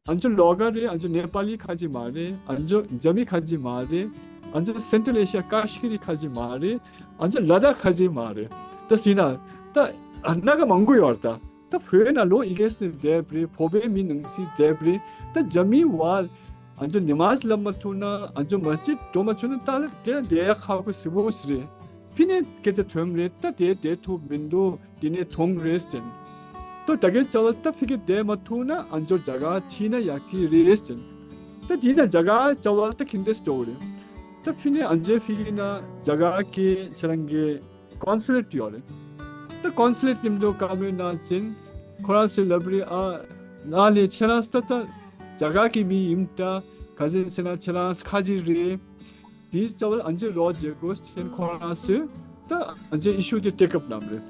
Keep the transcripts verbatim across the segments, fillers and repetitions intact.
ཨ་ནི་ཚོ་ལོ་ག་རེད། ཨ་ནི་ཚོ་ནེ་པ་ལི་ཁ་ཅིག་མ་རེད། ཨ་ནི་ཚོ་རྒྱ་མི་ཁ་ཅིག་མ་རེད། ཨ་ནི་ཚོ་སེན་ཊྲལ་ཨེ་ཤི་ཡ་ཀ་ཤི་མིར་ཁ་ཅིག་མ་རེད། ཨ་ནི་ཚོ་ལ་དྭགས་ཁ་ཅིག་མ་རེད། ད་ཟེར་ན་ད་སྣ་ཁ་མང་པོ་ཡོད་རེད། ད་ད་བོད་ནང་ལོ་ཡི་གེ་སི་ནས་བསྡད་པ་རེད། བོད་པའི་མི་ནང་སྲིད་བསྡད་པ་རེད། ད་རྒྱ་མི་བ་ཨ་ནི་ཚོ་ནི་མཱ་ཛི་ལབ་མ་ཐུབ་ན། ཨ་ནི་ཚོ་མ་སི་ཇིད་འགྲོ་མ་ཆོག་ན། ད་ལ་དེ་དེ་ཡ་ཁག་པོ་ཞེ་པོ་ཞིག་རེད། ཕི་ནས་སྐད་ཆ་ཐོན་རེད། ད་དེ་བསྡད་ཐུབ་མི་འདུག་དེ་ནས་ཐོང་རེད་ཟེར། ད་ད་གའི་ཅ་ལག་ད་ཕི་གེ་བསྡད་མ་ཐུབ་ན། ཨ་ནི་ཚོ་རྒྱ་གར་ཕྱིན་ན་ཡག་གི་རེད་ཟེར། ད་དེ་ན་རྒྱ་གར་ཅ་ལག་ད་ཁྱིམ་སྡེ་སྟོར་རེད། ད་ཕི་ནས་ཨ་ནི་ཚོ་ཕི་གེ་ན་རྒྱ་གར་གི་ཁྱེད་རང་གི་ཀོན་སུ་ལེཊ་ཡོད་རེད། ད་ཀོན་སུ་ལེཊ་མཉམ་དུ་བཀའ་མོལ་གནང་ཅིང་། ཁོ་རང་ཚོས་ལབ་རེད། ཨ་ལ་ལས་ཁྱེད་རང་ད་ད་རྒྱ་གར་གི་མི་ཡིན། ད་ག་ཟེར་ཟེར་ན་ཁྱེད་རང་ཁ་ཅིག་རེད། དེའི་རྩ་བར་ཨ་ནི་ཚོ་རོགས་བྱེད་དགོས་ཟེར། ཁོ་རང་ཚོས་ད་ཨ་ནི་ཚོ་ཨི་ཤུ་དེ་ཊེག་ཨབ་གནང་རེད།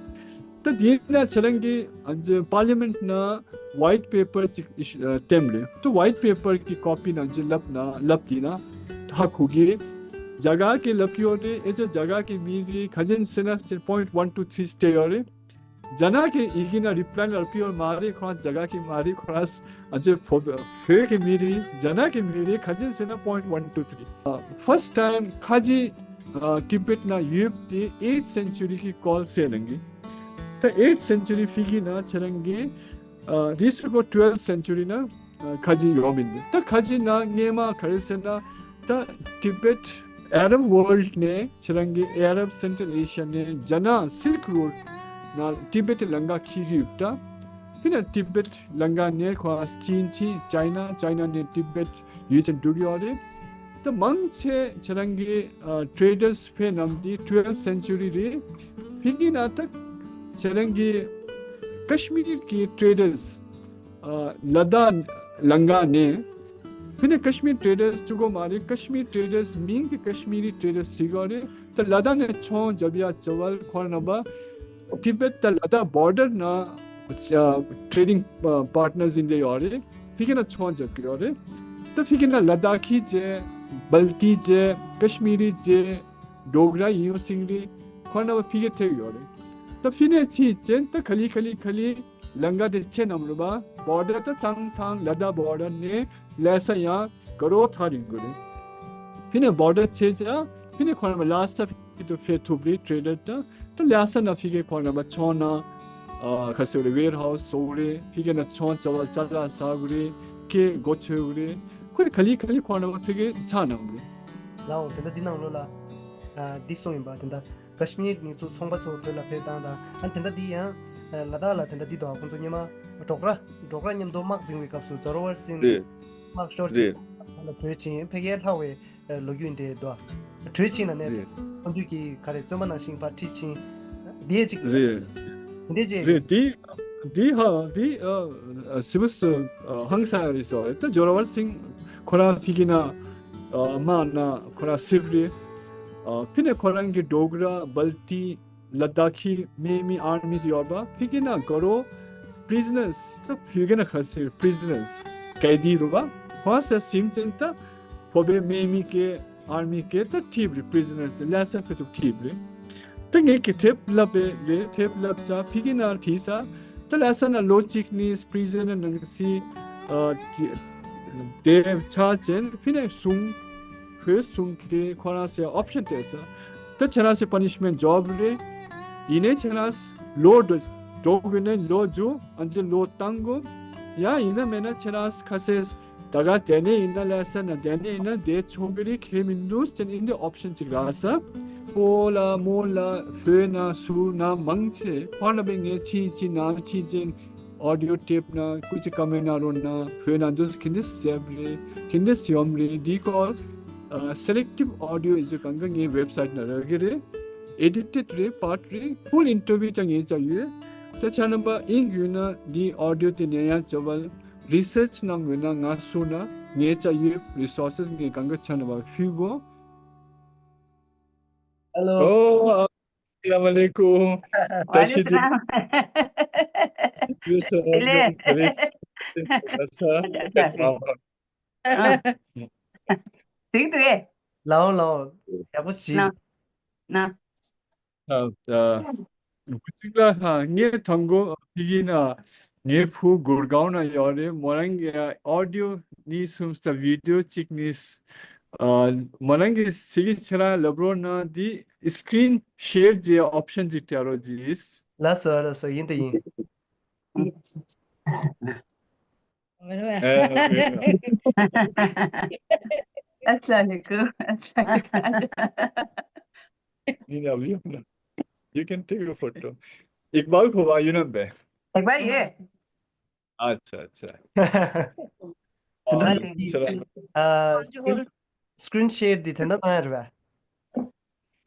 ད་དེ་ན་ཁྱེད་རང་གི་ཨ་ནི་ཚོ་པར་ལི་མེན་ཊི་ནང་ཝའིཊ་པེ་པར་ཅིག་ཨི་ཤུ་ཨ་བཏོན་རེད། ད་ཝའིཊ་པེ་པར་གི་ཀོ་པི་ནང་ཚོ་ལབ་ན་ལབ་དེ་ན་ད་ཧ་གོ་གི། རྒྱ་གར་གི་ལབ་ཀྱི་ཡོད་རེད། ཨེ་ཅོ་རྒྱ་གར་གི་མི་རེད། ག་ཅན་སེ་ན་ཅན་པོ་ཡིན་ཊི་ཝན་ཊུ་ཐི་རི་སྟེ་ཡོད་རེད། རྒྱ་ནག་གི་ཡི་གེ་ན་རི་པི་ལའི་ལབ་ཀྱི་ཡོད་མ་རེད། ཁོ་རང་རྒྱ་གར་གི་མ་རེད། ཁོ་རང་ཨ་ཅེ་བོད་བོད་གི་མི་རེད། རྒྱ་ནག་གི་མི་རེད། ག་ཅན་སེ་ན་པོ་ཡིན་ཊི་ཝན་ཊུ་ཐི་རི། ཨ་ཕར་སི་ཊི་ཊའིམ་ཁ་ཅིག་ཨ་ཊི་བེཊ་ན་ཡོད་དེ་ཨེཊ་སེན་ཅུ་རི་གི་སྐོར་ཟེར་ནང་གི། ད་ཨེཊ་སེན་ཅུ་རི་ཕི་གི་ན་ཁྱེད་རང་གི་ཨ་རིས་སུ་གོ་ཊུ་ཝེལ་སེན་ཅུ་རི་ན་ཁ་ཅིག་ཡོད་མི་འདུག་ད་ཁ་ཅིག་ན་སྔས་མ་ག་རེ་ཟེར་ན། ད་ཊི་བེཊ་ཨ་རབ་ཝོལཌ་ནས་ཁྱེད་རང་གི་ཨ་རབ་སེན་ཊྲལ་ཨེ་ཤི་ཡ་ནས་རྒྱ་ནག་སིལཀ་རོཌ་ནང་ཊི་བེཊ་ལམ་ཁ་འཁེལ་གྱི་ཡོད། ད་ཕི་ན་ཊི་བེཊ་ལམ་ཁ་ནས་ཁོ་ཅིན་ཕྱིན། ཅའི་ན། ཅའི་ན་ནས་ཊི་བེཊ་ཡུལ་ཅན་འགྲོ་གི་ཡོད་རེད། ད་མང་ཆེ་ཁྱེད་རང་གི་ཨ་ཊེ་རེ་ཌར་སི་ཕེབས་ནམ་དེ་ཊུ་ཝེལ་སེན་ཅུ་རི་རེད། ཕི་གི་ན་ད་ཁྱེད་རང་གི་ཀ་ཤི་མིར་གི་ཊེ་རེ་ཌར་སི་ཨ་ལ་དྭགས་ལམ་ཁ་ནས། ཕི་ནས་ཀ་ཤི་མིར་ཊེ་རེ་ཌར་སི་བཅུག་གོ་མ་རེད། ཀ་ཤི་མིར་ཊེ་རེ་ཌར་སི་མིང་གི་ཀ་ཤི་མི་རི་ཊེ་རེ་ཌར་སི་ཟེར་གོ་རེད། ད་ལ་དྭགས་ནས་ཚོང་རྒྱབ་ཡ་བྱ་བ་ཁོ་རང་རྣམ་པ་ཊི་བེཊ་དང་ལ་དྭགས་བོར་ཌར་ན་ཨ་ཊེ་རེ་ཌིང་པར་ཊི་ནར་སི་ཡིན་བསྡད་ཡོད་རེད། ཕི་གི་ན་ཚོང་རྒྱག་གི་ཡོད་རེད། ད་ཕི་གི་ན་ལ་དྭགས་ཀྱི་བྱས། སྦལ་ཏི་བྱས། ཀ་ཤི་མི་རི་བྱས། ཌོག་ར་ཡིན་ཡོད་སྲིད་རེད། ཁོ་རྣམ་པ་ཕི་གི་ཐེབས་ཡོད་རེད། ད་ཕི་ནས་ཕྱིན་ཅན་ད་ག་ལེ་ག་ལེ་ག་ལེ་ལམ་ཁ་དེ་ཆད་ནམ་རེད་པ། བོར་ཌར་ད་བྱང་ཐང་ལ་དྭགས་བོར་ཌར་ནས་ལྷ་ས་ཡང་དགའ་རོགས་ཐག་རིང་གི་རེད། ཕི་ནས་བོར་ཌར་ཆད་ཅག་ཕི་ནས་ཁོ་རང་ལྷ་ས་ཕི་ཏུ་ཕེབས་ཐུབ་རེད། ཊེ་རེ་ཌར་ད་ད་ལྷ་ས་ན་ཕི་གི་ཁོ་རང་ཚོང་ན་ཨ་ཁ་སོ་རེ་ཝེར་ཧའུ་སི་བཟོ་གི་རེད། ཕི་གི་ན་ཚོང་བྱ་བ་ཅ་ལག་ཟ་གི་རེད། སྐད་མགོ་ཆོད་གི་རེད། ཁོས་ག་ལེ་ག་ལེ་ཁོ་རང་ཕི་གི་ཆགས་གནང་གི་རེད། ལའོ་དེ་འདྲ་འདི་ནང་ལོགས་ལ་ཨ་འདི་གསུངས་ཡིན་པ། དེ་འདྲ་ཀ་ཤི་མིར་ནས་ཚུར་ཚོང་པ་ཚོ་བོད་ལ་ཕེབས་སྟངས་དང་། ཨ་དེ་འདྲ་འདི་ཡང་ཨ་ལ་དྭགས་ལ་དེ་འདྲ་འདི་དང་ཁོང་ཚོ་སྔོན་མ་ཌོག་ར་ཌོག་ར་མཉམ་དུ་དམག་འཛིང་བའི་སྐབས་སུ་ཛོ་ར་ཝར་སིང་རེད། དམག་ཤོར་རེད། ཅིག་ལ་བྲོས་ཕྱིན་ཕ་གིར་ལྷག་པའི་ཨ་ལོ་རྒྱུས་འདྲ་འདུག་བྲོས་ཕྱིན་ལ་ནས་རེད། ཁོང་ཚོས་ཀྱི་ག་རེ་བཙོན་པ་ནང་བཞིན་ཕར་ཁྲིད་ཕྱིན་འདི་ཡས་ཅིག་རེད། འདི་འདྲ་ཅིག་རེད། འདི་འདི་ཧ་འདི་ཨ་ཨ་སི་བུ་སི་ཨ་ཧང་སང་རེད་སོ། ད་ཛོ་ར་ཝར་སིང་ཁོ་རང་ཕི་གི་ན་ཨ་དམག་ན་ཁོ་རང་སིབ་རེད། ཨ་ཕི་ནས་ཁོ་རང་གི་ཌོག་ར་སྦལ་ཏི་ལ་དྭགས་ཀྱི་མེ་མི་ཨར་མི་དེ་ཡོད་པ། ཕི་གི་ན་དགའ་རོགས་པི་རི་ཛི་ནར་སི། ད་བོད་སྐད་ན་ག་ཟེར། པི་རི་ཛི་ནར་སི་ཀེ་དི་རེད་པ། ཁོ་ཚོ་སིམ་ཅན་ད་བོད་པའི་མེ་མི་སྐད་ཨར་མི་སྐད་ད་ཁྲིད་རེད། པི་རི་ཛི་ནར་སི་ལྷ་ས་ཕེབས་ཐུབ་ཁྲིད་རེད། ད་ངས་ཀྱི་དེབ་བསླབ་པའི་ལས་དེབ་བསླབ་ཅག་ཕི་གི་ན་ཁྲིད་ས། ད་ལྷ་ས་ན་ལོ་གཅིག་གཉིས་པི་རི་ཛི་ནར་ནང་སི་ཨ་དེ་ཆགས་ཅན་ཕི་ནས་བཟུང་བོད་སུང་གི་ཁོ་རང་སའི་ཨོབ་ཤན་སྤྲད་ས། ད་ཁྱེད་རང་སའི་པ་ནི་ཤི་མེན་ཊི་འཇོབ་རེད། ཡིན་ནའི་ཁྱེད་རང་ལོ་འགྲོ་འགྲོ་དགོས་ནའི་ལོ་རྒྱུ་ཨ་ཅེ་ལོ་བཏང་དགོས། ཡང་ཡིན་ན་མེད་ན་ཁྱེད་རང་ཁ་སེ་ད་ག་དེ་ནས་ཡིན་ན་ལྷ་ས་ན་དེ་ནས་ཡིན་ན་བསྡད་ཆོག་གི་རེད། ཁྱད་མི་འདུག་ཟེར་ཨིན་དེ་ཨོབ་ཤན་ཅིག་རག་ས། ཕོ་ལ་མོ་ལ་བོད་ན་སུ་ན་མང་ཆེ་ཕར་ལ་བས་ངས་ཕྱིན་ཅི་ན་ཕྱིན་ཅན། ཨོ་ཌི་ཡོ་ཊེབ་ན་སྐུ་མཁྱེན་ཀ་མེན་ན་རོ་ན་བོད་ན་འདུག་ག་འདྲས་ཟེར་བ་རེད། ག་འདྲས་ཡོང་རེད། འདི་སྐོར་ཨ་སེ་ལེག་ཊིབ་ཨོ་ཌི་ཡོ་ཨི་ཟེར་གང་ག་ངའི་ཝེབ་སའིཊ་ན་རག་གི་རེད། ཨེ་ཌི་ཊེཌ་རེད། པར་རེད། ཕུལ་ཨིན་ཊར་བིའུ་ཀྱང་ངས་བྱས་ཡོད། ད་ཆ་རྣམ་པ་ཨིན་ཡོད་ན་འདི་ཨོ་ཌི་ཡོ་དེ་ཉན་ཡ་བྱ་བ་རི་སརཆ་གནང་དགོས་ན་ང་སུ་ན་ངས་བྱས་ཡོད། རི་སོར་སེས་ངས་གང་ག་ཆ་རྣམ་པ་ཕུལ་གོ། ཧེ་ལོ། ཨོ། ཨ་སླ་མ་ལེ་ཀུམ། བ་ལེ་ཀུམ་སླམ། ཡོད་ས་ལེ། ཡོད་ས་ལེ། ཡོད་ས་ལེ། ཨ། ཐིག་ཐིག་གེ། ལའོ་ལའོ། ཡག་པོ་ཞིག་ན། ན། ཨ། ཨ། ཁུ་ཅིག་ལ་ཧ་ངས་དང་གོ་ཕི་གི་ན། ངའི་བུ་གུར་གའོན་ན་ཡོད་རེད། མོ་རང་གི་ཨོ་ཌི་ཡོ་གཉིས་གསུམ་དང་བི་ཌི་ཡོ་གཅིག་གཉིས། ཨ། མོ་རང་གི་ཚིག་ཁྱེད་རང་ལབ་རོགས་གནང་། འདི་སི་ཀི་རིན་ཤེར་གྱི་ཨོབ་ཤན་ཅིག་སྤྲད་རོགས་གྱིས། ལགས་སོ། ལགས་སོ། ཡིན་དང་ཡིན། ཨ། ཨ་ཙི་ལེ་ཀུ། ཨ་ཙི་ལེ་ཀུ། You can take a photo. ཨིག་བཱལ་ཁོ་བ་ཡུན་ནན་པས། ཨིག་བཱལ་ཡོད། ཨ་ཙི་ཨ་ཙི། ཨ་ཙི། ཨ། སི་ཀི་རིན་ཤེར་འདི་དེ་འདྲ་གནང་ཡ་རེད་པས།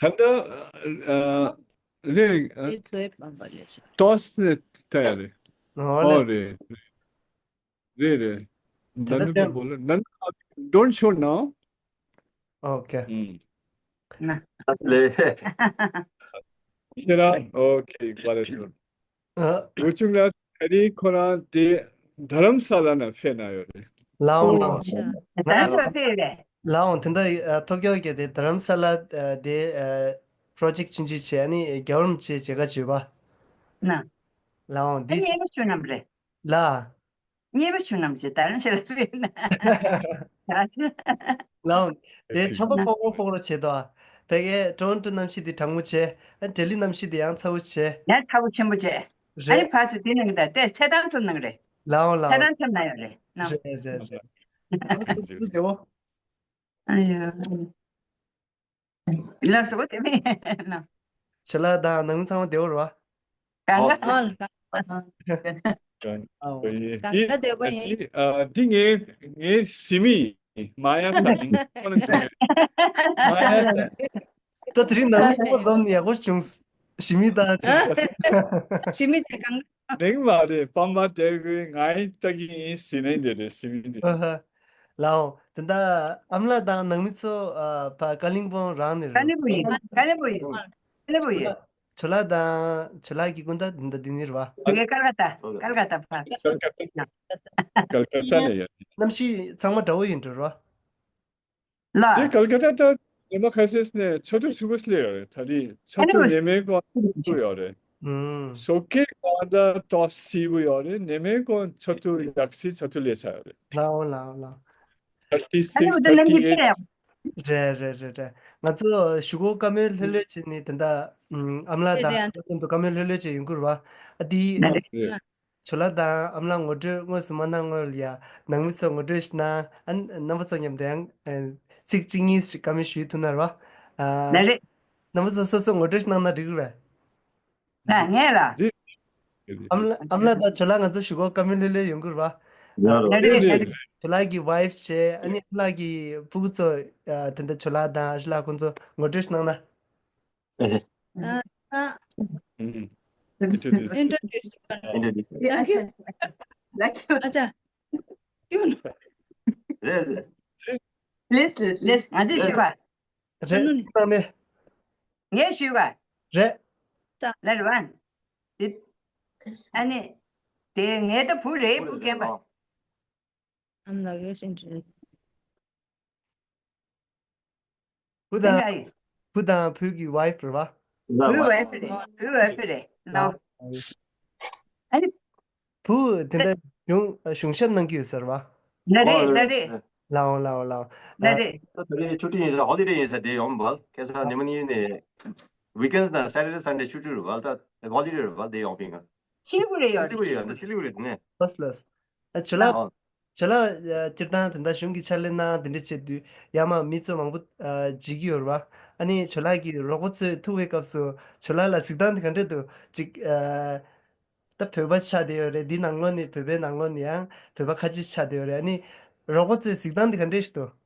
ད་ལྟ། ཨ། རེད། ཨ། ཏོས་ནས་ད་ཡ་རེད། ཨོ་ཨོ་རེད། རེད་རེད། ད་ལྟ་ནི་དེ་པ་བོ་ལ་ནན། Don't show now. Okay. ཨུམ། ན། ཨ་ཙི་ལེ། ཁྱེད་རང་། Okay, got it. ཨ། འུ་ཆུང་ལ་ད་རེས་ཁོ་རང་དེ་རྡ་རམ་ས་ལ་ན་ཕེབས་ན་ཡོད་རེད། ལའོ་ལའོ། ད་ཆ་ཕེབས་རེད། ལའོ་དེ་འདྲ། ཨ། ཐོབ་རྒྱག་གི་དེ་རྡ་རམ་ས་ལ། ཨ། དེ། ཨ། པོ་རོ་ཇེཀ་ཆུང་ཆུང་བྱས་ནི་རྒྱལ་བ་རིན་པོ་ཆེ་མཇལ་ཁ་བྱོས་པ། ན། ལའོ་འདི། ཨ་ནི་ཨེ་མ་ཆུང་ནམ་རེད། ལ། ཉེ་བ་ཆུང་ནམ་ཞིག་ད་རང་ཞིག་ལ་རེད་ན། ལའོ། དེ་ཆམ་པ་ཕོག་རོ་ཕོག་རོ་བྱེད་དོ། ཕ་གིའི་ཊོ་རོན་ཊོ་གནམ་གཤིས་དེ་གྲང་མོ་བྱས། ཨ། ལྡི་ལི་གནམ་གཤིས་དེ་ཡང་ཚ་བོ་བྱས། ཡང་ཚ་བོ་ཆེན་པོ་བྱས། ཨ་ནི་རེད། ཕར་ཚུར་དེ་ནང་གི་ད་ལྟའི་ཚེ་ཐང་ཚོ་ནང་རེད། ལའོ་ལའོ། ཚེ་ཐང་ཚོ་ནང་ཡོད་རེད་ན། རེད་རེད་རེད། ཨ་ཙི་ཙི་དེ་བོ། ཨ་ཡ། ལགས་སོ་དེ་མིན་ན། ཞལ་ལག་དང་ནང་མི་ཚང་མ་བདེ་བོ་རེད་བ། གང་ག་ཨོ་ལ་གང་ག་ཨོ། གང་ག་བདེ་བོ་ཡིན། འདི་ཨ། འདི་ངའི་ངའི་ཟི་མི་ཡིན། མ་ཡ་ས་ཡིན། ཁོ་ན་ཁོ་ཡིན། མ་ཡ་ས། ད་དེ་རིང་ནང་མི་ཚང་མ་འཛོམས་ནས་ཡག་པོ་བྱུང་། ཞི་མི་དང་ཅིག་ཞི་མི་དེ་གང་། རིང་མ་རེད། པ་མ་དེ་གི་ང་ཡི་ལྟ་གི་ཡིན་ཟེར་ནས་འདི་རེད་ཟེར་མི་འདི། ཨ་ཧ། ལའོ། དེ་འདྲ་ཨ་མ་ལགས་དང་ནང་མི་ཚོ། ཨ། ཕ་ཀ་ལིང་པོང་རང་ནས་རེད། ཀ་ལིང་པོང་ཡིན། ཀ་ལིང་པོང་ཡིན། ཀ་ལིང་པོང་ཡིན། ཇོ་ལགས་དང་ཇོ་ལགས་ཀྱི་སྐུ་ཟླ་འདི་འདྲ་འདི་ནས་རེད་བ། དེ་གའི་ཀལ་ཀ་ཏ། ཀལ་ཀ་ཏ་ཕ། ཀལ་ཀ་ཏ་ནས་ཡོད། གནམ་གཤིས་ཚང་མ་འདྲ་བོ་ཡིན་འགྲོ་རེད་བ། ལ། དེ་ཀལ་ཀ་ཏ་ད་ཉི་མ་ཁ་ཤས་ནས་ཆར་པ་ཚ་པོ་སླེབས་ཡོད་རེད། ད་རེས་ཆར་པ་ཉི་མའི་སྒང་ཚ་པོ་ཡོད་རེད། ཨུམ། ཞོགས་ཀས་སྒང་ད་ཏོག་ཙམ་བསིལ་པོ་ཡོད་རེད། ཉི་མའི་སྒང་ཆར་པ་ཡག་སའི་ཆར་པ་སླེབས་ཚར་ཡོད་རེད། ལའོ་ལའོ་ལའོ། thirty six, thirty eight། རེད་རེད་རེད་རེད། ང་ཚོ་གཞུག་གུ་བཀའ་མོལ་ལྷོད་ལྷོད་བྱས་ནས་དེ་འདྲ། ཨུམ། ཨ་མ་ལགས་དང་ཨ་མ་ལགས་མཉམ་དུ་བཀའ་མོལ་ལྷོད་ལྷོད་བྱས་ཡོང་གི་རེད་བ། ཨ་དེ། ཇོ་ལགས་དང་ཨ་མ་ལགས་ངོ་སྤྲོད་དངོས་སུ་མ་གནང་སྔོན་ལ་ཡ། ནང་མི་ཚོ་ངོ་སྤྲོད་ཞིག་གནང་། ཨ། རྣམ་པ་ཚོ་མཉམ་དུ་ཡང་ཚིག་གཅིག་གཉིས་ཤིག་བཀའ་མོལ་ཞུ་ཐུབ་ན་རེད་བ། ཨ། ལགས་རེད། རྣམ་པ་ཚོ་སོ་སོ་ངོ་སྤྲོད་ཞིག་གནང་ན་འགྲིག་གི་རེད། ང་ངས་ལ། ཨ་མ་ལགས། ཨ་མ་ལགས་དང་ཇོ་ལགས་ང་ཚོ་གཞུག་གུ་བཀའ་མོལ་ལྷོད་ལྷོད་ཡོང་གི་རེད་བ། ལགས་རེད། ལགས་རེད། ཇོ་ལགས་ཀྱི་ཝའིཕ་བྱས། ཨ་ནི་ཨ་མ་ལགས་ཀྱི་ཕྲུ་གུ་ཚོ། ཨ། དེ་འདྲ་ཇོ་ལགས་དང་ཨ་ཞོ་ལགས་ཁོང་ཚོ་ངོ་སྤྲོད་ཞིག་གནང་ན། ཨ། ཨ། ཨུམ། Introduce། Introduce། Introduce། ཨ་ཅག་ཨ་ཅག་རེད་རེད། Please, please, please. ང་ཚོས་ཞུས་པ། རེད། ནི། ངས་ཞུས་པ། རེད། ལ་རེད་བ། དེ། ཨ་ནི། དེ་ངའི་ད་བུ་རེད། བུ་རྒན་པ། I'm not using to བུ་དང་། ཨེ། བུ་དང་བུ་གི་ཝའིཕ་རེད་བ། བུའི་ཝའིཕ་རེད། བུའི་ཝའིཕ་རེད་ལོ། ཨ་ནི། བུ་དེ་འདྲ་གཞུང་གཞུང་ཞབས་གནང་གི་ཡོད་ས་རེད་བ། ལགས་རེད། ལགས་རེད། ལའོ་ལའོ་ལའོ། ལགས་རེད། ད་ད་རེས་ཆུ་ཊི་ཡིན་ས། ཧོ་ལི་ཌེ་ཡིན་ས། དེ་ཡོང་བ། ཁ་སང་ཉི་མ་གཉིས་ནས་ཝིག་ཨེན་ཌི་དང་སེ་ཊར་ཌེ་སན་ཌེ་ཆུ་ཊི་རེད་བ། ད་ཧོ་ལི་ཌེ་རེད་བ། དེ་ཡོང་པིན་ང་། སི་ལི་གུ་རི་ཡོད་རེད། སི་ལི་གུ་རི་ཡོད། ད་སི་ལི་གུ་རི་དེ་ནས། ལགས་ལགས། ཨ། ཇོ་ལགས། ཨོ། ཇོ་ལགས། ཨ། སྤྱིར་བཏང་དེ་འདྲ་གཞུང་གི་ཕྱག་ལས་གནང་། དེ་འདྲ་བྱེད་དུས་ཡར་མར་མི་ཚོ་མང་པོ། ཨ། འཇིགས་ཀྱི་ཡོད་རེད་བ། ཨ་ནི་ཇོ་ལགས་ཀྱི་རོགས་པ་ཚོས་ཐུག་པའི་སྐབས་སུ་ཇོ་ལགས་ལ་གཟིགས་སྟངས་དེ་ག་འདྲ་འདུག་ཅིག་ཨ། ད་བོད་པ་ཆགས་བསྡད་ཡོད་རེད། འདི་ནང་ལོགས་ནས། བོད་པའི་ནང་ལོགས་ནས་ཡང་བོད་པ་ཁ་ཆེ་ཆགས་བསྡད་ཡོད་རེད། ཨ་ནི་རོགས་པ་ཚོས་གཟིགས་སྟངས་དེ་ག་འདྲ་ཞིག་འདུག་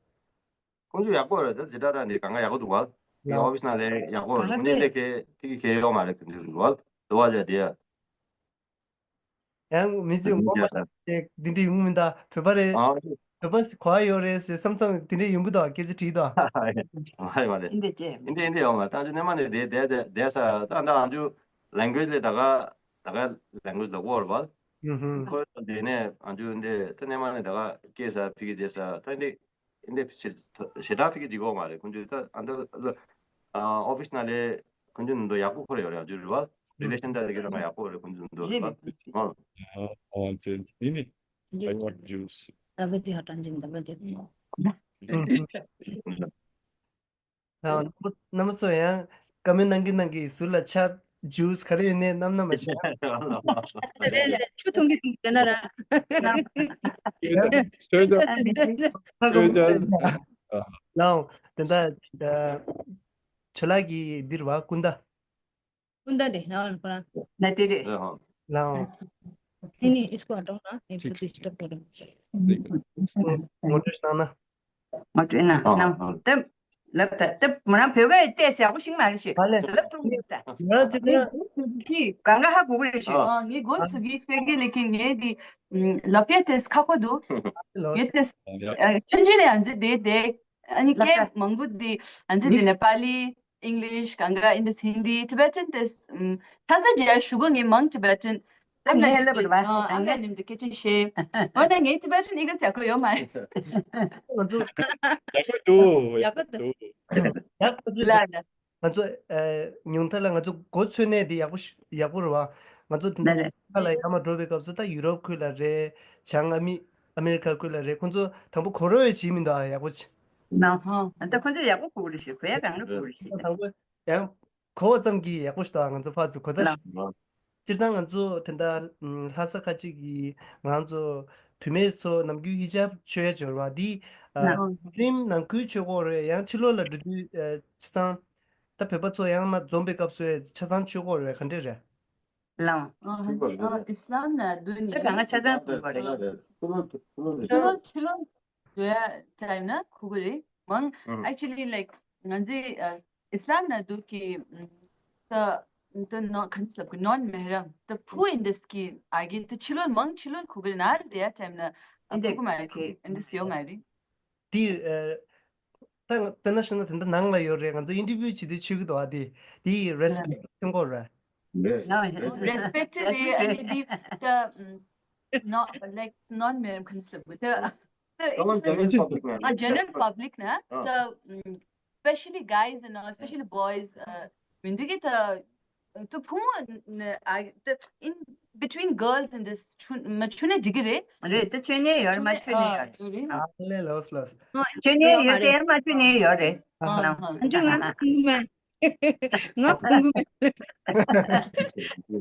ཁོང་ཚོ་ཡག་པོ་རེད། ད་ཇི་ལྟར་ནི་གང་ག་ཡག་པོ་འདུག་བ། ཡ། ཨོ་ཕི་སི་ནང་ལས་ཡག་པོ་རེད། ཁོང་ཚོ་ལས་ཀའི་ཐིག་གི་ཁེ་ཡོད་མ་རེད། ཁོང་ཚོ་འདུག་བ། འདུག་བ་ལས་དེ། ཡང་མི་ཚོས་ངོ་མ་ཤེས། འདི་འདྲ་ཡོང་མི་འདུག་བོད་པ་རེད། ཨ། བོད་པ་གོ་བ་ཡོད་རེད་ཟེར་བསམ་བསམ་དེ་འདྲ་ཡོང་གི་འདུག་སྐད་ཆ་དྲིས་འདུག་མ་རེད་མ་རེད། འདི་འདྲ་ཅེ། འདི་འདྲ་འདི་འདྲ་ཡོད་མ་རེད། ད་ཅི་སྔོན་མ་ནས་དེ་དེ་དེ་དེ་ས་ད་ད་ཨ་ཅུ་ལེང་གུ་ཨེཇ་ལས་ད་ག་ད་ག་ལེང་གུ་ཨེཇ་ལ་གོ་རེད་བ། ཧུམ་ཧུམ། ཁོ་དེ་ནས་ཨ་ཅུ་འདི་ད་སྔོན་མ་ནས་ད་ག་སྐད་ས་ཕི་གི་རྗེས་ས་ད་འདི། འདི་ཞེ་ཞེ་དྲག་ཕི་གི་འཇིགས་གོ་མ་རེད། ཁོང་ཚོས་ད་ཨ་འདི་ཨ་ཨོ་ཕི་སི་ནང་ལས་ཁོང་ཚོ་ནང་དུ་ཡག་པོ་ཁོ་ར་ཡོད་རེད། ཨ་ཅུ་རེད་བ། relation ད་རེ་གི་ར་མ་ཡག་པོ་རེད་ཁོང་ཚོ་འདུག་རེད། ཨ་ཨ་ཅེ་ནི་ནི། I want juice. ར་བ་དེ་ཧ་ཏན་ཅིན་ད་བ་དེ། ནམ་སོ་ཡང་བཀའ་མོལ་གནང་གི་གནང་གི་ཟུར་ལ་ཆབ་ཇུས་ག་རེ་ཡོད་ནའི་རྣམ་རྣམ་མ་ཞིག་རེད་རེད། ཆུ་འཐུང་གི་འཐུང་གི་ཡོད་ན་ར། ཡང་ཁ་ཁ་ལའོ། དེ་འདྲ་ཆོས་ལགས་ཀྱི་འདིར་བ་ཀུན་ད། ཀུན་ད་རེད་ནང་ཁོ་རང་། ན་དེ་རེད། ལའོ། དེ་ནི་ཨིས་ཀོ་ཨ་ཏོང་ན་ཨེ་ཕ་ཏི་ཤི་ཏོ་ཀོ་རང་། ངོ་སྤྲོད་གནང་ན། ང་བྲིས་ན་ཨ་ནམ་ཨ་དེ་ལབ་ད་དེ་མོ་རང་བོད་པའི་ཏེ་ཡག་པོ་ཤིང་མ་རེད་ཤི་ཧ་ལས། ལབ་ཐུབ་མི་ད། ང་ཅི་ད་ངས་གོ་ཚུགས་ཀྱི་གང་ག་ཧ་གོ་གི་རེད་ཤི། ཨ་ངས་གོ་ཚུགས་ཀྱི་ཕེ་གི་ལེ་ཀིན་ངས་དེ་ལབ་ཡ་ཏེ་ཁག་པོ་འདུག་ལོ་ངས་ཏེ་ཆུན་ཆུན་ལ་ཡང་ཛི་དེ་དེ་ཨ་ནི་ལབ་ཀྱ་ད་མང་པོ་དེ་ཨ་ནི་དེ་ནེ་པ་ལི་English གང་ག་English Hindi Tibetan ཏེ་ཁ་ས་རྒྱ་ཞུ་གོ་ངས་མང་Tibetan ཨ་ནི་ལབ་པ་རེད་བ། ཨ་ནི་ནིམ་དུ་སྐད་ཆ་བཤད། འོ་ན་ངའི་ཅི་པ་ཅི་ནི་ཀ་ཚ་ཁོ་ཡོད་མ་རེད། ང་ཚོ་ཡག་པོ་འདུག་ཡག་པོ་འདུག་ཡག་པོ་འདུག་ལ་ལ། ང་ཚོ་ཨ་ཉུང་མཐའ་ལ་ང་ཚོ་གོ་ཚོད་ནས་དེ་ཡག་པོ་ཞུ་ཡག་པོ་རེད་བ། ང་ཚོ་དེ་འདྲ་ལ་ལ་ཡར་མར་འགྲོ་བའི་སྐབས་སུ་ད་ཡུ་རོབ་ཁུལ་ལ་རེད། བྱང་ཨ་མི་ཨ་མེ་རི་ཁ་ཁུལ་ལ་རེད། ཁོང་ཚོ་དང་པོ་གོ་རོགས་ཡོད་བྱེད་མི་འདུག་ཨ་ཡག་པོ་བྱེད། ན་ཧོ། ཨ་ད་ཁོང་ཚོ་ཡག་པོ་གོ་རེད་ཤི་གོ་ཡ་གང་རེད་གོ་རེད་ཤི། དང་པོ་ཡང་། གོ་བ་ཙམ་གྱིས་ཡག་པོ་ཞིག་འདུག་ང་ཚོ་ཕར་ཚུར་གོ་ད་ལ། སྤྱིར་བཏང་ང་ཚོ་དེ་འདྲ་ལྷ་ས་ཁ་ཅིག་གི་ང་ཚོ་བུད་མེད་ཚོ་ནམ་རྒྱུན་ཧི་ཇབ་མཆོད་ཡ་འབྱོར་བ་འདི་ཨ་ལ། ཧ་ལམ་ནང་ཁུལ་མཆོད་ཀྱི་ཡོད་རེད། ཡང་ཕྱི་ལོགས་ལ་འགྲོ་དུས་ཨ་ཆ་ཚང་ད་བོད་པ་ཚོ་ཡང་མར་འཛོམས་པའི་སྐབས་སུ་ཆ་ཚང་མཆོད་ཀྱི་ཡོད་རེད། ག་འདྲས་རེད། ལའོ། ཨ་ཧ་ཅི་ཨ་ཨིས་ལམ་ནང་འདུག་ནི། ད་གང་ང་ཆ་ཚང་ཕུལ་བ་རེད། ཕྱི་ལོགས་ཕྱི་ལོགས་འགྲོ་ཡ་ཙམ་ན་ཁུ་གུ་རེད། མང་ཨུམ། Actually, like, ང་ཚོའི་ཨ་ཨིས་ལམ་ནང་འདུག་གི་ད་ད་ནོ་ག་ནི་སླབ་གི་non-mahram the who in this གི་ཨ་གི་ད་ཕྱི་ལོགས་མང་ཕྱི་ལོགས་ཁུ་གུ་རེད་ན་དེ་ཡ་ཙམ་ན་ཨ་ཨིན་དེ་ཁུ་གུ་མ་རེད། ཁུ་གུ་ཨིན་དེ་སེ་ཡོད་མ་རེད། དེ་ཨ་ད་ང་དཔེར་ན་བཤད་ན་དེ་འདྲ་ནང་ལ་ཡོད་རེད། ང་ཚོ་ཨིན་ཊར་བིའུ་བྱེད་དུས་ཆོད་ཀྱི་འདུག་ཨ། དེ་དེ་རེ་སི་པེག་ཐོན་གྱི་ཡོད་རེད། རེད། Respect རེད། ཨ་ནི་འདི་ད་not like non-mahram concept ད་ད་ཨ་ལ་ཇེ་ནེ་རལ་པབ་ལིག་ན་ད་especially guys and all, especially boys ཨ་མི་འདུག་གི་ད་ད་ཕོ་མོ་ཨ་ད་in between girls in this མ་ཆུ་ནས་འགྲིག་གི་རེད། རེད། ད་ཆོས་ཉན་ཡོད་རེད། མ་ཆོས་ཉན་ཡོད་རེད། ཨ་ལས་ལོས་ལོས། ཆོས་ཉན་ཡོད་རེད། མ་ཆོས་ཉན་ཡོད་རེད། ཨ་ཧ། ཨ་ཅོ་ང་ཁུངས་མེད། ང་ཁུངས་མེད།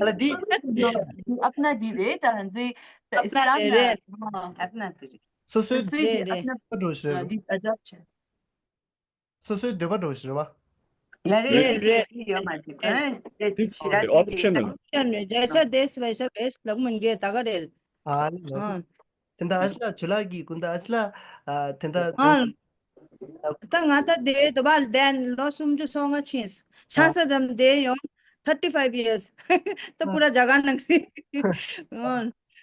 ཨ་ལ་འདི། ཨབ་ན་འདི་རེད། ད་ང་ཚོའི་ད་ཨིས་ལམ་ན་ཨབ་ན་འདི་རེད། སོ་སོའི་སོ་སོའི་འདི་ཨབ་ན་འགྲོ་ཞེས། འདི་ཨ་ཌོབ་ཆེ། སོ་སོའི་འདོད་པ་འགྲོ་ཞེས་པ། ཡ་རེད་རེད་རེད། ཡོད་མ་རེད། ཁོས་རེད་ཞེ་དྲག་གི་རེད། ཨོབ་ཤ་ནལ། རྒྱ་ཤ་དེས་བས་ཤ་བས་ལག་མིན་གྱི་ད་ག་རེད། ཨ་ནི། ཨ། དེ་འདྲ་ཨ་ཤ་ཇུ་ལག་གི་ཀུན་ད་ཨ་ཤ་ལ་ཨ་དེ་འདྲ། ཨ། ད་ང་ད་དེ་ད་བལ་དན་ལོ་སུམ་ཅུ་སོ་ལྔ་ཕྱིན། ཆང་ས་ཙམ་དེ་ཡོང་thirty five years ད་པུ་ར་ཇ་ག་ནང་སི།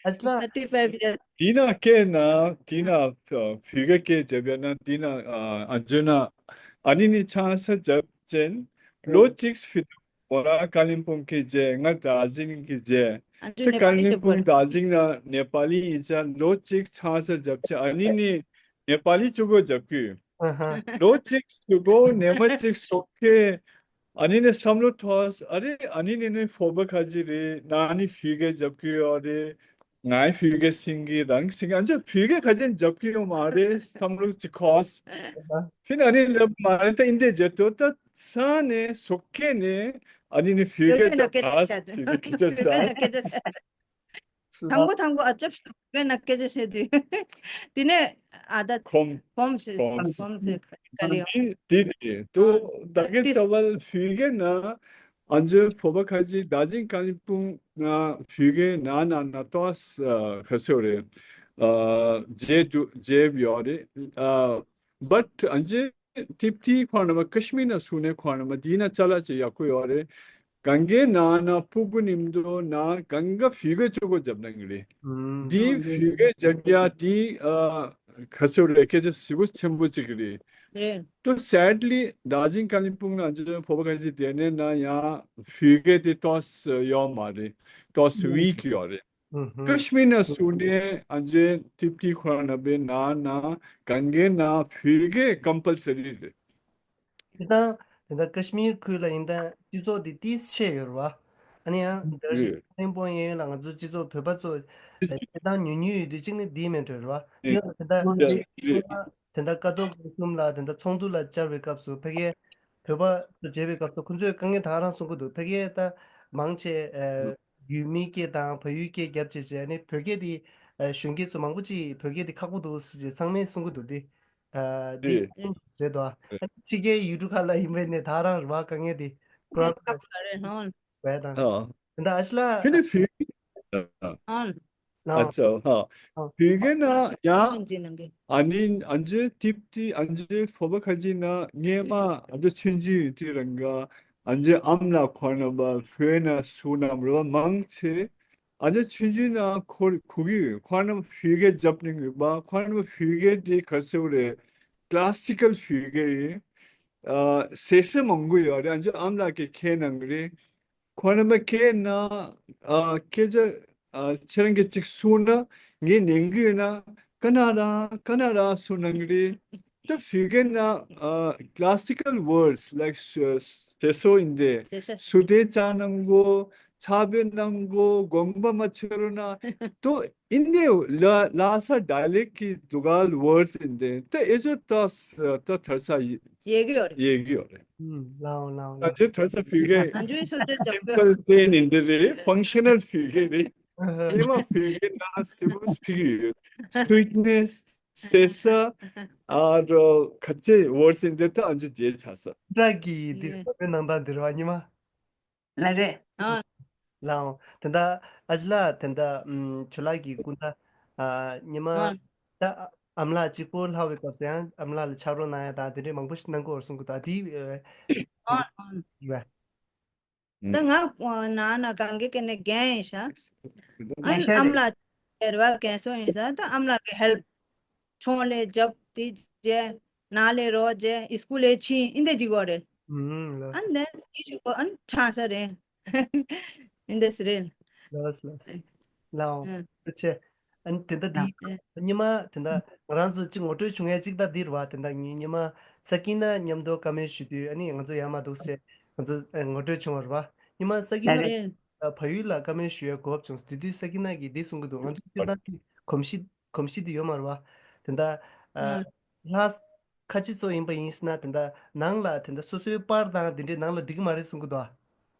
ཨ་ལ། thirty five years དེ་ན་སྐད་ན་དེ་ན་བུ་ག་སྐད་རྒྱབ་ཡ་ན་དེ་ན་ཨ་ཨ་ཇོ་ན་ཨ་ནི་ནི་ཆང་ས་རྒྱབ་ཅན་ལོ་གཅིག་ཕི་ཏུ་མོ་ར་ཀ་ལིམ་པོང་གི་རྗེས་ང་དར་ཇི་ལིང་གི་རྗེས་ཨ་ཏེ་ཀ་ལིམ་པོང་དར་ཇི་ལིང་ན་ནེ་པ་ལི་ཡིན་ཅང་ལོ་གཅིག་ཆང་ས་རྒྱབ་ཅེ་ཨ་ནི་ནི་ནེ་པ་ལི་གཅིག་པོ་རྒྱབ་ཀྱི་ཡོད། ལོ་གཅིག་གཅིག་པོ་ནེ་མ་གཅིག་སོག་ཁེ་ཨ་ནི་ནི་བསམ་བློ་ཐོག་ཨ་རེ་ཨ་ནི་ནི་ནི་ཕོ་བ་ཁ་ཅིག་རེད་ན་ནི་ཕི་གེ་རྒྱབ་ཀྱི་ཡོད་རེད། ངའི་ཕི་གེ་སིང་གི་རང་སིང་ཨ་ཅག་ཕི་གེ་ཁ་ཅན་རྒྱབ་ཀྱི་ཡོད་མ་རེད་བསམ་བློ་ཅིག་ཁོག་ཕི་ན་ནི་ལབ་མ་རེད། ད་ཨིན་དེ་རྒྱབ་ཏོ་ད་ས་ནས་སོག་ཁེ་ནས་ཨ་ནི་ནི་ཕི་གེ་རྒྱབ་ད་ཕི་གེ་ཁ་ཅན་ས། དང་པོ་དང་པོ་ཨ་ཅག་ཕི་གེ་ན་སྐད་ཆ་བཤད་དུས་དེ་ནས་ཨ་ད་ཁོམ་ཁོམ་ཞེས་ཁོམ་ཁོམ་ཞེས་ག་ལེ་ཡོང་། དེ་དེ་དེ་དུ་ད་གེ་ད་བལ་ཕི་གེ་ན། ཨ་ཇོའི་ཕོ་བ་ཁ་ཅིག་དར་ཇིང་ཀ་ལིམ་པོང་ང་ཕུལ་གེ་ན་ན་ན་ཏོག་ཨ་ཁ་སོ་རེ་ཨ་ཇེ་དུ་ཇེ་ཡོད་རེད། ཨ་བཊ་ཨ་ཇེ་ཏིབ་ཏི་ཁོ་ན་མ་ཀ་ཤི་མིར་ན་སུ་ནེ་ཁོ་ན་མ་དི་ན་ཅ་ལ་ཅེ་ཡག་པོ་ཡོད་རེད། གང་གེ་ན་ན་ཕུ་གུ་ནིམ་དུ་ན་གང་ག་ཕུལ་གེ་ཅོ་གོ་ཇབ་ན་གི་རེད། དི་ཕུལ་གེ་ཇབ་ཡ་དི་ཨ་ཁ་སོ་རེ་སྐད་ཆ་ཞེ་པོ་ཆེན་པོ་ཅིག་རེད། རེད། ཏོ་སེཌ་ལི་དར་ཇིང་ཀ་ལིམ་པོང་ན་ཨ་ཇོའི་ཕོ་བ་ཁ་ཅིག་དེ་ནས་ན་ཡང་ཕུལ་གེ་དེ་ཏོག་ཙམ་ཡོད་མ་རེད། ཏོག་ཙམ་ཝིཀ་ཡོད་རེད། ཀ་ཤི་མིར་ན་སུ་ནེ་ཨ་ཇོའི་ཏིབ་ཏི་ཁོ་རང་ན་བའི་ན་ན་གང་གེ་ན་ཕུལ་གེ་ཀམ་པལ་སི་རི་རེད། དེ་དང་དེ་དང་ཀ་ཤི་མིར་ཁུལ་ལ་ཡིན་ད་སྤྱི་ཚོགས་དེ་ཏིས་ཆེ་ཡོད་རེད་བ། ཨ་ནི་ཡང་འདིར་རེད། ཐེངས་པོ་ཡན་ཡོད་ལ་ང་ཚོ་སྤྱི་ཚོགས་བོད་པ་ཚོ་ཨ་སྤྱིར་བཏང་ཉུང་ཉུང་ཡོད་དུས་གཅིག་ནི་འདི་མེད་འགྲོ་རེད་བ། འདི་ཡང་དེ་འདྲ་རེད། རེད། དེ་འདྲ་ཀ་ཏོག་གི་གསུམ་ལ་དེ་འདྲ་ཚོགས་འདུ་ལ་བཅར་བའི་སྐབས་སུ་ཕ་གིའི་བོད་པ་ཚོ་མཇལ་བའི་སྐབས་སུ་ཁོང་ཚོས་དཀའ་ངལ་ད་ག་རང་གསུང་གི་འདུག་ཕ་གིའི་ད་མང་ཆེ་ཨ་ཡུལ་མིའི་སྐད་དང་བལ་ཡུལ་སྐད་རྒྱབ་བྱས་བྱས་ཨ་ནི་བོད་སྐད་དེ་ཨ་གཞོན་སྐྱེས་ཚོ་མང་པོ་ཅིག་བོད་སྐད་དེ་ཁག་པོ་འདུག་ཟེར་བྱས་ཚང་མས་གསུང་གི་འདུག་སྟེ། ཨ་འདི་རེད། རེད་དོ། ཨ་ཕྱི་རྒྱལ་ཡུལ་གྲུ་ཁག་ལ་ཡིན་པའི་ནས་ད་རང་རེད་བ་དཀའ་ངལ་དེ་ཁོ་རང་ཚོ་ཁག་པོ་རེད་ཧང་བས་དང་། ཨ། དེ་འདྲ་ཨ་ཤི་ལ་ཁྱོད་ནི་བོད། ཨང་། ཨ་ལའོ་ཅོ་ཧ། ཨང་། བོད་སྐད་ན་ཡང་ཅི་ཅི་ནང་གི་ཨ་ནི་ཨ་ཇེ་ཏིབ་ཏི་ཨ་ཇེ་ཕོ་བ་ཁ་ཅི་ན་ངས་མ་ཨ་ཇེ་ཆུང་ཆུང་ཡོད་དུས་རང་ག་ཨ་ཇེ་ཨམ་ལ་ཁོ་ན་བ་བོད་ན་སུ་ན་རོ་མང་ཆེ། ཨ་ཅག་ཆུང་ཆུང་ན་ཁོ་གུ་གི་ཁོ་རང་བོད་སྐད་རྒྱབ་ནས་ཡོད་པ། ཁོ་རང་བོད་སྐད་དེ་ག་ཚོད་རེད། ཀླ་སི་ཀལ་བོད་སྐད་ཡིན། ཨ་ཟེར་ས་མང་པོ་ཡོད་རེད། ཨ་ཅག་ཨམ་ལགས་ཀྱི་ཁྱེད་ནང་རེད། ཁོ་རང་མ་ཁྱེད་ན་ཨ་སྐད་ཆ་ཨ་ཁྱེད་རང་གིས་གཅིག་གསུངས་ན་ངས་ཉན་གི་ཡོད་ན་ཀ་ན་ར་ཀ་ན་ར་གསུངས་གནང་གི་རེད། ད་བོད་སྐད་ན་ཨ་classical words like ཟེར་སྲོལ་ཡིན་ཏེ། ཟེར་སྲོལ། སུ་དེ་ཅག་གནང་གོ། ཆ་བོད་གནང་གོ། དགོངས་པ་མ་ཆེ་རུ་ན་དོ་ཨིན་དེ་ལ་ལ་ས་dialect གི་འདུག་ག words ཡིན་ཏེ། ད་ཨེ་ཅོ་ད་ད་ཐར་ས་ཡི་ཡེ་གི་ཡོད་རེད། ཡེ་གི་ཡོད་རེད། ཨུམ་ལའོ་ལའོ་ད་ལའོ། ཅེ་ཐར་ས་བོད་སྐད་ཨ་འཇུའི་སོ་སོའི་ཞབས་བཀོད། simple ten ཡིན་དེ་རེད། functional བོད་སྐད་རེད། ཨ་ཧ། ཨེ་མ་བོད་སྐད་ན་simple བོད་སྐད་ཡོད། sweetness ཟེར་ས། ཨ་རོ་ཁ་ཆེ་words ཡིན་དེ་ད་ཨ་འཇུ་རྗེས་ཆགས་ས། ཏྲ་གི་འདི་ཡེ། ཁོ་པའི་ནང་ད་འདིར་བ་ཉི་མ། ལ་རེ། ཨ། ལའོ། དེ་འདྲ་ཨ་ཅག་ལ་དེ་འདྲ་ཨམ་ཆུ་ལག་གི་སྐུ་ད་ཨ་ཉི་མ། ཨ། ད་ཨམ་ལགས་གཅིག་པོ་ལྷག་པའི་སྐབས་སུ་ཡང་ཨམ་ལགས་ལ་ཕྱག་རོགས་གནང་ཡ་ད་དེ་འདྲའི་མང་པོ་ཞིག་གནང་དགོས་གསུང་གི་ད་དེ་ཨ། ཨ། ཡོད། ད་ང་ནང་ན་གང་གི་ཀེ་ནེ་རྒན་ཡིན་ཤག་ཨ་ནི་ཨམ་ལགས་རེད་བ་རྒན་སོ་ཡིན་ས་ད་ཨམ་ལགས་ཀྱི་help ཆུང་ལས་རྒྱབ་དེ་རྗེས་ནང་ལས་རོགས་རྗེས་སྐུལ་ལས་ཕྱིན་ཨིན་དེ་ཅིག་གོ་རེད། ཨུམ་ལགས། ཨ་ནི་དེ་ཅིག་གོ་ཨ་ནི་ཆང་ས་རེད། ཨིན་དེ་སི་རེད། ལགས་ལགས། ལའོ། ཨ་ཆེ། ཨ་ནི་དེ་འདྲ་དེ་ཨ་ཨ་ཉི་མ་དེ་འདྲ་ང་རང་ཚོ་གཅིག་ངོ་སྤྲོད་བྱུང་ཡ་གཅིག་ད་འདིར་བ་དེ་འདྲ་ཉི་ཉི་མ་ས་ཀི་ན་མཉམ་དུ་བཀའ་མོལ་ཞུ་དུས་ཨ་ནི་ང་ཚོ་ཡར་མར་འདུག་སེ་ང་ཚོ་ཨ་ངོ་སྤྲོད་བྱུང་བ་རེད་བ། ཉི་མ་ས་ཀི་ན་ཨ་བལ་ཡུལ་ལ་བཀའ་མོལ་ཞུ་ཡ་གོ་སྐབས་བྱུང་སོང་། དེ་དུས་ས་ཀི་ན་གིས་འདི་གསུང་གི་འདུག་ང་ཚོ་སྤྱིར་བཏང་གི་གོམས་གཤིས་གོམས་གཤིས་དེ་ཡོད་མ་རེད་བ། དེ་འདྲ་ཨ་ཨ་ལྷ་ཁ་ཆེ་ཚོ་ཡིན་པ་ཡིན་སྲིད་ན་དེ་འདྲ་ནང་ལ་དེ་འདྲ་སོ་སོའི་པར་དང་དེ་འདྲའི་ནང་ལ་འགྲིག་གི་མ་རེད་གསུང་གི་འདུག་ཨ།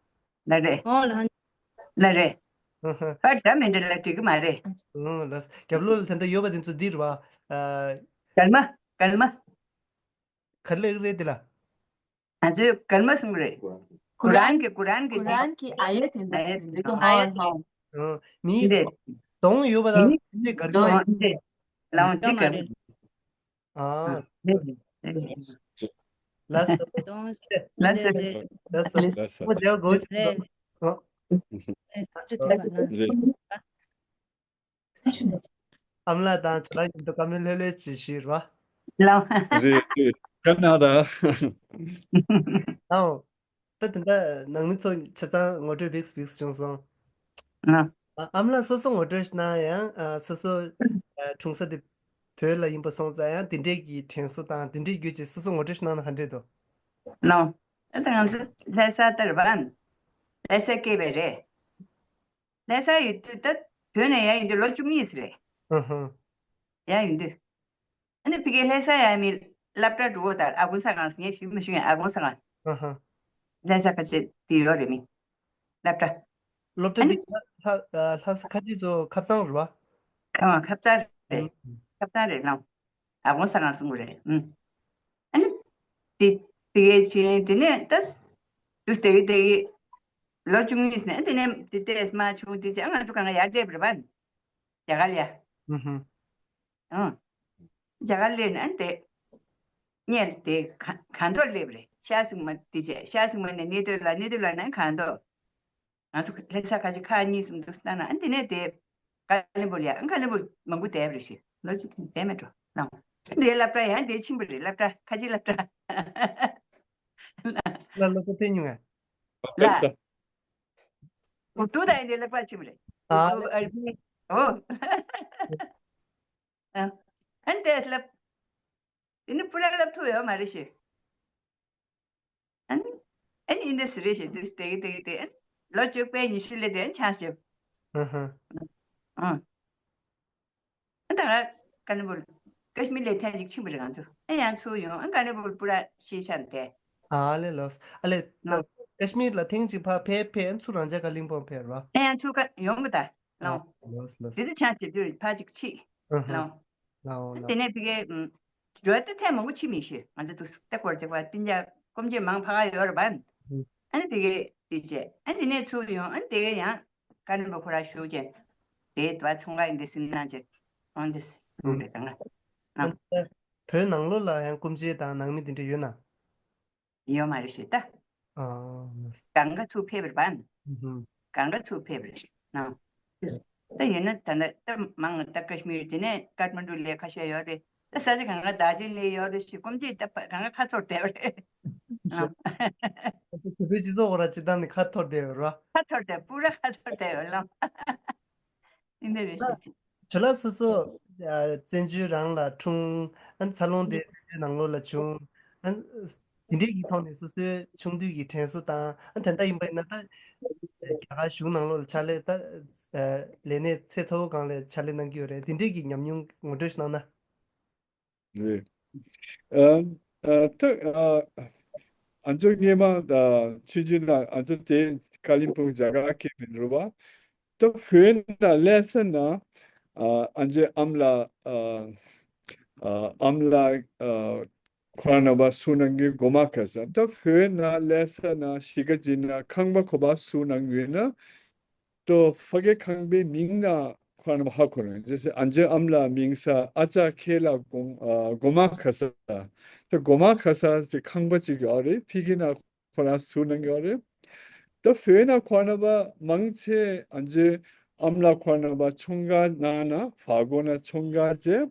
ལ་རེད། ཨོ་ལ། ལ་རེད། ཧུ་ཧུ། པར་འདྲ་མི་འདྲ་ལ་འགྲིག་གི་མ་རེད། ཨོ་ལ། རྒྱབ་ལོགས་ལ་དེ་འདྲ་ཡོད་པ་དེ་ཚོ་འདི་རེད་བ། ཨ། གལ་མ། གལ་མ། ག་རེ་ལབ་རེད་དེ་ལ། ང་ཚོས་གལ་མ་གསུང་གི་རེད། ཀུ་རཱན་གྱི་ཀུ་རཱན་གྱི་ཀུ་རཱན་གྱི་ཨ་ཡ་དེ་འདྲ་ཨ་ཡ་དེ་འདྲ་ཨ་ཡ་དེ་འདྲ། ཨ། མི་འདི་གདོང་ཡོད་པ་དང་མི་འདི་ག་རེ་གདོང་འདི་ལའང་འདི་ག་རེ། ཨ། ཨ། ལ་ས། ལ་ས། ལ་ས། ལ་ས། ལ་ས། ཨོ་ཇའོ་གོ་ཅི། ཨ། ལ་ས། རེད། ཨ་མ་ལགས་དང་ཇོ་ལགས་མཉམ་དུ་བཀའ་མོལ་ལྷོད་ལྷོད་ཅིག་ཞུས་རོགས། ལགས། རེད་རེད། ཁ་ན་ད། ཨའོ། ད་དེ་འདྲ་ནང་མི་ཚོ་ཆ་ཚང་ངོ་སྤྲོད་བིགས་བིགས་བྱུང་སོང་། ཨ། ཨ་མ་ལགས་སོ་སོ་ངོ་སྤྲོད་ཞིག་གནང་ཡང་ཨ་སོ་སོ་ཨ་འཁྲུངས་ས་དེ་བོད་ལ་ཡིན་པ་སོང་ཙང་ཡང་དེ་འདྲས་ཀྱི་དྲན་གསོ་དང་དེ་འདྲས་བརྒྱུད་ཅིག་སོ་སོ་ངོ་སྤྲོད་ཞིག་གནང་ན་ག་འདྲས་འདུག་ལགས། ཨ་ད་ང་ཚོ་ལྷ་ས་ལྟར་བ། ལྷ་ས་སྐྱེས་པ་རེད། ལྷ་ས་ཡོད་དུས་ད་བོད་ནས་ཡར་ཡིན་དུས་ལོ་བཅུ་གཉིས་རེད། ཧུ་ཧུ། ཡར་ཡིན་དུས། ཨ་ནི་ཕ་གིའི་ལྷ་ས་ཡར་མི་སློབ་གྲྭ་འགྲོ་དང་ཨ་དགོན་ས་ཁང་ངས་ཞུས་མི་ཞུ་ཡང་ཨ་དགོན་ས་ཁང་། ཧུ་ཧུ། ལྷ་ས་ཁ་ཆེ་དེ་ཡོད་རེད་མི། སློབ་གྲྭ། སློབ་གྲྭ་འདི་ལྷ་ལྷ་ས་ཁ་ཆེ་ཚོ་ཁབ་ཚང་རེད་བ། ཨ་ཁབ་ཚང་རེད། ཨུ། ཁབ་ཚང་རེད་ལགས། ཨ་དགོན་ས་ཁང་གསུམ་པོ་རེད། ཨུ། ཨ་ནི། དེ་དེ་གའི་ཕྱིན་དེ་ནས་ད། དུས་དེ་གི་དེ་གི། ལོ་བཅུ་གཉིས་ནས་དེ་ནས་དེ་ལྟས་མ་བྱུང་དེ་ཅི་ང་ཚོ་གང་ག་ཡར་བསྡད་པ་རེད་པ། རྒྱ་གར་ལ། ཨུ་ཧུ། ཨང་། རྒྱ་གར་སླེབས་ནས་དེ། ངས་དེ་ག་གང་ཐོག་སླེབས་རེད་ཤ་སིང་མ་དེ་བྱས་ཤ་སིང་མ་ནས་གནས་སྟོད་ལ་གནས་སྟོད་ལ་ནས་གང་ཐོག་ང་ཚོ་ལྷ་ས་ཁ་ཆེ་ཁག་གཉིས་གསུམ་དུ་བཏང་ན་ཨ་འདི་ནས་དེ་ཀ་ལི་པོར་ཡ་ཨ་ཀ་ལི་པོར་མང་པོ་བསྡད་པ་རེད་ཤི་ལོ་གཅིག་བསྡད་མེད་འགྲོ་ལ། འདིའི་སློབ་གྲྭ་ཡང་དེ་ཕྱིན་པ་རེད་སློབ་གྲྭ་ཁ་ཆེ་སློབ་གྲྭ། ལ་ལོ་ཀ་ཐེ་ཉུང་ང་། ལ། འུ་ཏུ་ད་ཡིན་དེ་སློབ་གྲྭ་ཕྱིན་པ་རེད། ཨ་ཨ་རི་ཨོ། ཨ་ཨ་འདི་སློབ། དེ་ནི་སྤུ་ར་སློབ་ཐུབ་ཡོད་མ་རེད་ཤི། ཨན། ཨན་ཨིན་དེ་སི་རེད་ཞེས་དུས་དེ་གི་དེ་གི་དེ་ཨན། ལོ་བཅུ་པའི་ཉི་ཤུ་ལེ་དེ་ཆང་ཞིབ། ཨ་ཧ། ཨང་། ཨ་ད་ག་ཀ་ནི་བུལ་ཀ་ཤི་མིར་ལས་ཐན་ཅིག་ཕྱིན་པ་རེད་ང་ཚོ། ཨ་ཡང་ཚུར་ཡོང་། ཨ་ཀ་ནི་བུལ་པུ་ར་ཤི་ཤན་དེ། ཨ་ལེ་ལོས། ཨ་ལེ། ནོ། ཀ་ཤི་མིར་ལ་ཐེངས་གཅིག་ཕར་ཕེབས་ཕེབས། ཨ་ཚུར་རང་ཅག་ཀ་ལིང་པོང་ཕེབས་རོ། ཨ་ཡང་ཚུར་ཀ་ཡོང་གི་ད་ཨ་ལོང་། ལོས་ལོས། དེ་དུས་ཆང་ཞིབ་དུས་ཕར་ཅིག་ཕྱིན། ཨ་ཧ། ལོང་། ལའོ་ལའོ། དེ་ནས་ཕ་གི་ཨུམ། འགྲོ་ད་ཐེངས་མང་པོ་ཕྱིན་མི་ཤེས། ང་ཚོ་དུ་སུ་ལྟ་སྐོར་རྒྱག་པ་སྤུན་ཀྱག་སྐོམ་ཆེ་མང་ཕ་ག་ཡོད་རེད་པ། ཨུམ། ཨ་ནི་ཕ་གི་དེ་བྱས། ཨ་ནི་དེ་ནས་ཚུར་ཡོང་། ཨ་ནི་དེ་ག་ཡང་ཀ་ནི་བུལ་ཁོ་ར་བཞུགས་བྱས། དེ་དུ་བ་ཚོང་ཁང་ཡིན་དེ་སིམ་ནང་བྱས། འོང་དེ་སུ་རེད་ད་ང་། ཨ་ཨ། བོད་ནང་ལོགས་ལ་ཡང་སྐུ་མཆེད་དང་ནང་མི་དེ་འདྲ་ཡོད་ན། ཡོད་མ་རེད་ཞེས་ད། ཨ། གང་ག་ཚུར་ཕེབས་པ་རེད་པ། ཧུམ། གང་ག་ཚུར་ཕེབས་པ་རེད་ན། ད་ཡིན་ན་ད་ལྟ་ད་མང་ད་ཀ་ཤི་མིར་དེ་ནས་ཀ་ཐ་མན་ཌུ་ལ་ཁ་ཤས་ཡོད་རེད། ད་ས་ཆ་གང་ག་རྡོ་རྗེ་གླིང་ཡོད་རེད་ཞེས་སྐུ་མཆེད་ད་གང་ག་ཁ་འཐོར་བསྡད་པ་རེད། ཨ། བོད་པའི་སྤྱི་ཚོགས་ཁོ་ར་སྤྱི་བཏང་ནས་ཁ་འཐོར་བསྡད་ཡོད་རེད། ཁ་འཐོར་བསྡད། པུ་ར་ཁ་འཐོར་བསྡད་ཡོད་ལ། ཨིན་པའི་རེ་ཞིག་ཇོ་ལགས་སོ་སོ་ཨ་བཙན་བྱོལ་རང་ལ་འཁྲུངས། ཨ་འཚར་ལོངས་དེ་བཙན་བྱོལ་ནང་ལོགས་ལ་བྱུང་། ཨ་དེ་འདྲའི་གི་ཐོག་ནས་སོ་སོའི་ཆུང་དུས་ཀྱི་དྲན་གསོ་དང་། ཨ་ད་ལྟ་ཡིན་པ་ཡིན་ན་ད་རྒྱ་གར་གཞུང་ནང་ལོགས་ལ་ཕྱག་ལས། ད་ཨ་ལས་གནས་ཚད་མཐོ་པོ་སྒང་ལ་ཕྱག་ལས་གནང་གི་ཡོད་རེད། དེ་འདྲའི་གི་ཉམས་མྱོང་ངོ་སྤྲོད་ཞིག་གནང་ན། རེད། ཨ་ཨ་ད་ཨ་ཨ་ཅོ་སྔས་མ་ཨ་ཆུང་ཆུང་ན་ཨ་ཅོ་དེ་ཀ་ལིམ་པོང་རྒྱ་གར་སྐད་མི་འགྲོ་བ། ད་བོད་ན་ལས་ས་ན་ཨ་ཨ་ཅོའི་ཨམ་ལགས་ཨ་ཨ་ཨམ་ལགས་ཨ་ཁོ་རང་ནང་པ་སུ་ནང་གི་གོ་མ་ཁ་ས། ད་བོད་ན་ལས་ས་ན་གཞིས་ཀ་རྩེ་ན་ཁང་པ་ཁོ་པ་སུ་ནང་ཡོད་ན། ཏོ་ཕ་གི་ཁང་པའི་མིང་ན་ཁོ་རང་ཧ་གོ་རང་། ཅེས་སེ་ཨ་ཅེ་ཨམ་ལགས་མིང་ས་ཨ་ཅག་ཁེ་ལ་གོང་ཨ་གོ་མ་ཁ་ས། ཏོ་གོ་མ་ཁ་ས་ཅེས་ཁང་པ་ཅིག་ཡོད་རེད། ཕ་གི་ན་ཁོ་རང་སུ་ནང་ཡོད་རེད། ཏོ་བོད་ན་ཁོ་རང་པ་མང་ཆེ་ཨ་ཅེ་ཨམ་ལགས་ཁོ་རང་པ་ཆུང་ག་ན་ན་ཕ་གོ་ན་ཆུང་ག་ཅེ།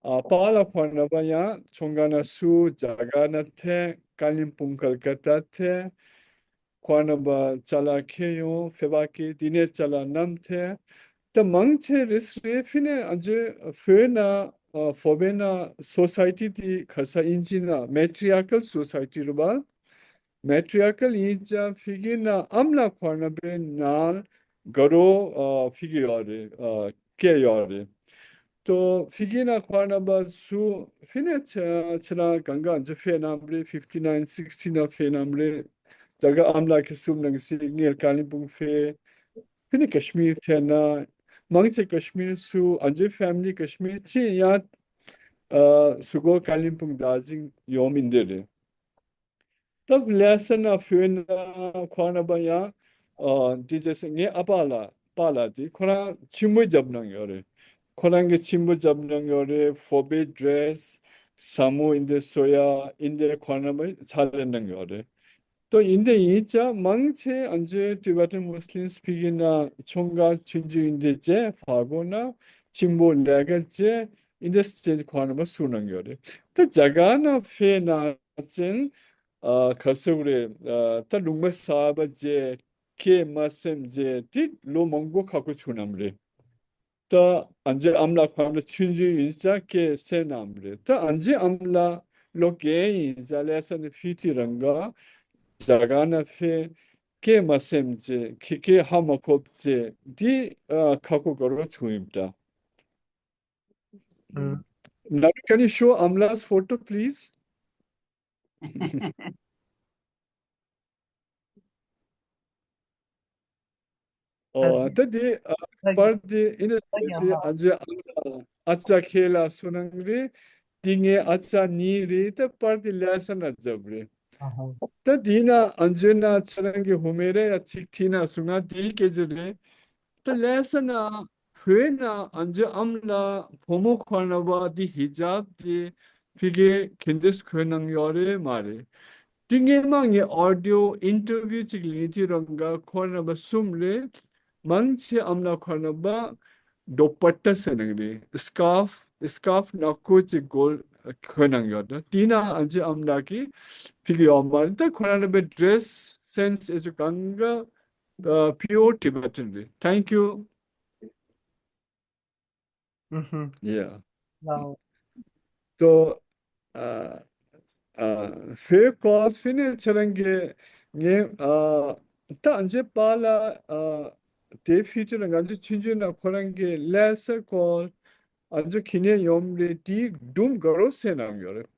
ཨ་པཱ་ལགས་ཁོ་རང་པ་ཡང་ཆུང་ག་ན་སུ་རྒྱ་གར་ན་ཐེ་ཀ་ལིམ་པོང་ཀལ་ཀ་ཏ་ཐེ། ཁོ་རང་པ་ཅ་ལག་ཁྱེར་ཡོང་ཕེབས་པ་ཀི་དེ་ནས་ཅ་ལག་བསྣམས་ཐེ། ད་མང་ཆེ་རེས་རེ་ཕི་ནས་ཨ་ཅེ་བོད་ན་ཨ་བོད་པའི་ན་སོ་སའི་ཊི་དེ་ཁ་ས་ཨིན་ཇི་ན་མེ་ཊི་རི་ཡ་ཀལ་སོ་སའི་ཊི་རེད་པ། མེ་ཊི་རི་ཡ་ཀལ་ཡིན་ཙང་ཕ་གི་ན་ཨམ་ལགས་ཁོ་རང་པའི་ནང་དགའ་རོགས་ཨ་ཕ་གི་ཡོད་རེད། ཨ་སྐད་ཡོད་རེད། ཏོ་ཕ་གི་ན་ཁོ་རང་པ་སུ་ཕི་ནས་ཆ་ཆ་ན་གང་ག་ཨ་ཅེ་ཕེབས་གནང་རེད། ཕིབ་ཊི་ནའིན་སིག་སི་ཊི་ན་ཕེབས་གནང་རེད། ད་ག་ཨམ་ལགས་ཀྱི་སུམ་ནང་སི་ངེར་ཀ་ལིམ་པོང་ཕེབས། ཕི་ནས་ཀ་ཤི་མིར་ཐེ་ན་མང་ཆེ་ཀ་ཤི་མིར་སུ་ཨ་ཅེ་ཕེ་མི་ལི་ཀ་ཤི་མིར་ཅི་ཡང་ཨ་སུ་གོ་ཀ་ལིམ་པོང་ད་ཅིང་ཡོང་མི་འདི་རེད། ད་ལས་ས་ན་བོད་ན་ཁོ་རང་པ་ཡང་ཨ་འདི་བྱས་སེ་ངའི་ཨ་ཕ་ལགས་པཱ་ལགས་དེ་ཁོ་རང་ཆེན་པོ་རྒྱབ་གནང་ཡོད་རེད། ཁོ་རང་གི་ཆེན་པོ་རྒྱབ་གནང་ཡོད་རེད། ཕོ་བའི་ཌི་རེ་སི་ཟ་མོ་ཨིན་དེ་སོ་ཡ་ཨིན་དེ་ཁོ་རང་པ་ཕྱག་ལས་གནང་ཡོད་རེད། ཏོ་ཨིན་དེ་ཡིན་ཙང་མང་ཆེ་ཨ་ཅེ་ཊི་བེ་ཊན་མུ་སི་ལིམ་སི་ཕ་གི་ན་ཆུང་ག་ཆུང་ཆུང་ཨིན་དེ་བྱས་ཕ་གོ་ན་ཆེན་པོ་ལས་ཀ་བྱས་ཨིན་དེ་སི་ཅེ་ཁོ་རང་པ་སུ་གནང་ཡོད་རེད། ད་རྒྱ་གར་ན་ཕེབས་ན་ཅན། ཨ་ག་ཟེར་དགོས་རེད། ཨ་ད་ལུང་པ་གསར་པ་བྱས་སྐད་མ་སེམས་བྱས་དེ་ལོ་མང་པོ་ཁག་པོ་བྱུང་ནམ་རེད། ད་ཨ་ཅེ་ཨམ་ལགས་ཁོ་རང་ཆུང་ཆུང་ཡིན་ཙང་སྐད་སེམས་ནམ་རེད། ད་ཨ་ཅེ་ཨམ་ལགས་ལོ་རྒན་ཡིན་ཙང་ལས་ས་ནས་ཕི་ཏི་རང་ག་རྒྱ་གར་ན་ཕེབས་སྐད་མ་སེམས་བྱས་ཁི་སྐད་ཧ་མ་གོ་བྱས་དེ་ཨ་ཁག་པོ་དགའ་རོགས་བྱུང་ཡིན་ད། ཨུམ། Navi, can you show Amla's photo, please? ཨོ། ད་དེ་ཨ་པར་དེ་ཨིན་དེ་ཨ་ཅེ་ཨ་ཅག་ཁེ་ལ་སུ་ནང་རེད། དེ་ངའི་ཨ་ཅག་གཉིས་རེད། ད་པར་དེ་ལས་ས་ན་རྒྱབ་རེད། ད་དེ་ན་ཨ་ཅེ་ན་ཁྱེད་རང་གི་ཧུ་མེ་རེ་ཡ་ཅིག་ཐི་ན་སུ་ང་དེའི་སྐད་ཆ་རེད། ད་ལས་ས་ན་བོད་ན་ཨ་ཅེ་ཨམ་ལགས་བུ་མོ་ཁོ་རང་པ་དེ་ཧི་ཇབ་དེ་ཕ་གིར་ག་འདྲས་གོན་གནང་ཡོད་རེད་མ་རེད། དེ་སྔས་མ་ངས་ཨོ་ཌི་ཡོ་ཨིན་ཊར་བིའུ་ཅིག་ལེན་དུས་རང་ག་ཁོ་རང་པ་གསུམ་རེད། མང་ཆེ་ཨམ་ལགས་ཁོ་རང་པ་དུ་པ་ཊ་ཟེར་ནང་རེད། སི་ཀར་ཕི་སི་ཀར་ཕི་ནག་པོ་ཅིག་གོན་གོན་གནང་ཡོད་རེད། དེ་ན་ཨ་ཅེ་ཨམ་ལགས་ཀྱིས་ཕ་གི་ཡོད་མ་རེད། ད་ཁོ་རང་པའི་ཌི་རེ་སི་སེན་སི་ཨེ་ཟུ་གང་ག་ཨ་pure Tibetan རེད། Thank you. ཨུ་ཧུམ། Yeah. Wow. ཏོ་ཨ་ཨ་ཧྥེ་ཀོལ་ཕི་ནས་ཁྱེད་རང་གིས་ངས་ཨ་ ད་ཨ་ཅེ་པཱ་ལགས་ཨ་དེ་ཕི་ཏི་ལ་ང་ཚོ་ཆུང་ཆུང་ན་ཁོ་རང་གི་ལས་སར་ཀོལ་ཨ་ཅེ་ཁི་ནས་ཡོང་རེད། དེའི་སྒྲུང་ག་རོ་སེ་ནང་ཡོད་རེད།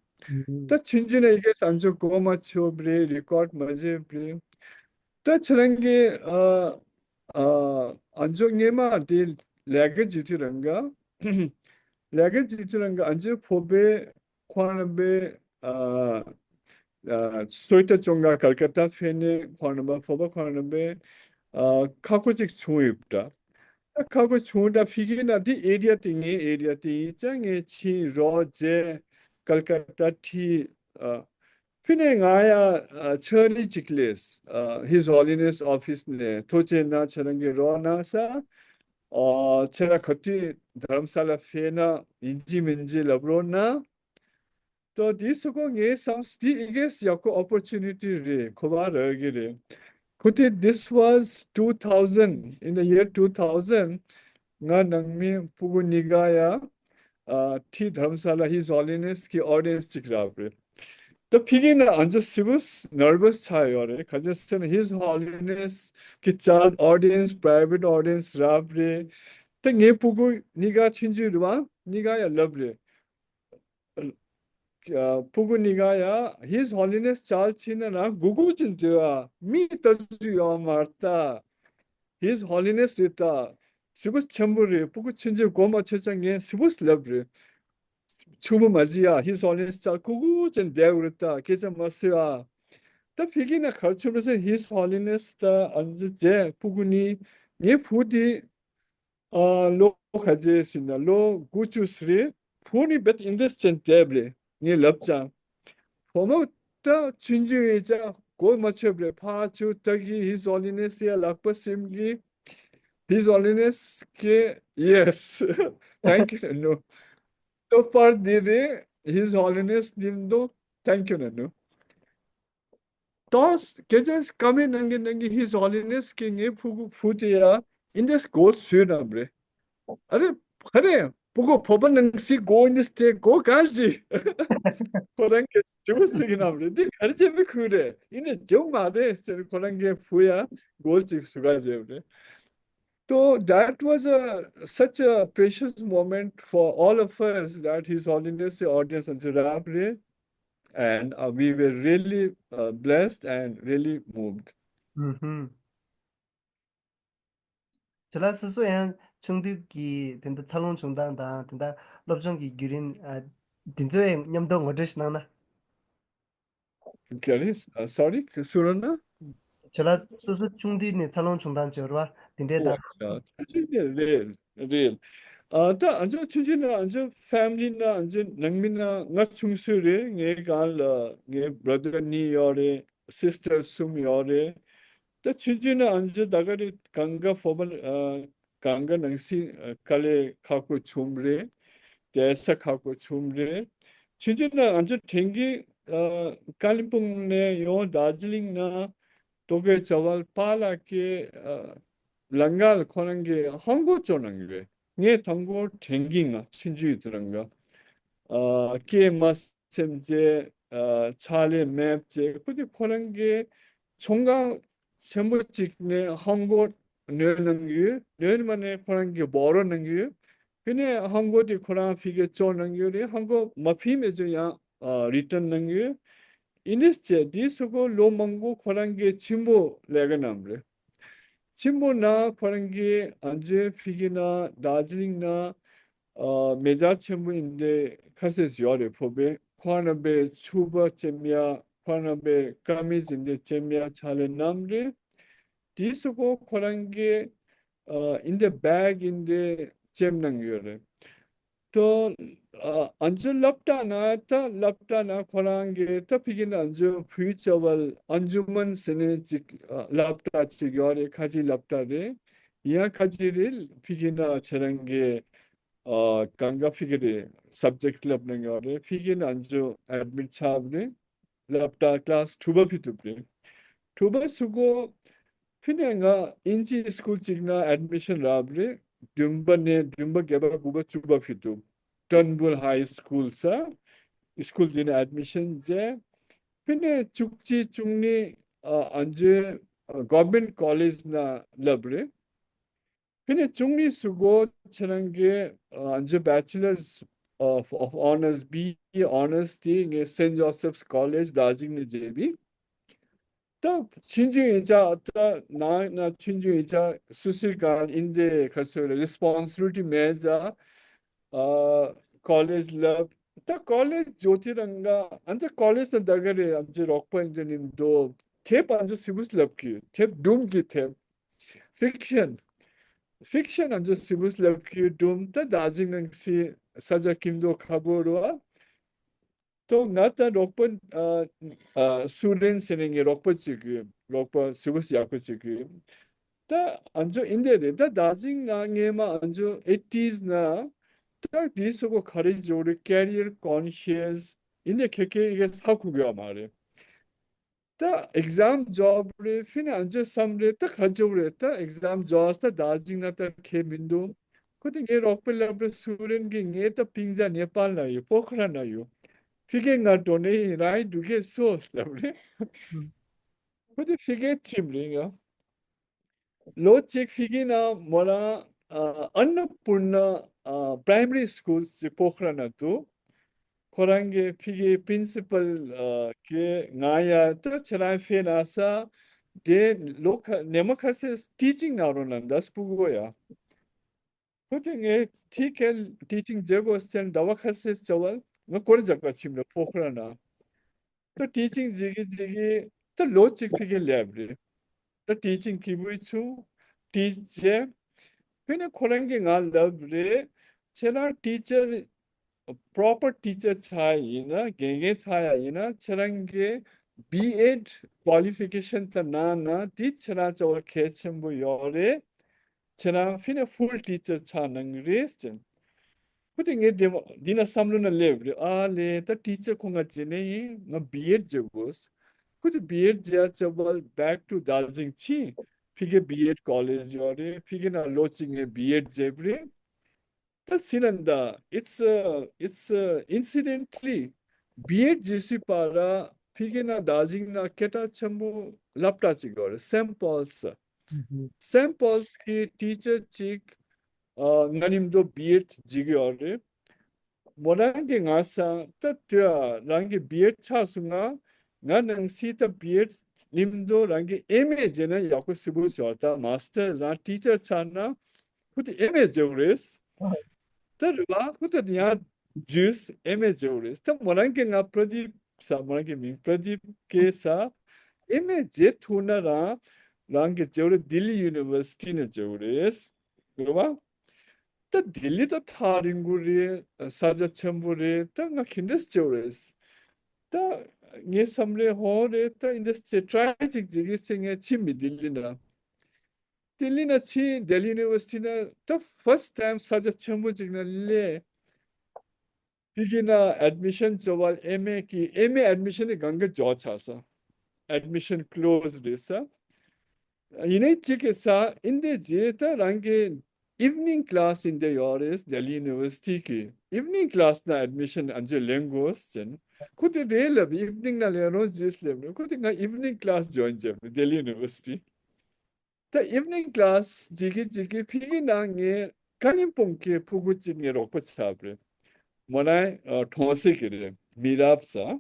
ད་ཆུང་ཆུང་ན་ཡི་གེ་ཨ་ཅེ་གོ་མ་ཆོད་རེད། རི་ཀོར་མ་བྱས་རེད། ད་ཁྱེད་རང་གི་ཨ་ཨ་ཨ་ཅེ་སྔས་མ་དེ་ལས་ཀ་བྱེད་དུས་རང་ག་ལས་ཀ་བྱེད་དུས་རང་ག་ཨ་ཅེ་ཕོ་པའི་ཁོང་རྣམ་པའི་ཨ་ཨ་སོ་ཡི་ད་ཅོང་ག་ཀལ་ཀ་ཏ་ཕེ་ནེ་ཁོང་རྣམ་པ་ཕོ་པ་ཁོང་རྣམ་པའི་ཨ་ཁ་ཁོ་ཅིག་བྱུང་ཡོད་པ་འདྲ། ད་ཁ་ཁོ་བྱུང་འདྲ་ཕི་གི་ན་དེ་ཨེ་རི་ཡ་དེ་ངའི་ཨེ་རི་ཡ་དེ་ཡིན་ཙང་ངས་ཕྱིན་རོགས་བྱས་ཀལ་ཀ་ཏ་ཁྲིད་ཨ་ཕི་ནས་ང་ཡ་ཨ་ཆ་རི་ཅིག་ལས་ཨ་His Holiness Office ནས་ཐུགས་རྗེ་གནང་། ཁྱེད་རང་གིས་རོགས་གནང་ས་ཨ་ཁྱེད་རང་ག་དུས་དྷ་རམ་ས་ལ་ཕེབས་ན་ཡིན་གཅིག་མིན་གཅིག་ལབ་རོགས་གནང་། ཏོ་དེ་སུ་ཁོ་ངའི་བསམ་དེ་ཨི་གེས་ཡག་པོ་opportunity རེད། གོ་བ་རག་གི་རེད། ཁོ་དེ་this was two thousand, in the year two thousand ང་ནང་མི་ཕྲུ་གུ་གཉིས་ཀ་ཡ་ཨ་ཁྲིད་དྷ་རམ་ས་ལ་His Holiness གི་audience ཅིག་རག་རེད། ད་ཕི་གི་ན་ཨ་ཅེ་སི་བུ་ནར་བ་སི་ཆགས་ཡོད་རེད། ག་ཅེ་སེ་ན་His Holiness གི་child audience, private audience རག་རེད། ད་ངའི་ཕྲུ་གུ་གཉིས་ཀ་ཆུང་ཆུང་རེད་བ། གཉིས་ཀ་ཡ་ལབ་རེད། ཨ་ཕྲུ་གུ་གཉིས་ཀ་ཡ་His Holiness ཅལ་ཕྱིན་ན་ན་གུ་གུ་ཅིག་འདུག་ཨ། མི་ལྟ་ཚུལ་ཡོད་མ་རེད་ད། His Holiness རེད་ད། སི་བུ་ཆེན་པོ་རེད། ཕྲུ་གུ་ཆུང་ཆུང་གོ་མ་ཆོད་ཙང་ངས་སི་བུ་ལབ་རེད། ཕྲུ་གུ་མ་བྱེད་ཡ། His Holiness ཅལ་གུ་གུ་ཅིག་བསྡད་དགོས་རེད་ད། སྐད་ཆ་མ་བཟོས་ཨ། ད་ཕི་གི་ན་ག་རེ་བྱུང་རེད་ཟེར། His Holiness ད་ཨ་ནི་ཅེ་ཕྲུ་གུ་གཉིས་ངའི་བུ་དེ་ཨ་ལོ་ག་ཚོད་ཟིན་ན་ལོ་དགུ་བཅུ་ཟིན་རེད། བུ་ནི་བེད་ཨིན་དེ་སི་ཅན་དེབ་རེད། ངས་ལབ་ཙང་། བུ་མོ་ད་ཆུང་ཆུང་ཡིན་ཙང་གོ་མ་ཆོད་པ་རེད། ཕར་ཚུར་ལྟ་གི། His Holiness ཡ་ལག་པ་སིམ་གི། His Holiness གི་yes, thank you ནོ། ཏོ་པར་འདི་རེད། His Holiness འདི་འདུག thank you ནོ། ཏོས་སྐད་ཆ་བཀའ་མོལ་གནང་གིན་གནང་གིན་His Holiness གིས་ངའི་ཕྲུ་གུ་བུ་དེ་ཡ་ཨིན་དེ་སི་གོལ་བཟོས་གནང་རེད། ཨ་རེ་ཨ་རེ་ཕྲུ་གུ་བོད་པ་ནང་སྲིད་གོ་ཨིན་དེ་སི་དེ་གོ་ག་ཅི། ཁོ་རང་གིས་དྲི་བ་བཟོས་གནང་རེད། འདི་ག་རེ་བྱས་པའི་ཁུལ་རེད། ཨིན་དེ་སི་རྒྱུ་མ་རེད་ཟེར། ཁོ་རང་གིས་བུ་ཡ་གོལ་ཅིག་བཟོ་ག་བྱས་རེད། So that was a such a precious moment for all of us that His Holiness the audience ཨ་ཅེ་རག་རེད། And uh, we were really uh, blessed and really moved. ཨུ་ཧུམ། ཁྱེད་ལ་སོ་སོ་ཡང་ཆུང་དུས་ཀྱི་དེ་འདྲ་འཚར་ལོངས་བྱུང་སྟངས་དང་དེ་འདྲ་སློབ་སྦྱོང་གི་བརྒྱུད་རིམ་ཨ་དེ་ཚོའི་མཉམ་དུ་ངོ་སྤྲོད་ཞིག་གནང་ན། ག་རེ། ཨ་སོ་རི། སུ་ར་ན། ཁྱེད་ལ་སོ་སོ་ཆུང་དུས་ནས་འཚར་ལོངས་བྱུང་སྟངས་བྱོས་ར་བ་དེ་འདྲས་དང་། ཨོ་ཡ། ཆུང་དུས་ནས་རེད་རེད། ཨ་ད་ཨ་ཅག་ཆུང་ཆུང་ན་ཨ་ཅག་ཕེ་མི་ལི་ན་ཨ་ཅག་ནང་མི་ན་ང་ཆུང་སུ་རེད། ངའི་སྒང་ལ་ངའི་བྷ་ར་དར་གཉིས་ཡོད་རེད། སིས་ཊར་གསུམ་ཡོད་རེད། ད་ཆུང་ཆུང་ན་ཨ་ཅག་ད་ག་རེ་གང་ག་ཕོ་བ་ཨ་གང་ག་ནང་སྲིད་ཨ་དཀའ་ལས་ཁག་པོ་བྱུང་རེད། བསྡད་ས་ཁག་པོ་བྱུང་རེད། ཆུང་ཆུང་ན་ཨ་ཅག་དེང་གི་ཨ་ཀ་ལིམ་པོང་ནས་ཡོང་དར་ཇི་ལིང་ན་ཏོ་གེ་ཅ་ཝལ་པཱ་ལགས་ཀྱི་ཨ་ལང་ཀ་ལ་ཁོ་རང་གི་ཧང་གོ་ཅོ་གནང་ཡོད། ངས་དང་པོ་དྲན་གི་ང་ཆུང་ཆུང་ཡོད་དུས་རང་ག་ཨ་སྐད་མ་སེམས་བྱས་ཨ་ཕྱག་ལས་མེད་བྱས། ཁོ་དེ་ཁོ་རང་གི་ཚོང་ཁང་ཆེན་པོ་གཅིག་ནས་ཧང་གོ་ཉོས་གནང་ཡོད། ཉོས་མ་ནས་ཁོ་རང་གི་བོ་རོ་གནང་ཡོད། ཕི་ནས་ཧང་གོ་དེ་ཁོ་རང་ཕི་གེ་ཅོ་གནང་ཡོད་རེད། ཧང་གོ་མ་ཕི་མེད་ཅོ་ཡང་ཨ་རི་ཊན་གནང་ཡོད། ཨིན་དེ་སི་བྱས་དེའི་སུ་གོ་ལོ་མང་པོ་ཁོ་རང་གི་ཆེན་པོ་ལས་ཀ་གནང་རེད། ཆེན་པོ་ན་ཁོ་རང་གི་ཨ་ཅེ་ཕི་གི་ན་དར་ཇི་ལིང་ན་ཨ་མེ་ཇར་ཆེན་པོ་ཨིན་དེ་ཁ་སེས་ཡོད་རེད། ཕོ་བས་ཁོ་རང་པའི་ཕྱུ་པ་ཅེམ་ཡ་ཁོ་རང་པའི་ཀ་མི་ཟིན་དེ་ཅེམ་ཡ་ཆ་ལས་གནང་རེད། དེའི་སུ་གོ་ཁོ་རང་གི་ཨ་ཨིན་དེ་བེག་ཨིན་དེ་ཅེམ་གནང་ཡོད་རེད། ཏོ་ཨ་ཨ་ཅེ་སློབ་གྲྭ་ན་ད་སློབ་གྲྭ་ན་ཁོ་རང་གི་ད་ཕི་གི་ན་ཨ་ཅེ་བུ་ཅ་ཝལ་ཨན་ཇུ་མན་ཟེར་ནས་ཅིག་ཨ་སློབ་གྲྭ་ཅིག་ཡོད་རེད། ཁ་ཆེའི་སློབ་གྲྭ་རེད། ཡང་ཁ་ཆེ་རེད། ཕི་གི་ན་ཁྱེད་རང་གི་ཨ་གང་ག་ཕི་གི་རེད་སབ་ཇེག་སློབ་གནང་ཡོད་རེད། ཕི་གི་ན་ཨ་ཅེ་ཨེ་ཌི་མིཊ་ཆགས་པ་རེད། སློབ་གྲྭ་ཀ་ལ་སི་དྲུག་པ་ཕི་ཐུབ་རེད། དྲུག་པ་སུ་གོ་ཕི་ནས་ང་ཨིན་ཇི་སི་ཀུལ་གཅིག་ན་ཨེ་ཌི་མི་ཤན་རག་པ་རེད། བདུན་པ་ནས་བདུན་པ་བརྒྱད་པ་དགུ་པ་བཅུ་པ་ཕི་ཐུབ། ཊརན་བུལ་ཧའི་སི་ཀུལ་ས་སི་ཀུལ་དེ་ནས་ཨེ་ཌི་མི་ཤན་བྱས། ཕི་ནས་བཅུ་གཅིག་བཅུ་གཉིས་ཨ་ཨ་ཇོའི་ ཨ་Government College ནང་བསླབས་རེད། ཕི་ནས་ཅུང་ནི་སུ་གོ་ཁྱེད་རང་གི་ཨ་འཇུ་Bachelors of of Honours B E Honours དེ་ངས་Saint Joseph's College དར་ཇིང་ནས་བརྒྱབ་པས། ད་ཆུང་ཆུང་ཡིན་ཙང་ད་ནང་ན་ཆུང་ཆུང་ཡིན་ཙང་སུ་སུའི་གང་ཡིན་དེ་ག་ཚོད་རེད། Responsibility མེད་ཙང་ཨ་College བསླབས། ད་College འཇོག་དུས་རང་ག་ཨ་འཇུ་College ན་ད་ག་རེ་ཨ་འཇུ་རོགས་པ་ཡིན་དུས་ནི་འདུག་དེབ་ཨ་འཇུ་སུ་བུ་བསླབ་གི་དེབ་སྒྲུང་གི་དེབ། Fiction Fiction ཨ་འཇུ་སུ་བུ་བསླབ་གི་སྒྲུང་ད་དར་ཇིང་ནང་སི་ས་ཆ་ཁྱིམ་དུ་ཁ་བོ་རུ་ཨ། ཏོ་ང་ད་རོགས་པ་ཨ་ཨ་སུ་རེན་ཟེར་ནས་ངའི་རོགས་པ་གཅིག་གི་རོགས་པ་སུ་བུ་ཡག་པོ་གཅིག་གི་ད་ཨ་འཇུ་ཨིན་དེ་རེད། ད་དར་ཇིང་ན་ངས་མ་ཨ་འཇུ་eighties ན་ད་དེའི་སུ་གོ་ག་རེ་འཇོག་རེད། Career conscious ཨིན་དེ་ཁེ་ཁེ་ཡི་གེ་ས་ཁུག་ཡོད་མ་རེད། ད་exam འཇོག་རེད། ཕི་ནས་ཨ་འཇུ་བསམ་རེད། ད་ག་འཇོག་རེད། ད་exam འཇོག་ས་དར་ཇིང་ན་ད་ཁེ་མི་འདུག་ཁོ་དེ་ངའི་རོགས་པ་ལབ་རེད། སུ་རེན་གི་ངའི་ད་པིང་ཅ་ནེ་པཱལ་ན་ཡོད། པོ་ཁ་ར་ན་ཡོད། ཕི་གེ་ང་འགྲོ་ནས་ཡིན། རང་ཡིན་འགྲོ་གེ་སོ་ལབ་རེད། ཁོ་དེ་ཕི་གེ་ཁྱིམ་རེད་ཡ། ལོ་གཅིག་ཕི་གི་ན་མོ་རང་ཨ་ཨན་ན་པུར་ན་ཨ་Primary School ཅིག་པོ་ཁ་ར་ན་འདུག་ཁོ་རང་གི་ཕི་གི་Principal ཨ་གི་ང་ཡ་ད་ཁྱེད་རང་ཕེ་ན་ས་གི་ལོ་ཁ་ནེ་མ་ཁ་སེ་teaching ན་རོ་ན་འདས་སྤུ་གོ་ཡ། ཁོ་དེ་ངས་ཐིག་གལ་teaching བྱེད་དགོས་ཟེར་ཟླ་བ་ཁ་ཤས་བྱ་བ་ང་སྐོར་རྒྱག་པ་ཕྱིན་རེད་པོ་ཁོ་ར་ན། ད་teaching བྱེད་ཀྱི་བྱེད་ཀྱི་ད་ལོ་གཅིག་ཕི་གི་ལེབ་རེད། ད་teaching གི་བུའི་ཆུ་teach བྱས། ཕི་ནས་ཁོ་རང་གིས་ང་ལབ་རེད། ཁྱེད་རང་teacher proper teacher ཆགས་ཡིན་ན་དགེ་རྒན་ཆགས་ཡ་ཡིན་ན་ཁྱེད་རང་གི་B.Ed qualification ད་ནང་ན་དེ་ཁྱེད་རང་བྱ་བ་གལ་ཆེན་པོ་ཡོད་རེད། ཁྱེད་རང་ཕི་ནས་full teacher ཆགས་གནང་རེད་ཟེར། ཁོ་དེ་ངས་དེ་མ་འདི་ན་བསམ་བློ་ན་སླེབས་རེད། ཨ་ལས་ད་teacher ཁོ་ང་བྱེད་ནས་ཡིན། ང་B.Ed བྱེད་དགོས། ཁོ་དེ་B.Ed བྱེད་ཡ་བྱ་བ་back to དར་ཇིང་ཕྱིན། ཕི་གི་B.Ed college ཡོད་རེད། ཕི་གི་ན་ལོ་གཅིག་ངས་B.Ed བྱེད་རེད། ད་སི་ནན་ད་it's a, it's a incidentally B.Ed རྗེས་སུ་པ་ར་ཕི་གི་ན་དར་ཇིང་ན་སྐད་གྲགས་ཆེན་པོ་སློབ་གྲྭ་ཅིག་ཡོད་རེད། Saint Paul's། Saint Paul's གི་teacher ཅིག་ཨ་ང་ནིམ་དོ་B.Ed བྱེད་ཀྱི་ཡོད་རེད། མོ་རང་གི་ང་ས་ད་དུ་རང་གི་B.Ed ཆགས་སོང་ང་། ང་ནང་སི་ད་B.Ed ནིམ་དོ་རང་གི་M.A བྱས་ན་ཡག་པོ་སི་བོ་ཞོར་ད་master རང་teacher ཆགས་ན་ཁུ་དེ་M.A བྱེད་དགོས་རེད། ད་རེད་བ། ཁོ་ད་ཡང་ཇུས་M.A བྱེད་དགོས་རེད། ད་མོ་རང་གི་ང་པྲ་དིབ་ས་མོ་རང་གི་མིང་པྲ་དིབ་སྐྱེས་ས་M.A བྱེད་ཐུབ་ན་རང་རང་གི་བྱེད་དགོས་རེད། ལྡི་ལི་University ནས་བྱེད་དགོས་རེད། རེད་བ། ད་ལྡི་ལི་ད་ཐག་རིང་པོ་རེད། ས་ཆ་ཆེན་པོ་རེད། ད་ང་ག་འདྲས་བྱེད་དགོས་རེད། ད་ངའི་བསམ་རེད་ཧོ་རེད། ད་ཨིན་ཌས་ཅེ་ཊི་རའི་ཅིག་བྱེད་ཀྱི་ཟེར་ངས་ཕྱིན་མི་ལྡི་ལི་ན། ལྡི་ལི་ན་ཕྱིན། ལྡི་ལི་University ན་ད་first time ས་ཆ་ཆེན་པོ་ཅིག་ན་སླེབས། ཕི་གི་ན་admission བྱ་བ་M.A གི་M.A admission ནི་གང་ག་འཇོག་ཆགས་ས། Admission close རེད་ས། ཡིན་ནའི་གཅིག་གི་ས་ཨིན་དེ་རྗེས་ད་རང་གི་evening class ཨིན་དེ་ཡོད་རེད། ལྡི་ལི་University གི་evening class ན་admission ཨ་འཇོག་ལེན་དགོས་ཟེར། ཁོ་དེ་རེད་ལབ། evening ན་ལེན་རོགས་བྱེད་ལབ་ནས་ཁོ་དེ་ང་evening class join བྱས་པ་ལྡི་ལི་University། ད་evening class བྱེད་ཀྱི་བྱེད་ཀྱི་ཕི་གི་ནང་ངས་ཀ་ལིམ་པོང་གི་ཕྲུ་གུ་གཅིག་ངས་རོགས་པ་ཆགས་པ་རེད། མོ་རང་ཨ་གྲོང་གསེབ་ཀྱི་རེད། མི་རབས་ས།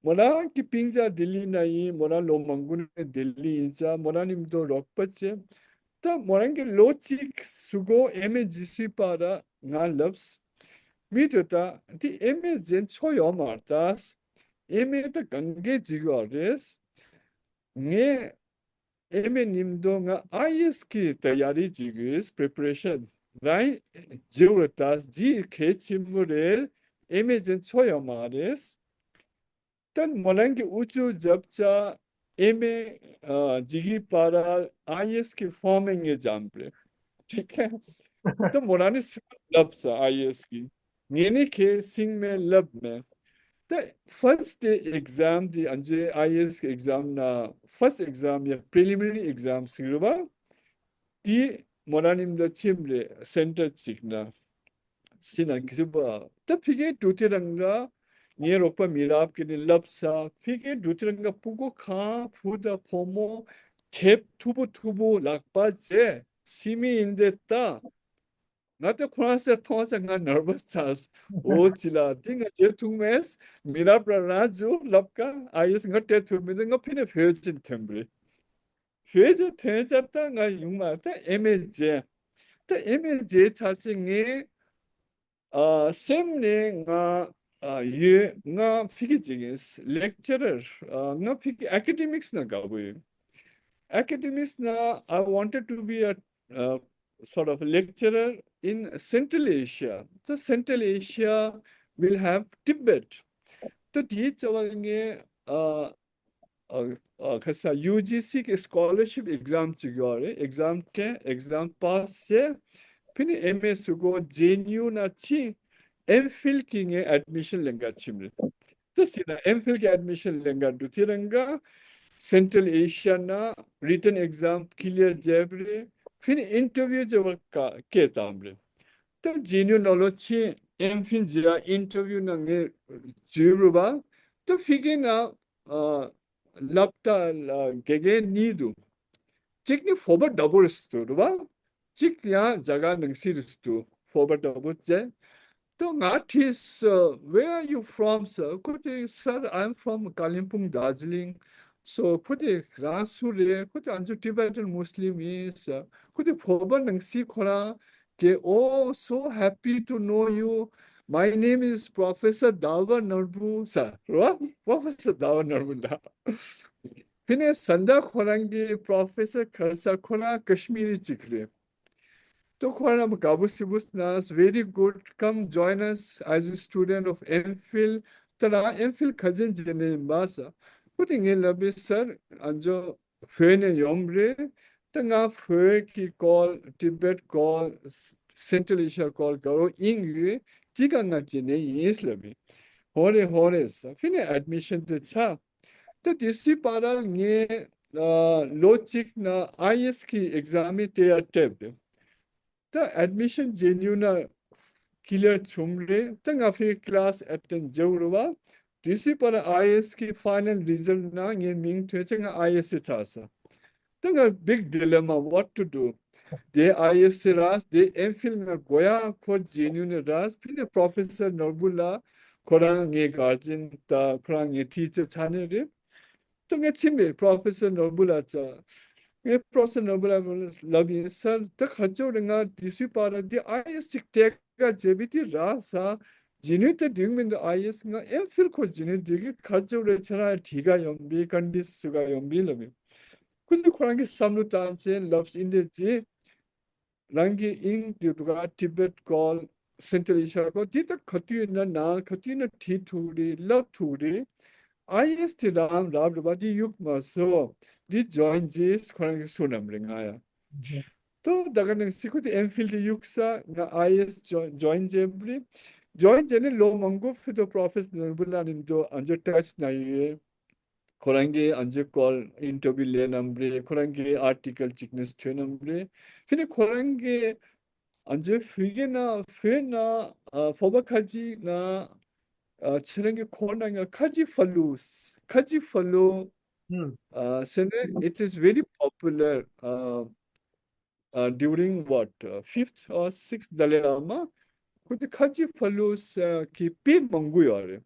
མོ་རང་གི་སྤུན་ཀྱག་ལྡི་ལི་ན་ཡིན། མོ་རང་ལོ་མང་པོ་ནས་ལྡི་ལི་ཡིན་ཙང་མོ་རང་ནི་མི་དོ་རོགས་པ་བྱས། ད་མོ་རང་གི་ལོ་གཅིག་སུ་གོ་M.A རྗེས་སུ་པ་ར་ང་ལབས། མི་དོ་ད་འདི་M.A བྱེད་ཆོག་ཡོད་མ་རེད་ད། M.A ད་གང་གས་བྱེད་ཀྱི་ཡོད་རེད། ངས་M.A ནིམ་དོ་ང་I A S གི་ད་ཡ་རི་ཅིག་གི་preparation རང་བྱེད་དགོས་ད། ཇི་གལ་ཆེན་པོ་རེད། M.A བྱེད་ཆོག་ཡོད་མ་རེད། ད་མོ་རང་གི་ཨུ་ཅུ་རྒྱབ་ཆ་M.A ཨ་བྱེད་ཀྱི་བར་I A S གི་form ངས་འཇམ་རེད། ད་མོ་རང་ནི་སུ་ལབ་ས་I A S གི་ངས་ནི་ཁས་སིང་མེད་ལབ་མེད། ད་first day exam དེ་ཨ་ཇེ་I A S གི་exam ན་first exam ཡ་preliminary exam ཟེར་བ་དེ་མོ་རང་ནི་འདི་ལ་ཕྱིན་རེད། center གཅིག་ན་སི་ན་གི་སུ་བ་ད་ཕི་གེ་འགྲོ་དེ་རང་ག་ངའི་རོགས་པ་མི་རབས་ཀྱི་ནི་ལབ་ས། ཕི་གེ་འགྲོ་དེ་རང་ག་ཕྲུ་གུ་གང་བུ་དང་བུ་མོ་ དེབ་མཐུག་པོ་མཐུག་པོ་ལག་པ་བྱས་ཤེས་མི་ཡིན་དེ་ལྟ། ང་དེ་ཁོ་རང་སེ་མཐོང་ས་ང་ནར་བ་སི་ཆགས། འོ་ཅི་ལ་དེ་ང་བརྗེད་ཐུབ་མེད། མི་རབས་ར་རང་ཇུ་ལབ་ཀ་ཨ་ཡེས་ང་སྤྲད་ཐུབ་མི་འདུག་ང་ཕི་ནས་བོད་ཅིག་ཐོན་པ་རེད། བོད་ཅིག་ཐོན་ཚར་ད་ང་ཡོང་མ་ད་ཨེམ་ཨེ་བརྗེད། ད་ཨེམ་ཨེ་བརྗེད་ཚར་ཅིག་ངས་ཨ་སེམས་ནས་ང་ཨ་ཡོད་ང་ཕི་གི་ཅིག་ཡིན་ལེག་ཅར་ར་ང་ཕི་གི་ཨེ་ཀ་ཌེ་མིག་སི་ན་དགའ་པོ་ཡོད། Academics now, I wanted to be a uh, sort of lecturer in Central Asia. So Central Asia will have Tibet. So དེའི་རྩ་བ་ངས་ཨ་ཨ་ཨ་ཁ་ས་ཡུ་ཇི་སི་གི་སི་ཀོ་ལར་ཤིབ་ཨེག་ཛམ་ཅིག་ཡོད་རེད། ཨེག་ཛམ་ཀྱི་ཨེག་ཛམ་པཱ་སི་བྱས། ཕི་ནས་ཨེམ་ཨེ་ཟུར་གོ་ཇེ་ཨེན་ཡུ་ན་ཕྱིན། ཨེམ་ཕིལ་གི་ངས་ཨེཌ་མི་ཤན་ལེན་ག་ཕྱིན་རེད། དེ་སྲིད་ན་ཨེམ་ཕིལ་གྱི་ཨེཌ་མི་ཤན་ལེན་ག་འགྲོ་དེ་རིང་ག་སེན་ཊྲལ་ཨེ་ཤི་ཡ་ན་རི་ཊན་ཨེག་ཛམ་ཀི་ལི་ཡར་བྱས་པ་རེད། ཕི་ནི་ཨིན་ཊར་བིའུ་བྱེད་པར་ཀ་སྐད་བཏང་པ་རེད། ད་ཇེ་ཨེན་ཡུ་ནང་ལོགས་ཕྱིན་ཨེམ་ཕིལ་བྱེད་ཡ་ཨིན་ཊར་བིའུ་ནང་ངས་འཇུས་པ་རེད་པ། ད་ཕི་གི་ན་ཨ་སློབ་གྲྭ་ལ་དགེ་རྒན་གཉིས་འདུག་གཅིག་ནི་བོད་པ་འདྲ་པོ་རེད་འདུག་རེད་པ། གཅིག་ཡང་རྒྱ་གར་ནང་སྲིད་རེད་འདུག་བོད་པ་འདྲ་པོ་བྱས། ད་ང་དྲིས། Where are you from, sir? ཁོ་དེ་Sir, I'm from Kalimpong, Darjeeling. So ཁོ་དེ་རང་སུ་རེད། ཁོ་དེ་ཨ་ནི་ཅོ་Tibetan Muslim ཡིན་ཟེར། ཁོ་དེ་བོད་པ་ནང་སྲིད་ཁོ་རང་གིས། Oh, so happy to know you. My name is Professor Dawa Narbu, sir. རེད་པ། Professor Dawa Narbu ད། ཕི་ནས་ས་མཐའ་ཁོ་རང་གི་པྲོ་ཕེ་སར་ག་རེ་ཟེར། ཁོ་རང་ཀ་ཤི་མི་རི་ཅིག་རེད། ད་ཁོ་རང་དགའ་པོ་ཞེ་པོ་གནང་། Very good, come join us as a student of M.Phil. ད་རང་ཨེམ་ཕིལ་ག་ཚོད་བྱེད་ནས་ཡིན་པ་ཟེར། ཁོ་དེ་ངས་ལབ་པ་རེད། Sir, ཨ་ནི་ཅོ་བོད་ནས་ཡོང་པ་རེད། ད་ང་བོད་ཀྱི་སྐོར་ཊི་བེཊ་སྐོར་སེན་ཊྲལ་ཨེ་ཤི་ཡ་སྐོར་དགའ་པོ་ཡིན་ཡོད། དེ་ག་ང་བྱེད་ནས་ཡིན་ལབ་པ་རེད། ཧོ་རེད་ཧོ་རེད་ཟེར། ཕི་ནས་ཨེཌ་མི་ཤན་དེ་ཆགས། ད་དེ་སྲིད་བར་ལ་ངས་ཨ་ལོ་གཅིག་ནང་ཨའི་ཨེ་ཨེས་གི་ཨེག་ཛམ་དེ་ཡར་སྤྲད་པ་རེད། ད་ཨེཌ་མི་ཤན་ཇེ་ཨེན་ཡུ་ནང་ཀི་ལི་ཡར་བྱུང་རེད། ད་ང་ཕི་ཀི་ལ་སི་ཨེ་ཊེན་ཌི་བྱེད་དགོས་རེད་པ། དེ་སྲིད་བར་ཨའི་ཨེ་ཨེས་གི་ཕའི་ནལ་རི་ཛལ་ནང་ངའི་མིང་ཐོན་ཚེ་ང་ཨའི་ཨེ་ཨེས་ཆགས་སོང་། ད་ང་big dilemma, what to do? དེ་ཨའི་ཨེ་ཨེས་རག་དེ་ཨེམ་ཕིལ་ང་དགོས་ཡ། ཁོ་ཇེ་ཨེན་ཡུ་ནས་རག་ཕི་ནས་པྲོ་ཕེ་སར་ནོར་བུ་ལགས་ཁོ་རང་ངའི་གར་ཇན་དང་ཁོ་རང་ངའི་ཊི་ཆར་ཆགས་ནི་རེད། ད་ངས་ཕྱིན་པས་པྲོ་ཕེ་སར་ནོར་བུ་ལགས་ལ། ངས་པྲོ་ཕེ་སར་ནོར་བུ་ལགས་ལ་ལབ་ཡིན། Sir, ད་ག་ཅོག་རེད། ང་དེ་སྲིད་བར་འདི་ཨའི་ཨེ་ཨེས་ཅིག་སྤྲད་ག་བྱས་པ་དེ་རག་སོང་། ཇེ་ཨེན་ཡུ་དེ་འགྲིག་མི་འདུག་ཨའི་ཨེ་ཨེས་ང་ཨེམ་ཕིལ་ཁོ་ཇེ་ཨེན་ཡུ་འགྲིག་གི། ག་ཅོག་རེད། ཁྱེད་རང་ཁྲིད་ག་ཡོང་པས་ཀན་ཌི་སི་བཟོ་ག་ཡོང་པས་ལབ་ཡིན། ཁོ་ཚོས་ཁོ་རང་གི་བསམ་བློ་བཏང་བྱས་ལབ་ཡིན། དེ་རྗེས་རང་གི་ཨིན་འདི་འདུག་ག་ཊི་བེཊ་སྐོར་སེན་ཊྲལ་ཨེ་ཤི་ཡ་སྐོར་འདི་ད་ག་དུས་ཡིན་ན་ནང་ག་དུས་ཡིན་ན་ཁྲིད་ཐུབ་རེད། ལབ་ཐུབ་རེད། ཨའི་ཨེ་ཨེས་དེ་རང་རག་རེད་པ། འདི་གཡུག་མ་སོང་། འདི་ཇོ་ཨིན་བྱས་ཁོ་རང་གིས་བཟོ་གནང་རེད་ང་ཡ། ཏོ་ད་ག་ནང་སི་ཁོ་དེ་ཨེམ་ཕིལ་དེ་གཡུག་ས་ང་ཨའི་ཨེ་ཨེས་ཇོ་ཇོ་ཨིན་བྱས་པ་རེད། ཇོ་ཨིན་བྱས་ནས་ལོ་མང་པོ་ཕྱིན་ཏོ་པྲོ་ཕེ་སར་ནོར་བུ་ལགས་ནས་འདུག་ཨ་ནི་ཅོ་ཊཆ་ནང་ཡོད། ཁོ་རང་གིས་ཨ་ནི་ཅོ་སྐོར་ཨིན་ཊར་བིའུ་ལེན་ནམ་རེད། ཁོ་རང་གིས་ཨར་ཊི་ཀལ་ཅིག་ནས་ཐོན་ནམ་རེད། ཕི་ནས་ཁོ་རང་གིས་ཨ་ནི་ཅོ་བོད་སྐད་ནང་བོད་ནང་ཨ་བོད་པ་ཁ་ཅིག་ནང་ཨ་ཁྱེད་རང་གི་ཁོ་ན་ང་ཁ་ཅིག་ཕ་ལུ་ཁ་ཅིག་ཕ་ལུ་ཨ་ཟེར་ནས། It is very popular. ཨ uh, during what, uh, fifth or sixth Dalai Lama, ཁོ་དེ་ཁ་ཆེ་ཕ་ལུ་གི་དཔེ་མང་པོ་ཡོད་རེད།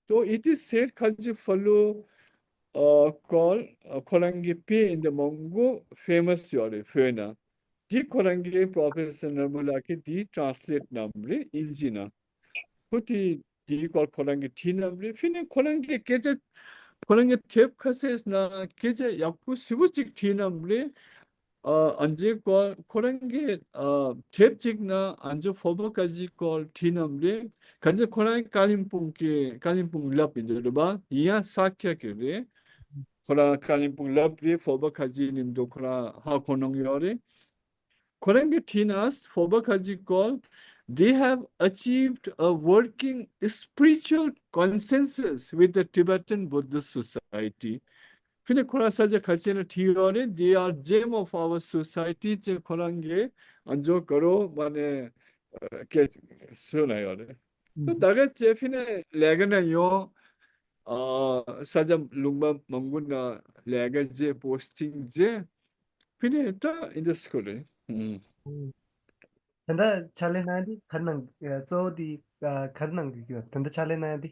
So it is said ཁ་ཆེ་ཕ་ལུ་uh, སྐོར་uh, ཁོ་རང་གི་དཔེ་འདི་མང་པོ་ཕེ་མ་སི་ཡོད་རེད་བོད་ནང་། འདི་ཁོ་རང་གི་པྲོ་ཕེ་སར་ནོར་བུ་ལགས་ཀྱིས་འདི་ཊྲན་སི་ལེཊ་གནང་བ་རེད་ཨིན་ཇི་ནང་། ཁོ་དེ་དེའི་སྐོར་ཁོ་རང་གིས་བྲིས་གནང་བ་རེད། ཕི་ནས་ཁོ་རང་གིས་སྐད་ཆ་ཁོ་རང་གི་དེབ་ཁ་ཤས་ནང་སྐད་ཆ་ཡག་པོ་ཞེ་པོ་ཅིག་བྲིས་གནང་བ་རེད། ཨ་ཨ་ནི་ཅོ་སྐོར་ཁོ་རང་གི་ཨ་དེབ་ཅིག་ནང་ཨ་ནི་ཅོ་བོད་པ་ཁ་ཆེ་སྐོར་བྲིས་གནང་བ་རེད། གང་ཅི་ཁོ་རང་ཀ་ལིམ་པོང་གི་ཀ་ལིམ་པོང་སློབ་ཡིན་འདུག་རེད་པ། ཡིན་ཡང་ས་སྐྱ་གི་རེད། ཁོ་རང་ཀ་ལིམ་པོང་སློབ་རེད། བོད་པ་ཁ་ཆེ་ཡིན་འདུག་ཁོ་རང་ཧ་གོ་མྱོང་ཡོད་རེད། ཁོ་རང་གིས་བྲིས་ན་བོད་པ་ཁ་ཅིག་སྐོར། They have achieved a working spiritual consensus with the Tibetan Buddhist Society. ཕི་ནས་ཁོ་རང་ས་ཆ་ཁ་ཆེ་ན་བྲིས་ཡོད་རེད། They are gem of our society ཅེས་ཁོ་རང་གིས་ཨ་ནི་ཅོ་ག་རོ་མ་ནས་སྐད་གསོལ་ན་ཡོད་རེད། ད་ག་ཅེས་ཕི་ནས་ལས་ཀ་ན་ཡོང་། ཨ་ས་ཆ་ལུང་པ་མང་པོ་ན་ལས་ཀ་བྱས། པོ་སི་ཊིང་བྱས། ཕི་ནས་ད་ཨིན་ཌ་སི་ཁུལ་རེད། ཨུམ། ཨུམ། ད་ལྟ་ཕྱག་ལས་གནང་དེ་ག་རེ་གནང་། ཨ་གཙོ་བོ་དེ་ཨ་ག་རེ་གནང་གི་ཡོད། ད་ལྟ་ཕྱག་ལས་གནང་དེ།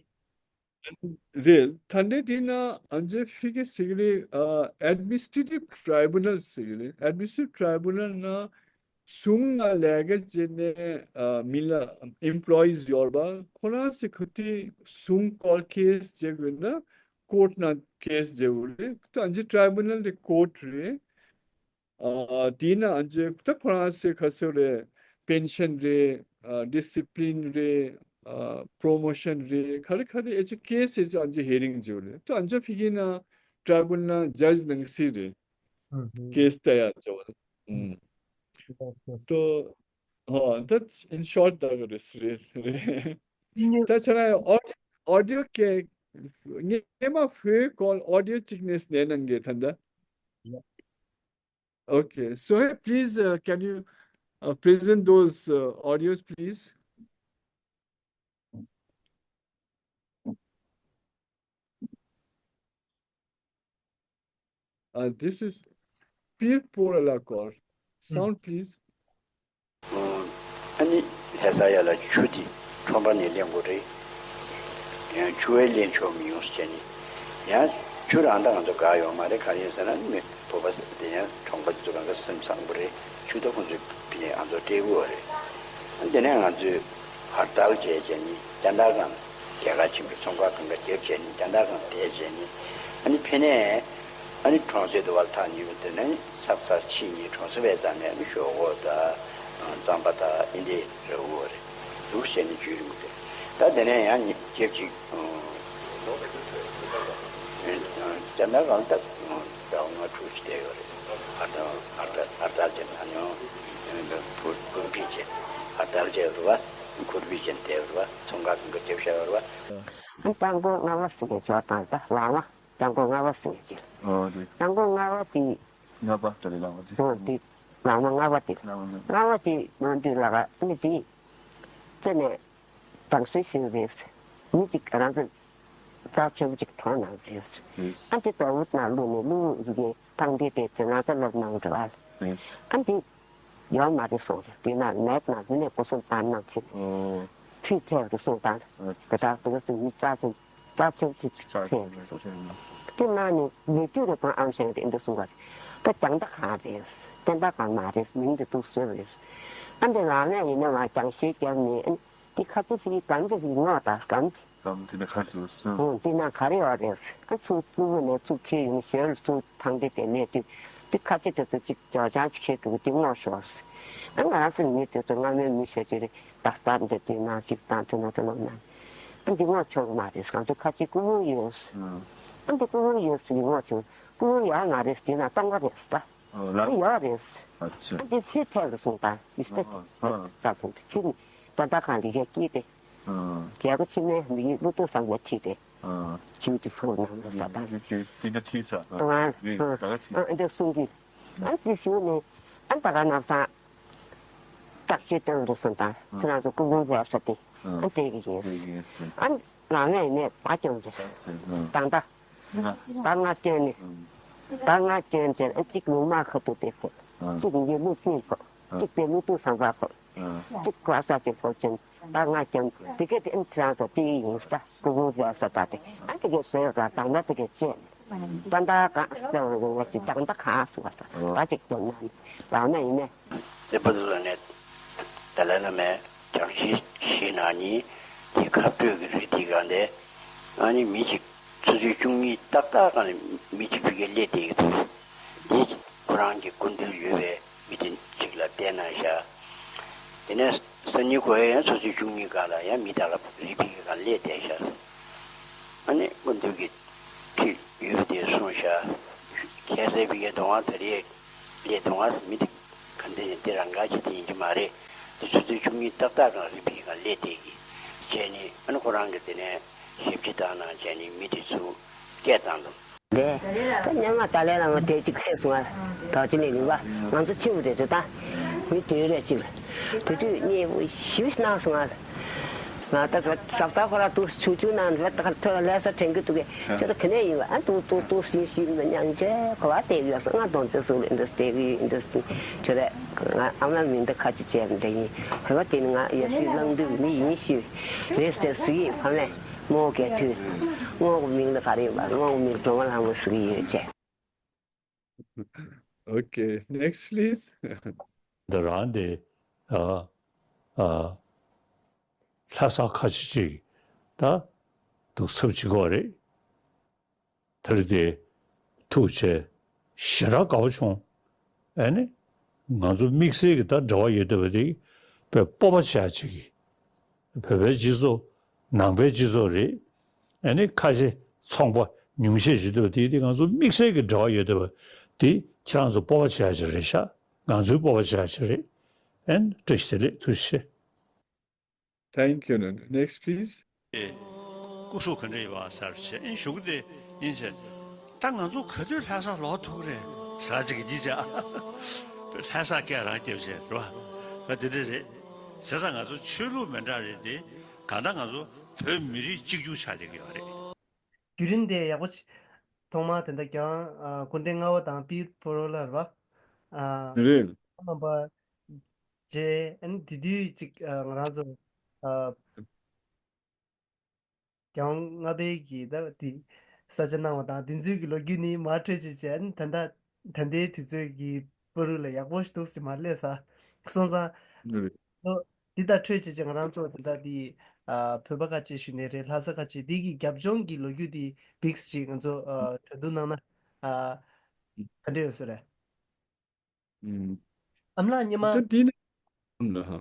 རེད། ད་ལྟ་དེ་ན་ཨ་ནི་ཕི་གི་ཟེར་གི་རེད། ཨ་ཨེཌ་མི་ནི་སི་ཊྲེ་ཊིབ་ཊི་རའི་བུ་ནལ་ཟེར་གི་རེད། ཨེཌ་མི་ནི་སི་ཊྲེ་ཊིབ་ཊི་རའི་བུ་ནལ་ན་ཟུང་ང་ལས་ཀ་བྱེད་ནས་ཨ་མི་ལ་ཨེམ་པོ་ལོ་ཡིས་ཡོད་པ་ཁོ་རང་ཚོ་ག་དུས་ཟུང་ཀོརཊ་ཁེ་སི་བྱེད་དགོས་ན་ཀོརཊ་ནང་ཁེ་སི་བྱེད་དགོས་རེད། ད་ཨ་ནི་ཊི་རའི་བུ་ནལ་དེ་ཀོརཊ་རེད། ཨ་དེས་ན་ཨ་ནི་ད་ཁོ་རང་ཚོས་ག་ཚོད་རེད། པེན་ཤན་རེད། ཨ་ཌི་སི་པི་ལིན་རེད། ཨ་པོ་རོ་མོ་ཤན་རེད། ག་རེ་ག་རེ་ཨེ་ཅོ་ཁེ་སི་ཨེ་ཅོ་ཨ་ནི་ཧི་རིང་བྱེད་རེད། ད་ཨ་ནི་ཕི་གི་ན་ཊི་རའི་བུ་ནལ་ཇཇ་ནང་སྲིད་རེད། ཨུ་ཧུ། ཁེ་སི་ལྟ་ཡག་བྱེད་པ། ཨུ། ཡེས་ཡེས། ཏོ། ཧོ། ད་ཨིན་ཤོརཊ་ད་ག་རེ་རེད། རེད། ད་ཁྱེད་རང་ཨོ་ཨོ་ཌི་ཡོ་སྐད་སྔས་མ་བོད་སྐོར་ཨོ་ཌི་ཡོ་གཅིག་ནས་ནས་གནང་གི་ད་ལྟ། Okay, so hey, please, uh, can you uh, present those uh, audios, please? Uh, this is Pir Porala call. Sound, please. ཨ་ནི་ལྷ་ས་ཡ་ལ་ཆུ་དེ་ཁྲོམ་པ་ནས་ལེན་དགོས་རེད། ཡང་ཆུ་བས་ལེན་ཆོག་མི་ཡོང་ཟེར་ནས། ཡང་ཆུ་རང་ད་ང་ཚོ་དགའ་ཡོད་མ་རེད། ག་རེ་ཡིན་ཟེར་ན་མི་བོད་པ་དེ་ཡང་གྲོང་པ་དེ་ཚོ་རང་ག་སེམས་བཟང་པོ་རེད། ཆུ་ད་ཁོང་ཚོས་ཕི་ནས་ང་ཚོ་སྤྲད་དགོས་རེད། ཨ་དེ་ནས་ང་ཚོས་ཧར་ཏལ་བྱས་བྱས་ནས་ཅ་ད་སྒང་རྒྱལ་ཁ་ཆེན་པོའི་ཚོང་ཁང་གང་ག་རྒྱབ་བྱས་ནས་ཅ་ད་སྒང་བསྡད་བྱས་ནས། ཨ་ནི་ཕི་ནས་ཨ་ནི་གྲོང་གསེབ་དུ་བར་ཐག་ཉེ་བོ་དེ་ནས་ས་ཚར་ཕྱི་ཉིན་གྲོང་གསེབ་བས་ཙམ་ནས་ཨ་ནི་ཞོག་ཁོག་དང་རྩམ་པ་དང་ཨིན་དེ་ར་འུ་རེད། འདུག་བྱས་ནས་རྒྱུན་རིང་པོ་དེ། ད་དེ་ནས་ཡང་ཉི་རྒྱབ་ཅིག་ཅ་ན་གང་ལྟར་ཟླ་བ་ལྔ་དྲུག་ཅིག་བསྡད་ཡོད་རེད། ཧར་ཏལ་ཧར་ཏལ་ཧར་ཏལ་ཅན་ཨ་ཉོ་བུ་བུ་ཕི་ཅན་ཧར་ཏལ་ཅན་རུ་བ་ཁུར་བི་ཅན་དེ་རུ་བ་ཚོང་ཁང་གི་རྒྱབ་ཤ་རུ་བ། ཨ་ནི་སྤྲང་པོ་ལྔ་པ་ཟེར་མཁན་ཅིག་ཡོད་དང་ད་ལག་མ་སྤྲང་པོ་ལྔ་པ་ཟེར་མཁན་ཅིག་ཨོ་རེད། སྤྲང་པོ་ལྔ་པ་དེ། ལྔ་པ་དེ་རེད་ལགས་པ་དེ། ཨོ་དེ་ལག་མ་ལྔ་པ་དེ། ལག་མ་ལྔ་པ། ལྔ་པ་དེ་ནོར་འདུག་ལགས་ཨ་ནི་དེ། རྩ་ནས་དང་སུའི་ཞིག་རེད། མི་གཅིག་རང་ཚོ་རྩ་ཆེན་པོ་གཅིག་གྲོངས་གནང་རེད། རེད། ཨ་ནི་དེ་དོ་བོད་ནང་བླུགས་ནས་བླུགས་རིགས་ཐང་དེ་དེ་ཚོ་ང་ཚོ་སློབ་གནང་འགྲོ་བ། རེད། ཨ་ནི་དེ། ཡོད་མ་རེད་གསུངས་རེད། དེ་ན་ནད་ན་དེ་ནས་སྐུ་སྲུང་བཏང་གནང་ཁྱེད། ཨོ། ཁྲིད་ཐེབས་རེད་གསུངས་དང་། ཨ། དེ་དག་དེ་ཚོ་མི་རྩ་ཆེན་རྩ་ཆེན་ཞིག་ཆགས་ཐེབས་རེད་གསུངས། དེ་ན་ནི་ལས་དུས་རེ་དང་ཨམ་ཞང་དེ་འདི་གསུངས་པ་རེད། ད་རྒྱང་ད་གང་རེད། བསྟན་ད་གང་མ་རེད། མིང་དེ་འདུག་ཟེར་རེད། ཨ་འདི་ལག་ལེན་ཡིན་ན་ང་རྒྱང་ཤེས་རྒྱབ་ནས་ཨ་ནི་དེ་ཁ་ཚིག་ཕི་གང་གི་ངོ་ད་གང་། གཏམ་དེ་ནི་ཁ་ཐུག་སོང་། ཨོ་དེ་ན་ག་རེ་ཡོད་རེད། ཨ་ཚུར་ཕྲུ་གུ་ནས་ཚུར་ཁྱེར་ཡོང་ཞོལ་ཚུར་ཐང་དེ་དེ་ནས་དུས་དེ་ཁ་ཆེ་དེ་ཚོ་གཅིག་ཇོ་ཅང་གཅིག་ཁྱེར་འགྲོ་གི་དེ་ངོ་ཤོར། ཨ་ང་རང་ཚོའི་མི་དེ་ཚོ་སྔ་མོའི་མི་ཤོད་ཀྱི་རེད། ད་སྟབས་འདི་དེ་ན་གཅིག་དང་དེ་ན་དེ་ལོ་ན། ཨ་འདི་ངོ་ཆོག་མ་རེད། གང་དུ་ཁ་ཆེ་ཀུ་ཧུ་ཡོད། ཨ་འདི་ཀུ་ཧུ་ཡོད་སུ་ཡི་ངོ་ཆོག་ཀུ་ཧུ་ཡོད་མ་རེད། དེ་ན་སྟོང་པ་རེད་ད། ཨོ་ལ། ཨ་ཡོད་རེད། ཨ་ཙི། ཨ་འདི་ཚེ་ཐལ་རུ་སོང་ད་ཡིས་ཏེ། ཨ་ཨ། ད་སོང་དེ་ཁྱེད་ནི་ད་ད་གང་འདི་གས་སྐྱེས་ཏེ། ཨ། རྒྱལ་པོ་ཕྱི་མའི་མི་ཡིས་བློ་ལྡོག་བཟང་པོ་ཁྲིད་དེ། ཨ། ཁྱིམ་གྱི་ཕུག་ནང་ལ་ད་ད། དེ་དེ་འདྲ་ཁྲིད་ས། ཨ། ཨ་ཨ་འདི་གསུང་གི། ཨ་འདི་ཞུ་ནས་ཨ་ད་ག་ནང་སང་། བརྟག་དཔྱད་སྟོན་རུ་སོང་ད་ཁྱེད་རང་ཚོ་སྐུ་ཁུང་བཟོ་ས་དེ། ཨ་དེ་གི་ཡིན། དེ་གི་ཡིན་ཟེར། ཨ་ལག་ལེན་ནས་ད་སྐྱོན་རེད། ཨ་ཟེར། ཨ། ད་ད། ད་ང་སྐྱོན་ནི། ད་ང་སྐྱོན་ཟེར་ཨ་གཅིག་ལུང་མ་ཁ་ཐུག་དེ་ཕོག་ཨ། གཅིག་ཡིན་གྱི་བློ་སྐྱིད་ཕོག་ཨ། གཅིག་པའི་བློ་སྟོབས་བཟང་པ་ཕོག་ཨ། གཅིག་གོ་ས་ཅིག་ཕོག་ཅན་ད་ང་སྐྱོན་དེ་གས་དེ་ཨ་ནི་ཁྱེད་རང་ཚོ་དེ་ཡིན་ས་སྐུ་ཁུང་བཟོ་ས་ད་དེ་ཨ་དེ་གས་བཟོས་ར་དང་ན་དེ་གས་བྱས་ནས་ད་ད་ག་ཟེར་བ་ཅིག་ད་ད་ག་ཟེར་བ་ད་ད་གཅིག་དོན་ན་ནི་ལག་ན་ཡིན་ནས། ཨེ་པ་ལ་ནས་ཏཱ་ལའི་བླ་མས་བགྲང་བཞེས་བཞེས་གནང་ནི་དེ་ཁ་སྤྲོད་ཀྱི་རི་དེ་ག་ནས་ཨ་ནི་མི་གཅིག་ཆུ་ཚོད་བཅུ་གཉིས་ཏག་ཏག་ག་ནས་མི་གཅིག་ཕ་གིར་སླེབས་བསྡད་ཀྱི་འདུག་འདི་ཁོ་རང་གི་སྐུ་མདུན་ཡོད་པའི་མི་དེ་གཅིག་ལ་བསྟན་གནང་བཞག་དེ་ནས་སང་ཉིན་ཁོ་ཡང་ཆུ་ཚོད་བཅུ་གཉིས་ག་ལ་ཡང་མི་དག་ལ་རི་ཕ་གི་ག་སླེབས་བསྡད་བཞག་ཨ་ནི་སྐུ་མདུན་གྱིས་ཁྲིད་ཡོད་པ་དེ་གསུངས་བཞག་ཁ་སང་ཕ་གིའི་གདོང་བ་དེ་རེད། ལས་དུང་ཨ་མི་དེ་ག་འདི་ནས་འདི་རང་ག་ཅི་དེ་ཡིན་གྱི་མ་རེད། དེ་ཆུ་ཚོད་བཅུ་གཉིས་ཏག་ཏག་གང་རི་ཕ་གི་ག་སླེབས་བསྡད་ཀྱི་བྱས་ནས་ཨ་ནི་ཁོ་རང་གི་དེ་ནས་ཞབས་ཕྱི་བཏང་གནང་བྱས་ནས་མི་དེ་ཚུར་སྐད་བཏང་འདུག་ལས་ད་སྙན་ངག་ཏཱ་ལའི་བླ་མ་དེ་གཅིག་ཕེབས་སོང་ཨ། ད་ཅི་ནས་ཡིན་པ་ང་ཚོ་ཁྱིམ་རེད་དེ་ད་མི་དེ་རེད་ཅིག་དེ་དུས་མཉེས་པོ་ཞིབ་གནང་སོང་ཨ། ང་ད་ག་ཟབ་ད་ཁོ་ར་ཏུ་ཆུ་ཆུ་ནང་ར་ད་ག་ཐོ་ལ་ས་ཕྲན་གི་ཏུ་གེ་ཁྱོད་ད་ག་ནས་ཡིན་བ་ཨ་ཏུ་ཏུ་ཏུ་སིན་སིན་ན་ཉང་ཆེ་ཁོ་བ་དེ་གི་ཡོད་སོང་ང་དོན་ཚེ་སུ་ལ་འདི་དེ་གི་འདི་སིན་ཁྱོད་ད་ང་ཨ་མ་མིང་ད་ཁ་ཅི་བྱས་འདྲ་ཡིན་ཁོ་བ་དེ་ནི་ང་ཡ་སི་གླང་དུ་མི་ཡིན་ཤི་རེད་ཟེར་སི་ཡིན་ཕ་མས་མོ་གེ་ཐུ་མོ་གི་མིང་ད་ག་རེ་ཡིན་བ་མོ་གི་མིང་སྒྲོལ་མ་ལྷ་མོ་སི་ཡིན་ཡོད་ཅེ། Okay, next please. འདི་རང་དེ་ཨ་ཨ་ལྷ་ས་ཁ་ཆེ་ཅིག་ད་འདུག་ཚབ་ཅིག་གོ་རེད། དེར་དེ་ཐུགས་རྗེ་ཞེ་དྲག་དགའ་བོ་བྱུང་། ཨ་ནི་ང་ཚོ་དམིགས་བསལ་གྱི་ད་འབྲེལ་བ་ཡོད་བསྡད་པ་དེ་དཔེ་སྤོབས་པ་ཆེ་ཡ་ཅིག་གིས། བོད་པའི་སྤྱི་ཚོགས་ནང་པའི་སྤྱི་ཚོགས་རེད། ཨ་ནི་ཁ་ཆེ་ཚོང་པ་ཉུང་ཤས་ཤིག་འདུག་དེ་དེ་ང་ཚོ་དམིགས་བསལ་གྱི་འབྲེལ་བ་ཡོད་བསྡད་པ་དེ་ཁྱེད་རང་ཚོ་སྤོབས་པ་བྱེད་ཡ་ཅིག་རེད་ཤག་ང་ཚོའི་སྤོབས་པ་བྱེད་ཡ་ཅིག་རེད། ཨན་བཀྲ་ཤིས་བདེ་ལེགས་ཐུགས་རྗེ་ཆེ། Thank you. Next please. སྐུ་གཟུགས་ག་འདྲ་ཡོད་པ་ཟེར་བྱས་ཨིན་ཞུ་གི་དེ་ཨིན་བྱས། ད་ང་ཚོ་ག་དུས་ལྷ་ས་ལོག་ཐུབ་ཀྱི་རེད་ཟེར་ཅིག་གིས་འདི་བྱ། ལྷ་ས་སྐད་རང་སྐྱབས་བྱས་རེད་བ། ད་དེ་འདྲ་རེད། བྱས་ཙང་ང་ཚོ་ཆོས་ལུགས་མི་འདྲ་རེད་དེ། གང་ལྟར་ང་ཚོ་བོད་མི་རིགས་གཅིག་གྱུར་ཆགས་བསྡད་ཀྱི་ཡོད་རེད། བརྒྱུད་རིམ་དེ་ཡག་པོ་ཆེ། ཐོག་མར་དེ་འདྲ་ཀྱང་སྐུ་ཕྲེང་ལྔ་པ་དང་པིར་ཕོ་རོ་ལར་བ། རེད། རྣམ་པ། རྗེ་ཨན་དེ་དུས་ཅིག་ང་རང་ཚོ། རྒྱལ་དབང་ལྔ་པའི་གི་ད་དེ་ས་ཆ་གནང་བ་དང་དེ་ཚོའི་གི་ལོ་རྒྱུས་ནི་མར་འཕྲོས་བྱས་བྱས་ཨན་ད་ལྟ་ད་ལྟའི་དུས་ཚོད་ཀྱི་པོ་རུ་ལ་ཡག་པོ་ཞིག་འདུག་ཟེར་མར་སླེབས་ས་སོང་ཙང་། འདི་ལྟར་འཕྲོས་བྱས་ཅིག་ང་རང་ཚོ་དེ་ལྟར་དེ་བོད་པ་ཁ་ཆེ་ཞུ་ནས་རེད། ལྷ་ས་ཁ་ཆེ་དེ་གི་རྒྱབ་ལྗོངས་ཀྱི་ལོ་རྒྱུས་དེ་བིགས་ཅིག་ང་ཚོ་གྲོས་བསྡུར་གནང་ན་ག་འདྲ་ཡོད་ས་རེད། ཨམ་ལགས་སྙེ་མ། ད་འདི་ནི་ཨམ་ལགས་ཧ་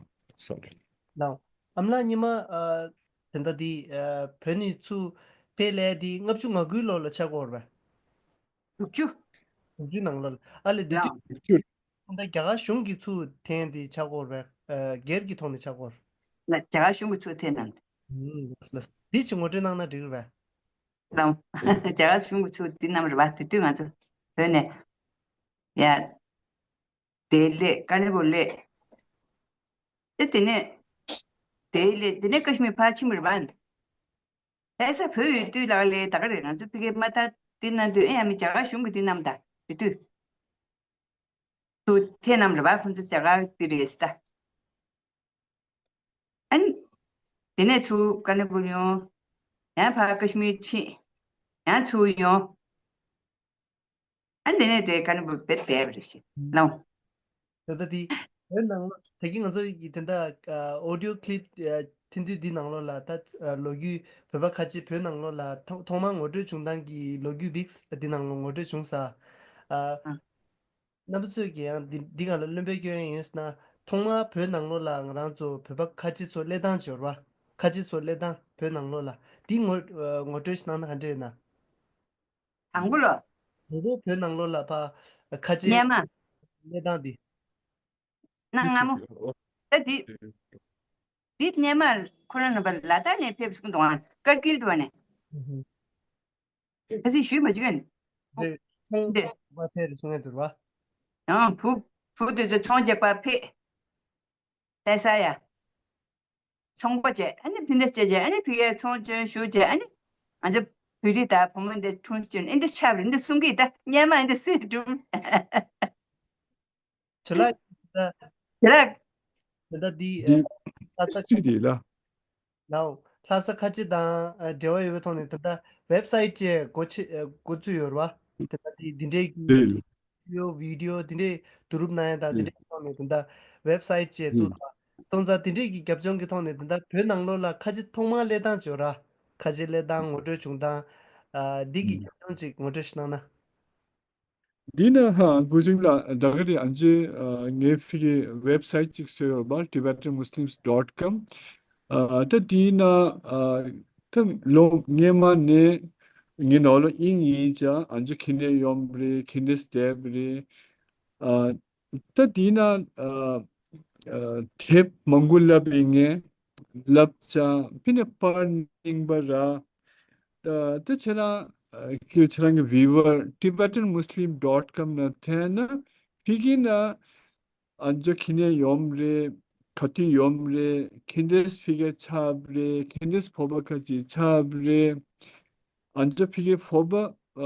སོ་རི། ལའོ། ཨམ་ལགས་སྙེ་མ། དེ་འདྲ་འདི་བོད་ནས་ཚུར་ཕེབས་ལས་འདི་ལྔ་བཅུ་ང་དགུའི་ལོ་ལ་ཆགས་ཀྱི་ཡོད་རེད་པས། དྲུག་ཅུ། དྲུག་ཅུ་ནང་ལོ་ལ་ཨ་ལས་འདི་དུས་ད་ལྟ་རྒྱ་གར་གཞུང་གིས་ཚུར་འཐེན་འདི་ཆགས་ཀྱི་ཡོད་རེད་པས། སྒེར་གྱི་ཐོག་ནས་ཆགས་ཀྱི་ཡོད་རེད། ལ་རྒྱ་གར་གཞུང་གིས་ཚུར་འཐེན་གནང་། ལགས་ལགས། འདི་ཅིག་ངོ་སྤྲོད་གནང་ན་འགྲིག་གི་རེད་པས། ལའོ། རྒྱ་གར་གཞུང་གིས་ཚུར་འདི་གནང་རེད་པས། དེ་དུས་ང་ཚོ་བོད་ནས་ཡ། དེ་ལས་ཀ་ནི་བོ་ལས། ཨེ་དེ་ནས། དེ་ལས་དེ་ནས་ཀ་ཤི་མིར་ཕར་ཕྱིན་པ་རེད་པ། ལྷ་ས་བོད་ཡོད་དུས་ལག་ལས་ད་ག་རེད། ང་ཚོ་ཕ་གིར་མ་ད་དེ་ན་དུས་ཨེ་ཡ་མི་རྒྱ་གར་གཞུང་གི་དེ་རྣམས་ད་དེ་དུས། དུ་དེ་རྣམས་རེད་པ། ཁོ་ཚོ་རྒྱ་གར་དེ་རེད་ད། ཨན། དེ་ནས་ཚུར་ཀ་ནི་བོ་ཡོང་། ཡང་ཕར་ཀ་ཤི་མིར་ཕྱིན། ཡང་ཚུར་ཡོང་། ཨ་ནི་ནས་དེ་ཀ་ནི་བུ་བེད་བསྡད་པ་རེད་ཤི་ལོང་། ད་ལྟ་དེ་བོད་ནང་ལོགས་དེ་གི་ང་ཚོ་ཡི་དེ་འདྲ་ཨོ་ཌི་ཡོ་ཀི་ལིབ་ཐུང་ཐུང་འདི་ནང་ལོགས་ལ་ད་ལོ་རྒྱུས་བོད་པ་ཁ་ཆེ་བོད་ནང་ལོགས་ལ་ཐོག་ཐོག་མར་ངོ་སྤྲོད་བྱུང་སྟངས་ཀྱི་ལོ་རྒྱུས་བིགས་འདི་ནང་ལོགས་ངོ་སྤྲོད་བྱུང་ས། རྣམ་པ་ཚོས་ཀྱི་ཡང་འདི་འདི་ག་ལ་བློན་པོའི་སྐྱོན་ཡོད་ཟེར་ན་ཐོག་མར་བོད་ནང་ལོགས་ལ་ང་རང་ཚོ་བོད་པ་ཁ་ཆེ་ཚོ་སླེབས་སྟངས་འབྱོར་བ་ཁ་ཆེ་ཚོ་སླེབས་སྟངས་བོད་ནང་ལོགས་ལ་འདི་ངོ་ངོ་སྤྲོད་ཞིག་གནང་ན་ག་འདྲ་ཡོད་ན། དང་པོ་ལོ། དང་པོ་བོད་ནང་ལོགས་ལ་ཕ་ཁ་ཆེ་སྙན་མ། གནས་སྟངས་འདི། གནའ་སྔ་མོ། ད་འདི། འདི་སྙན་མ་ཁོ་རང་རྣམ་པ་ལ་དྭགས་ནས་ཕེབས་སོང་དུས་ཀར་གིལ་དུ་བ་ནས། ཁ་སང་ཞུས་མ་བྱུང་ངས། འདི་ཚོང་འདི། ཚོང་པ་ཕེབས་སོང་ངས་འདུག་བ། ཡང་བུ་བུ་དེ་ཚོ་ཚོང་རྒྱག་པ་ཕེབས། ལྷ་ས་ཡ། ཚོང་པ་བྱས་ཨ་ནི་ཕི་ནས་བྱས་བྱས་ཨ་ནི་ཕི་ཡའི་ཚོང་ཆེན་ཞུ་བྱས་ཨ་ནི་ང་ཚོ་བོད་རིགས་དང་བུ་མོ་འདི་ཁྲུང་ཆུན་ཨ་འདི་ཆབ་རེད་འདི་གསུང་གི་ད་སྙན་མ་ཨ་འདི་སེ་སྒྲུང་། ཇོ་ལགས་ད། ཇོ་ལགས། ད་ལྟ་འདི་ལྷ་ས་སི་ཊི་ལ། ལའོ། ལྷ་ས་ཁ་ཆེ་དང་འབྲེལ་བ་ཡོད་པའི་ཐོག་ནས་ད་ལྟ་ཝེབ་སའིཊ་ཅིག་འགོ་ཆེ་འགོ་བཙུགས་ཡོད་རེད་བ། ད་ལྟ་འདི་འདི་འདྲའི་གི་རེད། ཡོ་བི་ཌི་ཡོ་འདི་འདྲའི་བསྡུ་རུབ་གནང་ཡ་དང་འདི་འདྲའི་ཐོག་ནས་ད་ལྟ་ཝེབ་སའིཊ་ཅིག་བཙུགས་དང་། སོང་ཙང་དེ་འདྲའི་གི་རྒྱབ་ལྗོངས་ཀྱི་ཐོག་ནས་ད་ལྟ་བོད་ནང་ལོགས་ལ་ཁ་ཆེ་ཐོག་མར་སླེབས་སྟངས་ཅིག་ཡོད་ར། ཁ་ཆེ་སླེབས་སྟངས་ངོ་སྤྲོད་བྱུང་སྟངས། ཨ་འདི་གི་རྒྱབ་ལྗོངས་ཅིག་ངོ་སྤྲོད་ཞིག་གནང་ན། འདི་ན་ཧ་གུ་ཅིང་ལ་ད་ག་རེ་ཨན་ཅེ་ངའི་ཕི་གི་ཝེབ་སའིཊ་ཅིག་བཟོས་ཡོད་པ་Tibetan Muslims dot com། ཨ་ད་འདི་ན་ཨ་ད་ལོ་སྔོན་མ་ནས་ངའི་ནང་ལོ་ཨིན་ཡིན་ཅང་ཨན་ཅེ་ཁྱེད་ནས་ཡོང་རེད་ཁྱེད་ནས་བསྡད་རེད། ཨ་ད་འདི་ན་ཨ་ཨ་དེབ་མང་པོ་ལབ་ཡིན་ངེས་ལབ་ཅང་ཕི་ནས་པར་རྙིང་པ་ར། ཨ་ད་ཁྱེད་རང་ཨ་ཁྱེད་རང་གི་ཝི་ཝར་Tibetan Muslim dot com ན་འཐེན་ན་ཕི་གི་ན་ཨན་ཅེ་ཁྱེད་ནས་ཡོང་རེད། ག་དུས་ཡོང་རེད། ཁྱེད་འདྲས་ཕ་གིར་ཆགས་རེད། ཁྱེད་འདྲས་བོད་པ་ཁ་ཅིག་ཆགས་རེད། ཨ་ནི་ཕ་གི་བོད་པ་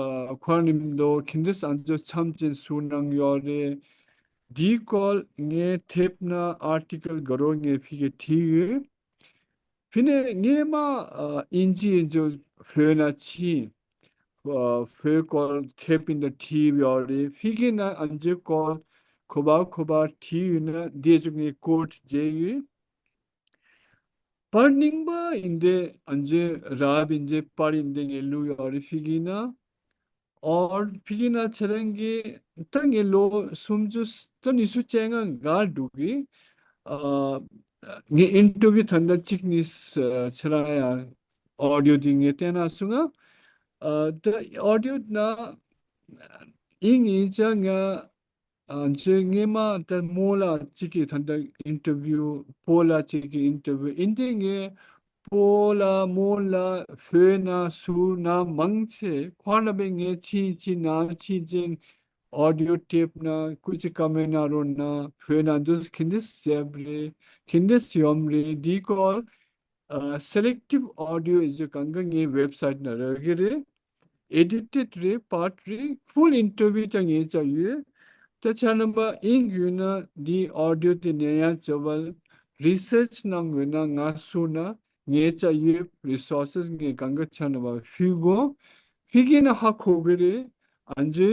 ཨ་ཁོ་རང་ནི་མི་འདུག་ཁྱེད་འདྲས་ཨ་ནི་འཆམ་ཅན་སུ་གནང་ཡོད་རེད། འདིའི་སྐོར་ངས་དེབ་ན་ཨར་ཊི་ཀལ་ག་རོ་ངས་ཕ་གིར་བྲིས་ཡོད། ཕི་ནས་ངས་མ་ཨ་ཨིན་ཇི་ཨིན་ཇི་བོད་ན་ཕྱིན། ཨ་བོད་སྐོར་དེབ་ཨིན་ད་བྲིས་ཡོད་རེད། ཕི་གི་ན་ཨ་ནི་སྐོར་ཁོ་པ་ཁོ་པ་བྲིས་ཡོད་ན་དེ་ཚོ་ངས་ཀོ་ཊི་བྱས་ཡོད། པར་རྙིང་པ་ཨིན་དེ་ཨ་ནི་རབ་ཨིན་དེ་པར་ཨིན་དེ་ངས་བླུགས་ཡོད་རེད་ཕི་གི་ན། ཨོ་ཕི་གི་ན་ཁྱེད་རང་གི་ད་ངས་ལོ་སུམ་ཅུ་ད་ཉི་ཤུ་རྩ་ལྔ་འགའ་འདུག་གི། ཨ་ངས་ཨིན་ཊར་བིའུ་ད་ལྟ་གཅིག་གཉིས་ཨ་ཁྱེད་རང་ཡང་ཨོ་ཌི་ཡོ་དེ་ངས་བལྟས་ན་སོང་ང་། ཨ་ད་ཨོ་ཌི་ཡོ་ན་ཨིན་ཨིན་ཅག་ང་ཨ་ཚེ་སྔས་མ་ད་རྨོ་ལགས་གཅིག་གིས་ད་ལྟ་ཨིན་ཊར་བིའུ་སྤོ་ལགས་གཅིག་གིས་ཨིན་ཊར་བིའུ་ཨིན་དེ་ངས་སྤོ་ལགས་རྨོ་ལགས་བོད་ན་སུ་ན་མང་ཆེ་ཁོ་རང་པས་ངས་ཕྱིན་ཕྱིན་ན་ཕྱིན་ཅིང་ཨོ་ཌི་ཡོ་ཊེབ་ན་སྐུ་མཁྱེན་ཀ་མེད་ན་རོ་ན་བོད་ན་འདུག་ཁྱེད་འདྲས་ཟེར་རེད། ཁྱེད་འདྲས་ཡོང་རེད། འདི་སྐོར་ཨ་སེ་ལེག་ཊིབ་ཨོ་ཌི་ཡོ་ཨིན་ཇི་གང་ག་ངའི་ཝེབ་སའིཊ་ན་རག་གི་རེད། ཨེ་ཌི་ཊེཌ་རེད། པར་རེད། ཕུལ་ཨིན་ཊར་བིའུ་ཀྱང་ངས་བྱས་ཡོད། ད་ཆ་རྣམ་པ་ཨིན་ཡོད་ན་འདི་ཨོ་ཌི་ཡོ་དེ་ནས་ཡང་བྱ་བ་རི་སར་ཆི་གནང་ཡོད་ན་ང་སུ་ན་ངས་བྱས་ཡོད། རི་སོར་སེ་སི་ངས་གང་ག་ཆ་རྣམ་པ་ཕུལ་གོ། ཕི་གི་ན་ཧ་གོ་གི་རེད། ཨ་ནི་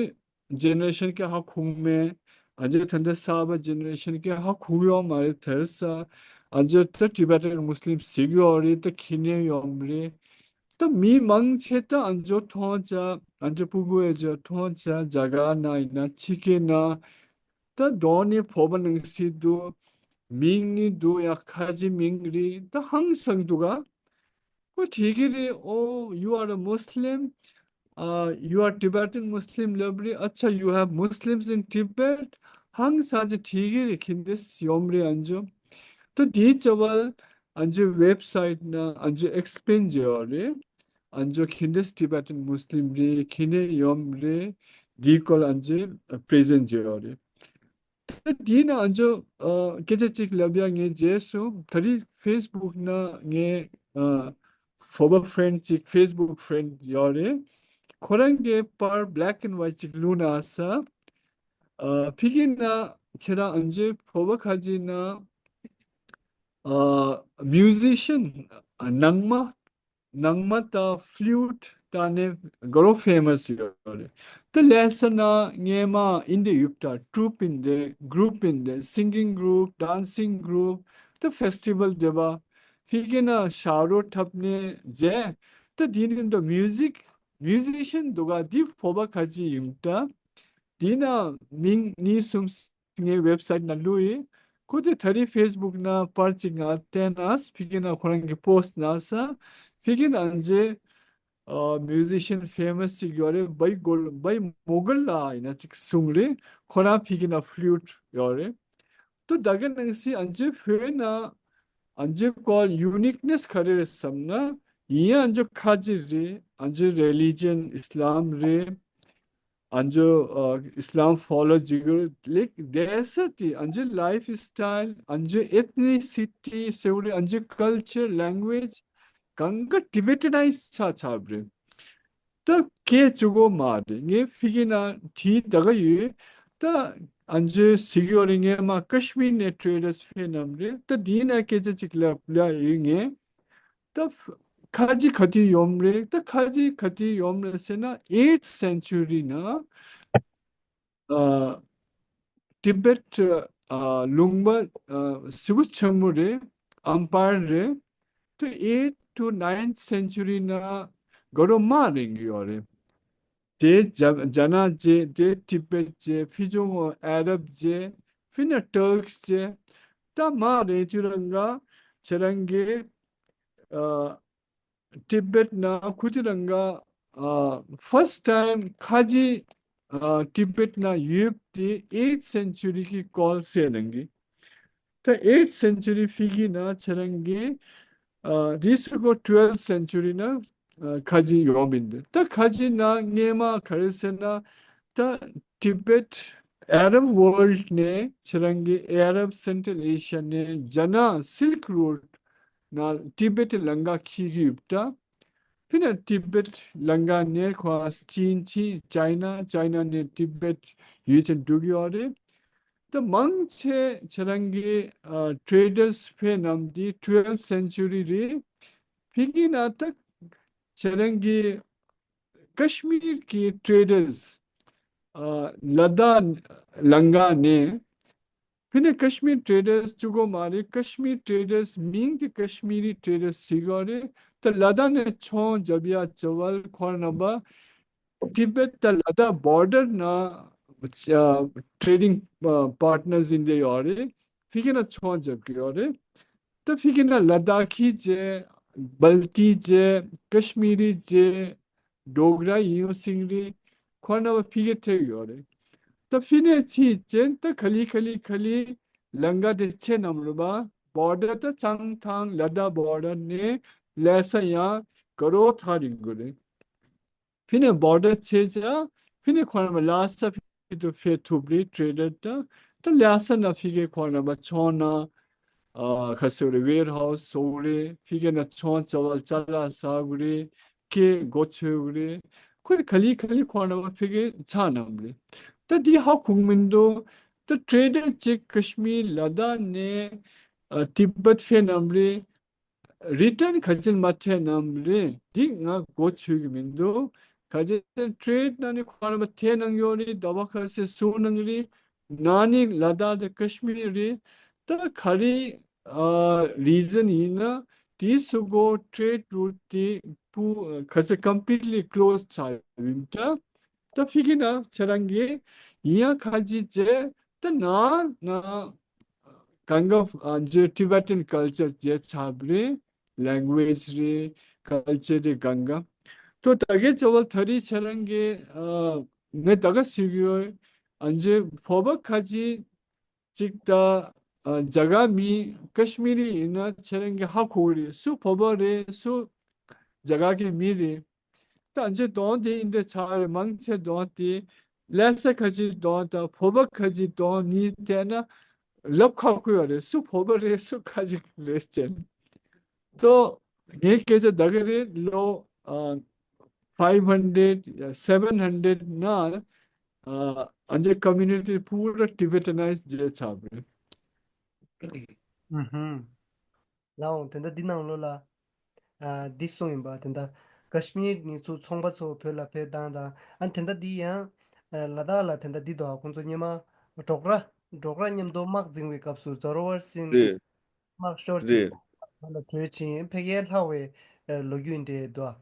ཇེ་ནེ་རེ་ཤན་གྱི་ཧ་གོ་མེད། ཨ་ནི་ད་ལྟ་གསར་པ་ཇེ་ནེ་རེ་ཤན་གྱི་ཧ་གོ་ཡོད་མ་རེད། དེར་ས་ཨ་ནི་ད་ཊི་བེ་ཊན་མུ་སི་ལིམ་ཟེར་གི་ཡོད་རེད། ད་ཁྱེད་ནས་ཡོད་མ་རེད། ད་མི་མང་ཆེ་ད་ཨ་ནི་མཐོང་ཆ་ཨ་ནི་ཕྲུ་གུ་ཨེ་ཇོ་མཐོང་ཆ་རྒྱ་གར་ན་ཡིན་ན་ཕྱི་རྒྱལ་ན་ད་གདོང་ནི་བོད་པ་ནང་སྲིད་འདུག་མིང་ནི་འདུག་ཡ་ཁ་ཆེ་མིང་རེད། ད་ཧང་སང་འདུག་ག་ཁོ་དྲིས་ཀྱི་རེད། Oh, you are a Muslim? Uh, you are Tibetan Muslim ལབ་རེད། ཨ་ཆ་you have Muslims in Tibet? ཧང་སང་ཅིག་དྲིས་ཀྱི་རེད། ཁྱེད་འདྲས་ཡོང་རེད། ཨ་ནི་ད་དེའི་བྱ་བ་ཨ་ནི་ཝེབ་སའིཊ་ན་ཨ་ནི་ཨེག་སི་པི་ལེན་བྱས་ཡོད་རེད། ཨ་ནི་ཁྱེད་འདྲས་ཊི་བེ་ཊན་མུ་སི་ལིམ་རེད། ཁྱེད་ནས་ཡོང་རེད། དེའི་སྐོར་ཨ་ནི་པི་རི་ཟེན་ཊི་བྱས་ཡོད་རེད། ད་དེ་ན་ཨ་ཇོ་ཨ་སྐད་ཆ་གཅིག་ལབ་ཡ། ངས་རྗེས་སུ་ད་རེས་ཕེ་སི་བུག་ན་ངའི་ཨ་བོད་པ་ཕི་རེན་ཌི་གཅིག་ཕེ་སི་བུག་ཕི་རེན་ཌི་ཡོད་རེད། ཁོ་རང་གིས་པར་བྷི་ལེག་ཨེན་ཝའིཊ་གཅིག་བླུགས་གནང་ས། ཨ་ཕ་གི་ན་ཁྱེད་རང་ཨ་ཇོ་བོད་པ་ཁ་ཅིག་ན་ཨ་མིའུ་ཟི་ཤན་ནང་མ་ནང་མ་དང་ཕི་ལུ་ཊི་དང་ནི་ག་རོ་ཕེ་མ་སི་ཡོད་རེད། ད་ལྷ་ས་ན་སྔས་མ་ཨིན་དེ་ཡུབ་ཏ་ཊུ་རུབ་ཨིན་དེ་གུ་རུབ་ཨིན་དེ་སིང་གིང་གུ་རུབ་ཌན་སིང་གུ་རུབ་ད་ཕེ་སི་ཊི་བལ་དེ་བ་ཕི་གི་ན་ཤ་རོ་ཐབ་ནས་རྗེས་ད་དེ་ནི་ད་མིའུ་ཟིག་མིའུ་ཟི་ཤན་འདུག་ག་དེ་བོད་པ་ཁ་ཅིག་ཡིན་ད། དེ་ན་མིང་གཉིས་གསུམ་ངའི་ཝེབ་སའིཊ་ན་བླུགས་ཡིན། ཁོ་དེ་ད་རེས་ཕེ་སི་བུག་ན་པར་ཅིག་ང་བལྟས་ན་ཕི་གི་ན་ཁོ་རང་གི་པོ་སི་ཊི་ན་ས་ཕི་གི་ན་ཨན་ཇེ་ཨ་མིའུ་ཟི་ཤན་ཕེ་མ་སི་ཅིག་ཡོད་རེད། བའི་གོལ་བའི་མོ་གལ་ལ་ཡིན་ན་ཅིག་གསུངས་རེད། ཁོ་རང་ཕི་གི་ན་ཕི་ལུ་ཊི་ཡོད་རེད། ཏུ་ད་ག་ནང་སི་ཨན་ཇེ་བོད་ན་ཨན་ཇེ་ཀོ་ཡུ་ནིག་ནེ་སི་ག་རེ་རེད་བསམ་ན་ཡིན་ཡང་ཨན་ཇེ་ཁ་ཅིག་རེད། ཨན་ཇེ་རི་ལི་ཇན་ཨིས་ལམ་རེད། ཨ་ཇོ་ཨ་ཨིས་ལམ་ཕོ་ལོ་ཇི་གུ་ལིག་དེ་ས་དེ་ཨ་ཇོ་ལའིཕ་སི་ཊའིལ་ཨ་ཇོ་ཨེཐ་ནི་སི་ཊི་སེ་ཝ་རི་ཨ་ཇོ་ཀལ་ཅར་ལེང་གུ་ཝེཇ་གང་ག་ཊི་བེ་ཊ་ནའིཛ་ཆགས་ཆགས་པ་རེད། ད་སྐད་བཅུ་གོ་མ་རེད། ངས་ཕི་གི་ན་དྲིས་ད་ག་ཡོད། ད་ཨ་ཇོ་སི་གི་ཡོ་རི་ངས་མ་ཀ་ཤི་མིར་ནས་ཊེ་རེ་ཌར་སི་ཕེ་ནམ་རེད། ད་དེའི་ན་སྐད་ཆ་ཅིག་ལབ་ལ་ཡོད་ངས། ད་ཁ་ཆེ་ག་དུས་ཡོང་རེད། ད་ཁ་ཆེ་ག་དུས་ཡོང་རེད་ཟེར་ན་ཨེཊ་སེན་ཅུ་རི་ན་ཨ་ཊི་བེཊ་ཨ་ལུང་པ་ཨ་ཟེ་པོ་ཆེན་མོ་རེད། ཨམ་པར་རེད། ད་ཨེཊ་ཊུ་ནཱའིན་སེན་ཅུ་རི་ན་ག་རོ་དམག་རེད་ཡོད་རེད། དེ་རྒྱ་རྒྱ་ནག་བྱས། དེ་ཊི་བེཊ་བྱས། ཕི་ཇོ་ངོ་ཨ་རབ་བྱས། ཕི་ན་ཏུརྐ་བྱས། ད་མ་རེད་དུས་རང་ག་ཁྱེད་རང་གིས་ཨ་ཊི་བེཊ་ན་ཁུ་དུས་རང་ག་ཨ་ཕར་སི་ཊི་ཊའིམ་ཁ་ཆེ་ཨ་ཊི་བེཊ་ན་ཡོད་དེ་ཨེཊ་སེན་ཅུ་རི་གི་སྐོར་གསན་གནང་གི། ད་ཨེཊ་སེན་ཅུ་རི་ཕི་གི་ན་ཁྱེད་རང་གི་ཨ་རིས་སུ་གོ་ཊུ་ཝེལབ་སེན་ཅུ་རི་ན་ཨ་ཁ་ཆེ་ཡོད་མིན་འདུག་ད་ཁ་ཆེ་ན་སྔས་མ་ག་རེ་ཟེར་ན་ད་ཊི་བེཊ་ Arab world ནས་ཁྱེད་རང་གི་Arab Central Asia ནས་རྒྱ་ནག་Silk Road ནང་ཏི་བེད་ལམ་ཁ་འཁྱེར་གྱི་ཡོད་པ་འདྲ། ཕི་ནས་ཏི་བེད་ལམ་ཁ་ནས་ཁོ་ཅིན་ཕྱིན་ཅའི་ན། ཅའི་ན་ནས་ཏི་བེད་ཡུལ་ཅན་འགྲོ་གི་ཡོད་རེད། ད་མང་ཆེ་ཁྱེད་རང་གི་ཨ་traders ཕེབས་རྣམས་དེ་twelfth century རེད། ཕི་གི་ན་ད་ཁྱེད་རང་གི་ཀ་ཤི་མིར་གྱི་traders ཨ་ལ་དྭགས་ལམ་ཁ་ནས། ཕི་ནས་ཀ་ཤི་མིར་traders གཅིག་པོ་མ་རེད། ཀ་ཤི་མིར་traders མིང་དེ་ཀ་ཤི་མི་རི་traders ཟེར་གྱི་ཡོད་རེད། ད་ལ་དྭགས་ནས་ཆང་རྒྱབ་ཡ་བྱ་བ་ལ་ཁོ་རང་རྣམ་པ་ཏི་བེད་དང་ལ་དྭགས་border ནང་ཨ་trading ཨ་partners ཡིན་བསྡད་ཡོད་རེད། ཕི་གི་ན་ཆང་རྒྱབ་ཀྱི་ཡོད་རེད། ད་ཕི་གི་ན་ལ་དྭགས་ཀྱི་བྱས། སྦལ་ཏི་བྱས། ཀ་ཤི་མི་རི་བྱས། ཌོག་ར་ཡིན་ཡང་སིང་རི། ཁོ་རང་རྣམ་པ་ཕི་གི་ཐེབས་ཡོད་རེད། ད་ཕི་ནས་ཕྱིན་ཅན་ད་ག་ལེ་ག་ལེ་ག་ལེ་ལམ་ཁ་དེ་ཆེ་རྣམས་རེད་པ། border ད་བྱང་ཐང་ལ་དྭགས་border ནས་ལྷ་ས་ཡང་དགའ་རོགས་ཐག་རིང་གི་རེད། ཕི་ནས་border ཆེ་ཆ་ཕི་ནས་ཁོ་རང་རྣམ་པ་ལྷ་ས་ཕི་དུ་ཕེབས་ཐུབ་རེད། trader ད་ད་ལྷ་ས་ན་ཕི་གི་ཁོ་རང་རྣམ་པ་ཆང་ན་ཨ་ག་ཟེར་རེད། warehouse བཟོ་གི་རེད། ཕི་གི་ན་ཆང་ཅ་ལག་ཅ་ལག་ཟ་གི་རེད། སྐད་མགོ་ཆོད་གི་རེད། ཁོས་ག་ལེ་ག་ལེ་ཁོ་རང་རྣམ་པ་ཕི་གི་ཆགས་རྣམས་རེད། ད་འདི་ཧ་གོ་གི་མི་འདུག་ད་trader གཅིག་ཀ་ཤི་མིར་ལ་དྭགས་ནས་ཨ་ཏི་བེད་ཕེབས་རྣམས་རེད། return ག་ཅིན་མ་ཐེབས་རྣམས་རེད། འདི་ང་མགོ་ཆོད་གི་མི་འདུག་ག་ཅིན་trade ནང་ནས་ཁོ་རང་རྣམ་པ་ཐེབས་གནང་ཡོད་རེད། ཟླ་བ་ཁ་ཤས་སོང་གནང་གི་རེད། ན་ནིང་ལ་དྭགས་དང་ཀ་ཤི་མིར་རེད། ད་ག་རེ་ཨ་reason ཡིན་ན་དེ་སུ་གོ་trade route དེ་པུ་ཁ་ཤས་completely close ཆགས་ཡིན་ད། ད་ཕི་གི་ན་ཁྱེད་རང་གི་ཡིན་ཡང་ཁ་ཅིག་བྱས་ད་ན་ན་གང་ག་ཨ་འཇོ་Tibetan culture བྱས་ཆགས་པ་རེད། language རེད། culture རེད། གང་ག་ཏོ་ད་གའི་ཅོ་བལ་ཐ་རི་ཁྱེད་རང་གི་ཨ་ངས་ད་ག་ཟེར་གི་ཡོད། ཨ་འཇོ་བོད་པ་ཁ་ཅིག་ཅིག་ད་ཨ་རྒྱ་གར་མི་ཀ་ཤི་མི་རི་ཡིན་ན་ཁྱེད་རང་གི་ཧ་གོ་གི་རེད། སུ་བོད་པ་རེད། སུ་རྒྱ་གར་གྱི་མི་རེད། ད་ཨ་འཇོ་གདོང་དེ་ཡིན་དེ་ཆགས་རེད། མང་ཆེ་གདོང་དེ་ལྷ་ས་ཁ་ཅིག་གདོང་དང་བོད་པ་ཁ་ཅིག་གདོང་གཉིས་བལྟས་ན་ལབ་ཁག་པོ་ཡོད་རེད། སུ་བོད་པ་རེད། སུ་ཁ་ཅིག་རེད་ཟེར། ཏོ་ངའི་སྐད་ཆ་ད་ག་རེད། ལོ་ཨ་five hundred seven hundred ནང་ཨ་ཨ་འཇོ་community པུ་ར་Tibetanized བྱས་ཆགས་པ་རེད། ཨུ་ཧུམ། ལའོ་དེ་འདྲ་འདི་ནང་ལོགས་ལ་ཨ་འདི་གསུངས་ཡིན་པ། དེ་འདྲ་ཀ་ཤི་མིར་ནས་ཚུར་ཚོང་པ་ཚོ་བོད་ལ་ཕེབས་སྟངས་དང་། ཨ་དེ་འདྲ་འདི་ཡང་ཨ་ལ་དྭགས་ལ་དེ་འདྲ་འདི་དོ། ཁོང་ཚོ་སྔོན་མ་ཌོག་ར་ཌོག་ར་མཉམ་དུ་དམག་འཛིང་བའི་སྐབས་སུ་Zorawar Singh རེད། དམག་ཤོར་རྗེས་རེད། ལ་བྲོས་ཕྱིན། ཕ་གིར་ལྷག་པའི་ཨ་ལོ་རྒྱུས་འདྲ་འདུག་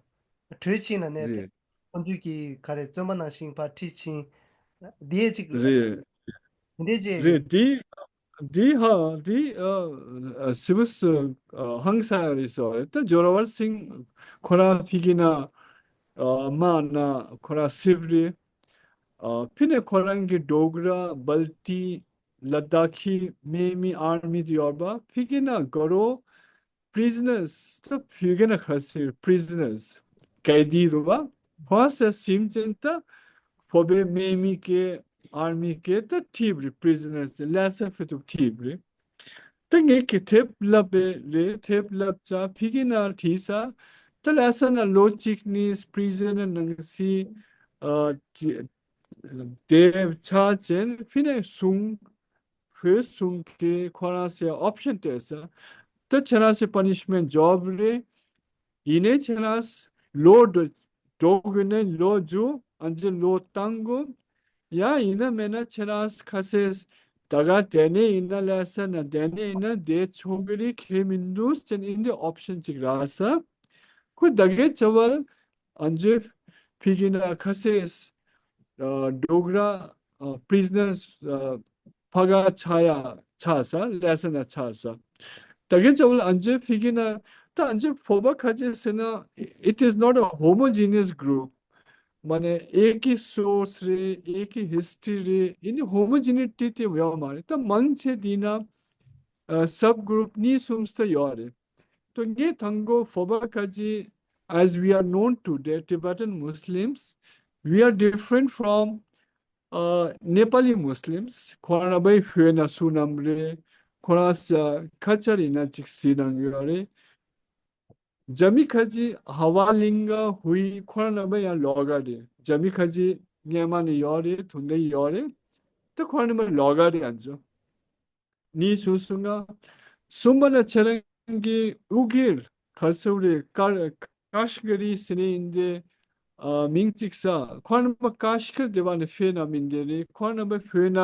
བྲོས་ཕྱིན་ལ་ནས་རེད། ཁོང་ཚོས་ཀྱིས་ག་རེ་བཙོན་པ་ནང་བཞིན་ཕར་ཁྲིད་ཕྱིན། འདི་ཡས་གཅིག་རེད། འདི་འདྲ་ཅིག་རེད། འདི་འདི་ཧ་འདི་ཨ་ཨ་སི་བུ་སི་ཨ་ཧང་སང་རེད་སོ། ད་Zorawar Singh ཁོ་རང་ཕི་གི་ན་ཨ་མ་ན་ཁོ་རང་སིབ་རེད། ཨ་ཕི་ནས་ཁོ་རང་གི་ཌོག་ར་སྦལ་ཏི་ལ་དྭགས་ཀྱི་མེ་མི་ཨར་མི་དེ་ཡོད་པ་ཕི་གི་ན་དགའ་རོགས། prisoners ད་བོད་སྐད་ན་ག་ཟེར། prisoners གའི་དི་རུ་བ་ཧོ་ས་སིམ་ཅན་ད་བོད་པའི་མེ་མི་སྐད་ཨར་མི་སྐད་ད་ཁྲིད་རེད། prisoners ལྷ་ས་ཕེབས་ཐུབ་ཁྲིད་རེད། ད་ངས་ཀྱི་ཐེབས་ལབ་པའི་རེད། ཐེབས་ལབ་ཙང་ཕི་གི་ན་ཁྲིད་ས་ད་ལྷ་ས་ན་ལོ་གཅིག་གཉིས་prison ནང་སི་ཨ་དེ་ཆ་ཅན་ཕི་ནས་སོང་། བོད་སོང་གི་ཁོ་རང་སའི་option དེ་ས། ད་ཁྱེད་རང་སའི་punishment འཇོག་རེད། ཡིན་ནའི་ཁྱེད་རང་ལོ་འགྲོ་འགྲོ་དགོས་ནའི་ལོ་རྒྱུ་ཨ་འཇི་ལོ་བཏང་དགོས། ཡང་ཡིན་ན་མེད་ན་ཁྱེད་རང་ཁ་སེ་ད་ག་དེ་ནས་ཡིན་ན་ལྷ་ས་ན་དེ་ནས་ཡིན་ན་དེ་ཆོག་གི་རེད། ཁེ་མི་འདུག་ཟེར་ནས་འདི་option གཅིག་རག་ས། ཁོས་ད་གའི་ཆ་བལ་ཨ་འཇི་ཕི་གི་ན་ཁ་སེ་ཨ་ཌོག་ར་ཨ་prisoners ཨ་ཕ་ག་ཆགས་ཡ་ཆགས་ས། ལྷ་ས་ན་ཆགས་ས། ད་གའི་ཆ་བལ་ཨ་འཇི་ཕི་གི་ན་ད་ཨ་འཇི་བོད་པ་ཁ་ཅིག་ཟེར་ན་it is not a homogeneous group མ་ནས་ཨེ་ཀི་source རེད། ཨེ་ཀི་history རེད། ཨེ་ནི་homogeneity དེ་ཡོད་མ་རེད། ད་མང་ཆེ་དེ་ན་ཨ་sub group གཉིས་གསུམ་ཙམ་ཡོད་རེད། ད་ངས་དང་པོ་བོད་པ་ཁ་ཅིག as we are known today, Tibetan Muslims, we are different from ཨ་ནེ་པ་ལི་མུ་སི་ལིམ་སི་ཁོ་རང་རྣམ་པའི་བོད་ནང་སུ་ནམ་རེད། ཁོ་རང་ས་ཁ་ཆར་ཡིན་ན་ཅིག་སི་ནང་ཡོད་རེད། རྒྱ་མི་ཁ་ཅིག་ཧ་ཝ་ལིང་ག་ཧུའི་ཁོ་རང་རྣམ་པ་ཡང་ལོག་ག་རེད། རྒྱ་མི་ཁ་ཅིག་སྔས་མ་ནས་ཡོད་རེད། དུང་ལྡན་ཡོད་རེད། ད་ཁོ་རང་རྣམ་པ་ལོག་ག་རེད། ཨ་ཅོ་ནི་སུ་སུ་ང་གསུམ་པ་ན་ཁྱེད་རང་གི་ཨུ་གིར་ཁ་སུ་རེ་ཀ་ཀ་ཤི་ཀ་རི་ཟེར་ནས་ཡིན་ཏེ། ཨ་མིང་གཅིག་ས་ཁོ་རྣམ་པ་ཀ་ཤི་ཀར་དེ་བ་ནས་ཕེ་ན་མིན་དེ་རེད། ཁོ་རྣམ་པ་བོད་ན་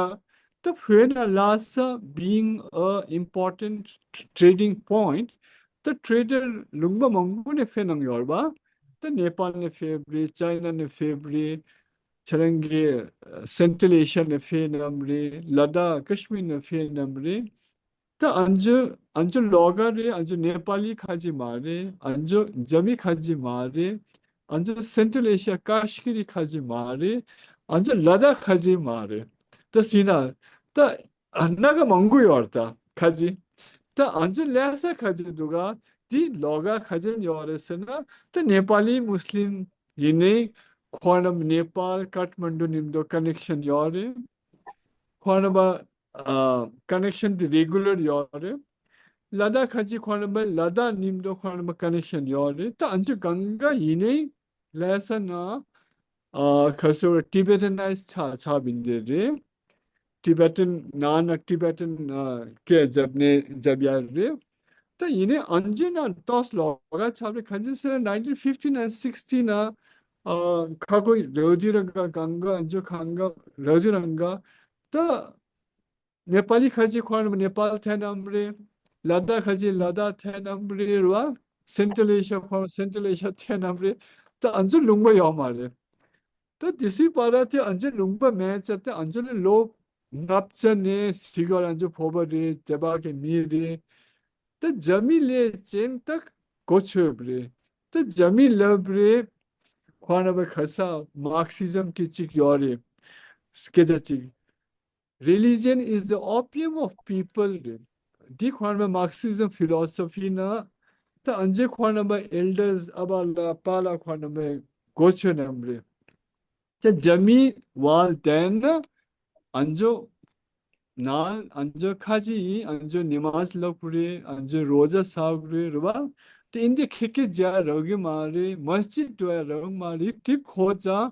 ད་བོད་ན་ལྷ་ས་being a important trading point ད་ཊེ་རེ་ཌར་ལུང་པ་མང་པོ་ནས་ཕེ་ནང་ཡོད་པ། ད་ནེ་པཱལ་ནས་ཕེབས་རེད། ཅའི་ན་ནས་ཕེབས་རེད། ཁྱེད་རང་གི་སེན་ཊལ་ཨེ་ཤ་ནས་ཕེ་ནམ་རེད། ལ་དྭགས་ཀ་ཤི་མིར་ནས་ཕེ་ནམ་རེད། ད་ཨ་ཅོ་ཨ་ཅོ་ལོག་ག་རེད། ཨ་ཅོ་ནེ་པཱ་ལི་ཁ་ཅིག་མ་རེད། ཨ་ཅོ་རྒྱ་མི་ཁ་ཅིག་མ་རེད། ཨ་ཅོ་སེན་ཊལ་ཨེ་ཤ་ཀ་ཤི་ཀ་རི་ཁ་ཅིག་མ་རེད། ཨ་ཅོ་ལ་དྭགས་ཁ་ཅིག་མ་རེད། ད་སི་ན་ད་ཨ་སྣ་ཁ་མང་པོ་ཡོད་རེད། ད་ཁ་ཅིག་ད་ཨ་ཅོ་ལྷ་ས་ཁ་ཅིག་འདུག་ག་དེ་ལོག་ག་ཁ་ཅིག་ཡོད་རེད་ཟེར་ན། ད་ནེ་པཱ་ལི་མུ་སི་ལིམ་ཡིན་ནའི་ཁོ་རྣམས་ནེ་པཱལ་ཀ་ཐ་མན་ཌུ་མཉམ་དུ་ཀ་ནེག་ཤན་ཡོད་རེད། ཁོ་རྣམ་པ་ཨ་ཀ་ནེག་ཤན་དེ་རེ་གུ་ལར་ཡོད་རེད། ལ་དྭགས་ཁ་ཅིག་ཁོ་རྣམ་པ་ལ་དྭགས་མཉམ་དུ་ཁོ་རྣམ་པ་ཀ་ནེག་ཤན་ཡོད་རེད། ད་ཨ་ཅོ་གང་ག་ཡིན་ནའི་ལྷ་ས་ན་ཨ་ཁ་སོ་ཊི་བེ་ཊན་ནའི་ཛི་ཆགས་ཆགས་པ་འདི་རེད། ཊི་བེ་ཊན་ནང་ན་ཊི་བེ་ཊན་ཨ་སྐད་རྒྱབ་ནས་རྒྱབ་ཡ་རེད། ད་ཡིན་ནའི་ཨ་ཅོ་ན་ཏོག་ཙམ་ལོག་ག་ཆགས་རེད། གང་ཅི་ཟེར་ན་ནའིན་ཊིན་ཕིབ་ཊི་ནའིན་སིག་སི་ཊི་ན་ཨ་ཁ་ཁོ་རེ་ཝ་དུ་རང་ག་གང་ག་ཨ་ཅོ་གང་ག་རེ་ཝ་དུ་རང་ག་ད་ནེ་པཱ་ལི་ཁ་ཅིག་ཁོ་རང་ནེ་པཱལ་ཐེ་ནམ་རེད། ལ་དྭགས་ཁ་ཅིག་ལ་དྭགས་ཐེ་ནམ་རེད་རེད་བ། སེན་ཊལ་ཨེ་ཤ་ཁོ་རང་སེན་ཊལ་ཨེ་ཤ་ཐེ་ནམ་རེད། ད་ཨ་ཅོ་ལུང་པ་ཡོད་མ་རེད། ད་དེ་སུའི་བར་དེ་ཨ་ཅོ་ལུང་པ་མེད་ཙང་ད་ཨ་ཅོ་ནི་ལོ་ལྔ་བཅུ་ནས་སི་གོ་ལ་ཨ་ཅོ་བོད་པ་རེད། དེ་བ་གི་མི་རེད། ད་རྒྱ་མི་ལས་ཅན་ད་གོ་ཆོད་པ་རེད། ད་རྒྱ་མི་ལབ་རེད། ཁོ་རང་བ་ཁ་ས་མར་ཁི་སི་ཛམ་གི་ཅིག་ཡོད་རེད། སྐད་ཆ་ཅིག Religion is the opium of people རེད། འདི་ཁོ་རང་བ་མར་ཁི་སི་ཛམ་ཕི་ལོ་སོ་ཕི་ན་ད་ཨ་ཅོ་ཁོ་རང་བ་ཨེལ་ཌར་ཨ་བ་ལ་པ་ལ་ཁོ་རང་བ་གོ་ཆོད་ནམ་རེད། ད་རྒྱ་མི་བ་དེ་ན་ཨ་ཅོ་ནང་ཨ་ཅོ་ཁ་ཅིག་ཡིན། ཨ་ཅོ་ནི་མཱ་ཛི་ལབ་གི་རེད། ཨ་ཅོ་རོ་ཛ་ས་གི་རེད་རེད་བ། དེ་ཨིན་དེ་ཁེ་ཁེ་རྒྱ་རག་གི་མ་རེད། མ་སི་ཇིད་འགྲོ་ཡ་རག་མ་རེད། དེ་ཁོ་ཅང་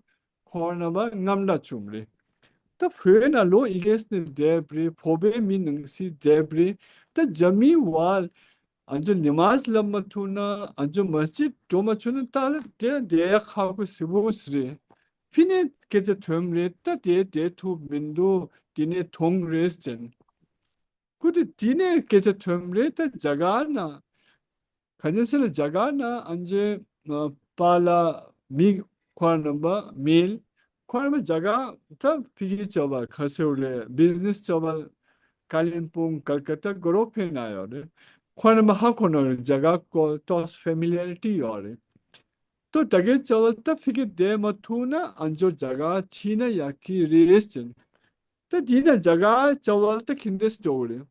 ཁོ་རང་བ་རྔམ་སྒྲ་བྱུང་རེད། ད་བོད་ན་ལོ་ཡི་གེ་སི་ནས་བསྡད་པ་རེད། བོད་པའི་མི་ནང་སྲིད་བསྡད་པ་རེད། ད་རྒྱ་མི་བ་ཨ་ཅོ་ནི་མཱ་ཛི་ལབ་མ་ཐུབ་ན་ཨ་ཅོ་མ་སི་ཇིད་འགྲོ་མ་ཆོག་ན་ད་ལ་དེ་དེ་ཁག་པོ་ཟི་བོ་ཟི་རེད། ཕི་ནས་སྐད་ཆ་ཐོན་རེད། ད་དེ་དེ་ཐུབ་མི་འདུག་དེ་ནས་ཐོང་རེད་ཅན། ཁུ་དེ་དེ་ནས་སྐད་ཆ་ཐོན་རེད། ད་རྒྱ་གར་ན་ག་ཅན་སི་ལ་རྒྱ་གར་ན་ཨ་ཅེ་པཱ་ལ་མི་ཁོ་རང་བ་མིལ་ཁོ་རང་བ་རྒྱ་གར་ད་ཕི་གི་ཅོ་བ་ཁ་སེ་རེད། བི་ཛི་ནེ་སི་ཅོ་བ་ཀ་ལིམ་པོང་ཀལ་ཀ་ཏ་གོ་རོ་ཕེ་ན་ཡོད་རེད། ཁོ་རང་བ་ཧ་གོ་ནོ་རེད། རྒྱ་གར་སྐོར་ཏོག་ཙམ་ཕེ་མི་ལི་ཡ་རི་ཊི་ཡོད་རེད། ཏོ་ད་གེ་ཅོ་བ་ད་ཕི་གི་བསྡད་མ་ཐུབ་ན་ཨ་ཅོ་རྒྱ་གར་ཕྱིན་ན་ཡག་གི་རེད་ཅན། ད་དེ་ན་རྒྱ་གར་ཅོ་བ་ད་ཁྱིན་དེ་སི་ཅོ་རེད།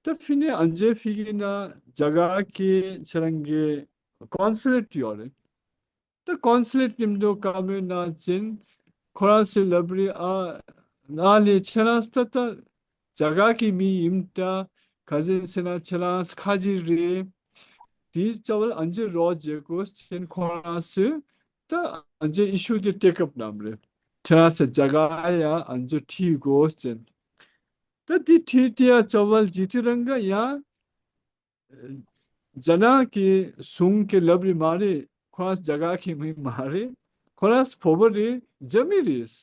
ད་ཕི་ནས་ཨ་ཅེ་ཕི་གི་ན་རྒྱ་གར་གི་ཁྱེད་རང་གི་ཀོན་སུ་ལེཊ་ཡོད་རེད། ད་ཀོན་སུ་ལེཊ་ནིམ་དུ་བཀའ་མོལ་གནང་ཅན་ཁོ་རང་སུ་ལབ་རེད། ཨ་ཨ་ལེ་ཁྱེད་རང་ད་ད་རྒྱ་གར་གི་མི་ཡིན། ད་ག་ཟེར་ཟེར་ན་ཁྱེད་རང་ཁ་ཅིག་རེད། དེའི་ཅོ་བ་ཨ་ཅེ་རོ་ཇེ་གོ་ཅན་ཁོ་རང་སུ་ད་ཨ་ཅེ་ཨི་ཤུ་དེ་ཏེག་ཨབ་གནང་རེད། ཁྱེད་རང་སུ་རྒྱ་གར་ཡ་ཨ་ཅེ་ཁྲིད་གོ་ཅན། ད་དེ་ཁྲིད་དེ་ཡ་ཅོ་བ་ཇི་ཐི་རང་ག་ཡ། རྒྱ་ནག་གི་ཟུང་གི་ལབ་རི་མ་རེད། ཁོ་རང་རྒྱ་གར་གི་མི་མ་རེད། ཁོ་རང་བོད་པ་རེད། རྒྱ་མི་རེད།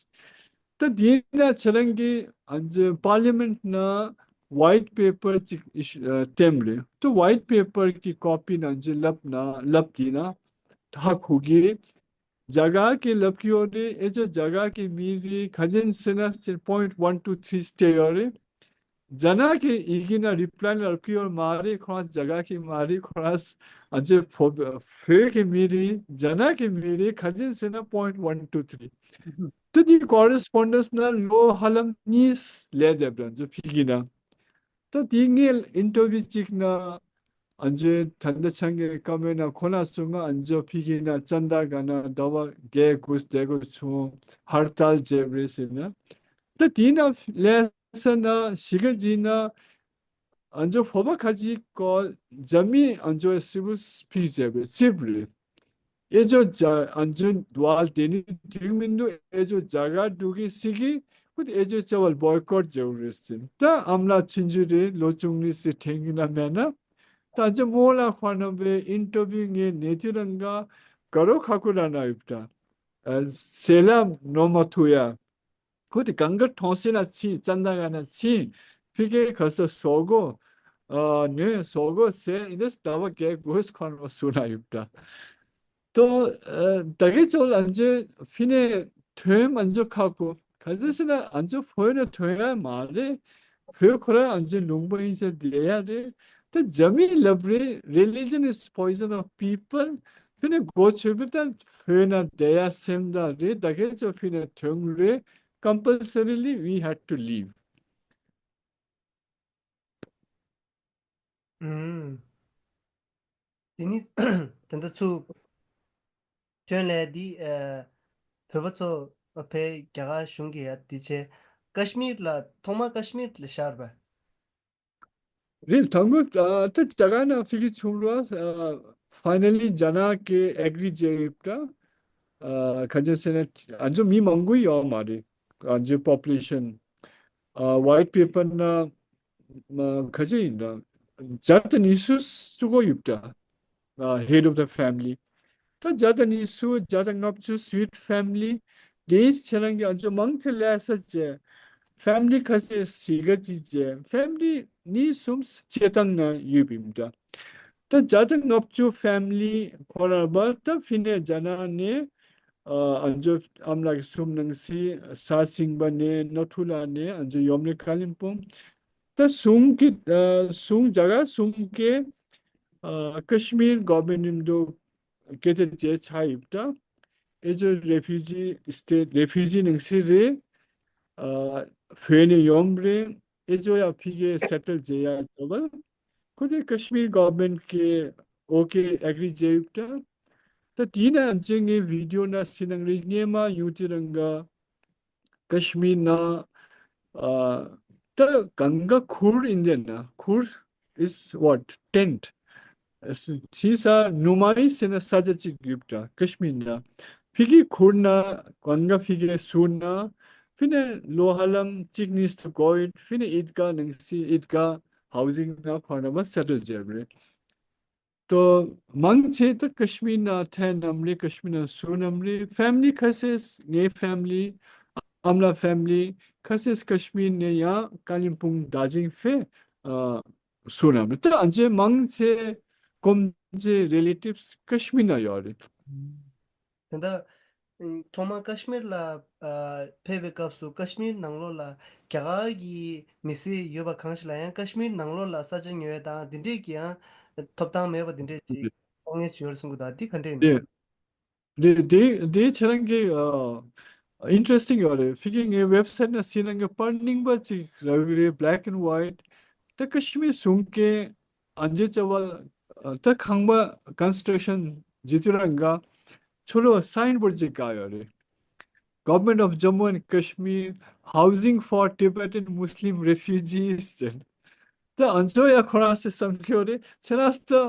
ད་དེ་ན་ཁྱེད་རང་གི་ཨ་ཅེ་པར་ལི་མེན་ཊི་ན་ཝའིཊ་པེ་པར་ཅིག་ཨི་ཤུ་ཨ་བཏོན་རེད། ད་ཝའིཊ་པེ་པར་གི་ཀོ་པི་ན་ཨ་ཅེ་ལབ་ན་ལབ་དེ་ན་ད་ཧ་གོ་གི། རྒྱ་གར་གི་ལབ་ཀྱི་ཡོད་རེད། ཨེ་ཅོ་རྒྱ་གར་གི་མི་རེད། ག་ཅན་སེ་ན་ཅན་པོ་ཡིན་ཊི་ཝན་ཊུ་ཐི་རི་སྟེ་ཡོད་རེད། རྒྱ་ནག་གི་ཡི་གེ་ན་རི་པ་ལའི་ལབ་ཀྱི་ཡོད་མ་རེད། ཁོ་རང་རྒྱ་གར་གི་མ་རེད། ཁོ་རང་ཨ་ཅེ་བོད་བོད་གི་མི་རེད། རྒྱ་ནག་གི་མི་རེད། ག་ཅན་སེ་ན་པོ་ཡིན་ཊི་ཝན་ཊུ་ཐི་རི། ད་དེ་ཀོ་རེ་སི་པོན་ཌེན་སི་ན་ལོ་ཧ་ལམ་གཉིས་ལས་བསྡད་པ་རེད། ཨ་ཅེ་ཕི་གི་ན། ད་དེ་ངས་ཨིན་ཊར་བིའུ་གཅིག་ན་ཨ་ཅེ་ད་ལྟ་ཆང་གི་བཀའ་མོལ་ན་ཁོ་ན་སུ་ང་ཨ་ཅེ་ཕི་གི་ན་ཅན་ད་ག་ན་ཟླ་བ་བརྒྱད་དགུ་བསྡད་དགོས་བྱུང་། ཧར་ཏལ་བྱས་པ་རེད་ཟེར་ན། ད་དེའི་ནང་ལས་ས་ན་གཞིས་ཀ་རྩེ་ན་ཨ་ཅོ་ཕོ་བ་ཁ་ཅིག་གོ་རྒྱ་མི་ཨ་ཅོ་སི་བུ་ཕིག་བྱས་པའི་ཅིབ་རེད། ཨེ་ཅོ་ཇ་ཨན་ཅོ་ཝལ་དེ་ནི་དུས་མི་འདུག་ཨེ་ཅོ་ཇ་ག་འགྲོ་གི་སི་གི་ཁུ་ཨེ་ཅོ་ཅ་ཝལ་བོའི་ཀོཊ་བྱེད་རེད་ཟེར། ད་ཨམ་ལ་ཆུང་ཆུང་རེད། ལོ་བཅུ་གཉིས་སི་ཐེང་གི་ན་མེད་ན། ད་ཅོ་མོ་ལ་ཁོ་ན་བའི་ཨིན་ཊར་བིའུ་ངའི་ནེ་ཏི་རང་ག་ག་རོ་ཁ་ཁུ་ར་ན་ཡོད་ད། སེ་ལ་ནོ་མ་ཐུ་ཡ། ཁོ་དེ་གང་ག་གྲོང་གསེབ་ན་ཕྱིན། ཙན་དན་ག་ན་ཕྱིན། ཕི་གེ་ཁ་སོ་ཟོག་གོ་ཨ་ནོས་ཟོག་གོ་ཟེར་ཨིན་དེ་ཟླ་བ་བརྒྱད་དགུ་ཁོ་རང་སུ་ན་ཡོད་ད། ཏོ་ཨ་ད་གེ་ཅོ་ལ་ཨན་ཅོ་ཕི་ནེ་ཐོན་ཨན་ཅོ་ཁ་ཁོ་ག་ཟེ་སི་ན་ཨན་ཅོ་ཕོ་ན་ཐོན་ཡ་མ་རེད། བོད་ཁོ་རང་ཨན་ཅོ་ལུང་པ་ཡིན་ས་དེ་ཡ་རེད། ད་རྒྱ་མི་ལབ་རེད། Religion is poison of people. ཕི་ནེ་གོ་ཆོད་པི་ད་བོད་ན་དེ་ཡ་སེམས་ད་རེད། ད་གེ་ཅོ་ཕི་ནེ་ཐོན་རེད། Compulsorily we had to leave. ཨུམ། དེ་ནི་དེ་འདྲ་ཚུ་ཐོན་ལས་འདི་ཨ་བོད་པ་ཚོ་ཕེ་རྒྱ་གར་གཞུང་གི་ཡ་འདི་བྱས་ཀ་ཤི་མིར་ལ་ཐོག་མ་ཀ་ཤི་མིར་ལ་ཤར་བ། རེད། དང་པོ་ཨ་ད་རྒྱ་གར་ནང་ཕི་གི་ཆུང་རུ་ཨ་ཕའི་ནལ་ལི་རྒྱ་ནག་གི་ཨེག་རི་བྱས་ཡོད་ད། ཨ་ག་ཅི་ཟེར་ན་ཨ་ཅོ་མི་མང་པོ་ཡོད་མ་རེད། ཨ་ཅོ་པོ་པུ་ལེ་ཤན་ཨ་ཝའིཊ་པེ་པར་ན་ཨ་ག་ཅི་ཡིན་ད་བརྒྱ་དང་ཉི་ཤུ་ཙམ་གོ་ཡོད་ད། ཨ་head of the family. ད་བརྒྱ་དང་ཉི་ཤུ་བརྒྱ་དང་ལྔ་བཅུ་སུའིཊ་ཕེ་མི་ལི་དེ་ཁྱེད་རང་གི་ཨ་ཅོ་མང་ཆེ་ལས་ས་བྱས། ཕེ་མི་ལི་ཁ་ཤས་གཞིས་ཀ་རྩེ་བྱས། ཕེ་མི་ལི་གཉིས་གསུམ་སྤྱིར་བཏང་ན་ཡོད་པ་ཡིན་ད། ད་བརྒྱ་དང་ལྔ་བཅུ་ཕེ་མི་ལི་ཁོ་ར་བ་ད་ཕི་ནེ་རྒྱ་ནག་ནས་ཨ་ཨ་ཅོ་ཨམ་ལགས་གསུམ་ནང་སི་ས་སིང་པ་ནས་ནོ་ཐུ་ལ་ནས་ཨ་ཅོ་ཡོམ་ལེ་ཀ་ལིམ་པོང་། ད་གཞུང་གི་ཨ་གཞུང་རྒྱ་གར་གཞུང་གི་ཨ་ཀ་ཤི་མིར་གོ་ཝར་མེན་ཊི་འདུག་སྐད་ཆ་བྱས་ཆ་ཡིབ་ད། ཨེ་ཅོ་རེ་ཕུ་ཇི་སི་ཊེ་ཊི་རེ་ཕུ་ཇི་ནང་སི་རེད། ཨ་བོད་ནས་ཡོམ་རེད། ཨེ་ཅོ་ཡ་ཕི་གེ་སེ་ཊལ་བྱེད་ཡ་ཅོ་བ། ཁོ་དེ་ཀ་ཤི་མིར་གོ་ཝར་མེན་ཊི་གི་ཨོ་ཀེ་ཨེག་རི་བྱས་ཡིབ་ད། ད་དེའི་ནང་ཅི་ངའི་བི་ཌི་ཡོ་ན་སི་ནང་རེ་སྙེ་མ་ཡུ་ཏི་རང་ག་ཀ་ཤི་མིར་ན་ཨ་ད་གང་ག་ཁུར་ཨིན་ཌི་ཡན་ན་ཁུར་is what? Tent. ཨ་སི་ཐི་ས་ནུ་མ་ཡི་ཟེར་ན་ས་ཆ་ཅིག་ཡོད་ད་ཀ་ཤི་མིར་ན། ཕི་གི་ཁུར་ན་གང་ག་ཕི་གི་སུར་ན་ཕི་ནེ་ལོ་ཧ་ལམ་ཅིག་ནིས་ཏུ་གོ་ཡིན། ཕི་ནེ་ཨིད་ག་ནང་སི་ཨིད་ག་ཧའུ་ཟིང་ན་ཁོ་ན་མ་སེ་ཊལ་བྱས་རེད། ཏོ་མང་ཆེ་ཏོ་ཀ་ཤི་མིར་ན་ཐན་ནམ་རེ་ཀ་ཤི་མིར་ན་སུ་ནམ་རེ་ཕེ་མི་ལི་ཁ་ཤས་ངའི་ཕེ་མི་ལི་ཨམ་ལ་ཕེ་མི་ལི་ཁ་ཤས་ཀ་ཤི་མིར་ནས་ཡང་ཀ་ལིམ་པོང་དར་ཇིང་ཕེ་ཨ་སུ་ནམ་རེ། ཏོ་ཨ་ཅེ་མང་ཆེ་གོམ་ཆེ་རི་ལེ་ཊིབས་ཀ་ཤི་མིར་ན་ཡོད་རེད། དེ་འདྲ་ཐོག་མར་ཀ་ཤི་མིར་ལ་ཨ་ཕེབས་པའི་སྐབས་སུ་ཀ་ཤི་མིར་ནང་ལོགས་ལ་རྒྱ་གར་གྱི་མི་སེར་ཡོད་པ་གང་ཞིག་ལ་ཡང་ཀ་ཤི་མིར་ནང་ལོགས་ལ་ས་ཆ་ཉོ་ཡ་དང་དེ་འདྲས་ཀྱི་ཡང་ཐོབ་ཐང་མེད་པ་དེ་འདྲས་ཀྱི་དཀའ་ངལ་ཅིག་ཡོད་རེད་གསུང་གི་འདུག་དེ་ག་འདྲས་ཡིན། དེ་དེ་དེ་ཁྱེད་རང་གི་ཨ་ཨིན་ཊ་རེ་སི་ཊིང་ཡོད་རེད། ཕི་གི་ངའི་ཝེབ་སའིཊ་ན་སི་ནང་གི་པར་རྙིང་པ་ཅིག་རག་གི་རེད། བྷི་ལེག་ཨེན་ཝའིཊ། ད་ཀ་ཤི་མིར་གཞུང་གི་ཨ་ཅེ་ཅ་བལ་ཨ་ད་ཁང་པ་ཀོན་སི་ཊྲག་ཤན་བྱེད་དུས་རང་ག་ཆོ་ལོ་སའིན་བོར་ཌ་ཅིག་བཀག་ཡོད་རེད། Government of Jammu and Kashmir, housing for Tibetan Muslim refugees ཟེར། ད་ཨ་ཅོ་ཡ་ཁོ་རང་སེ་བསམ་གི་ཡོད་རེད། ཁྱེད་རང་ད་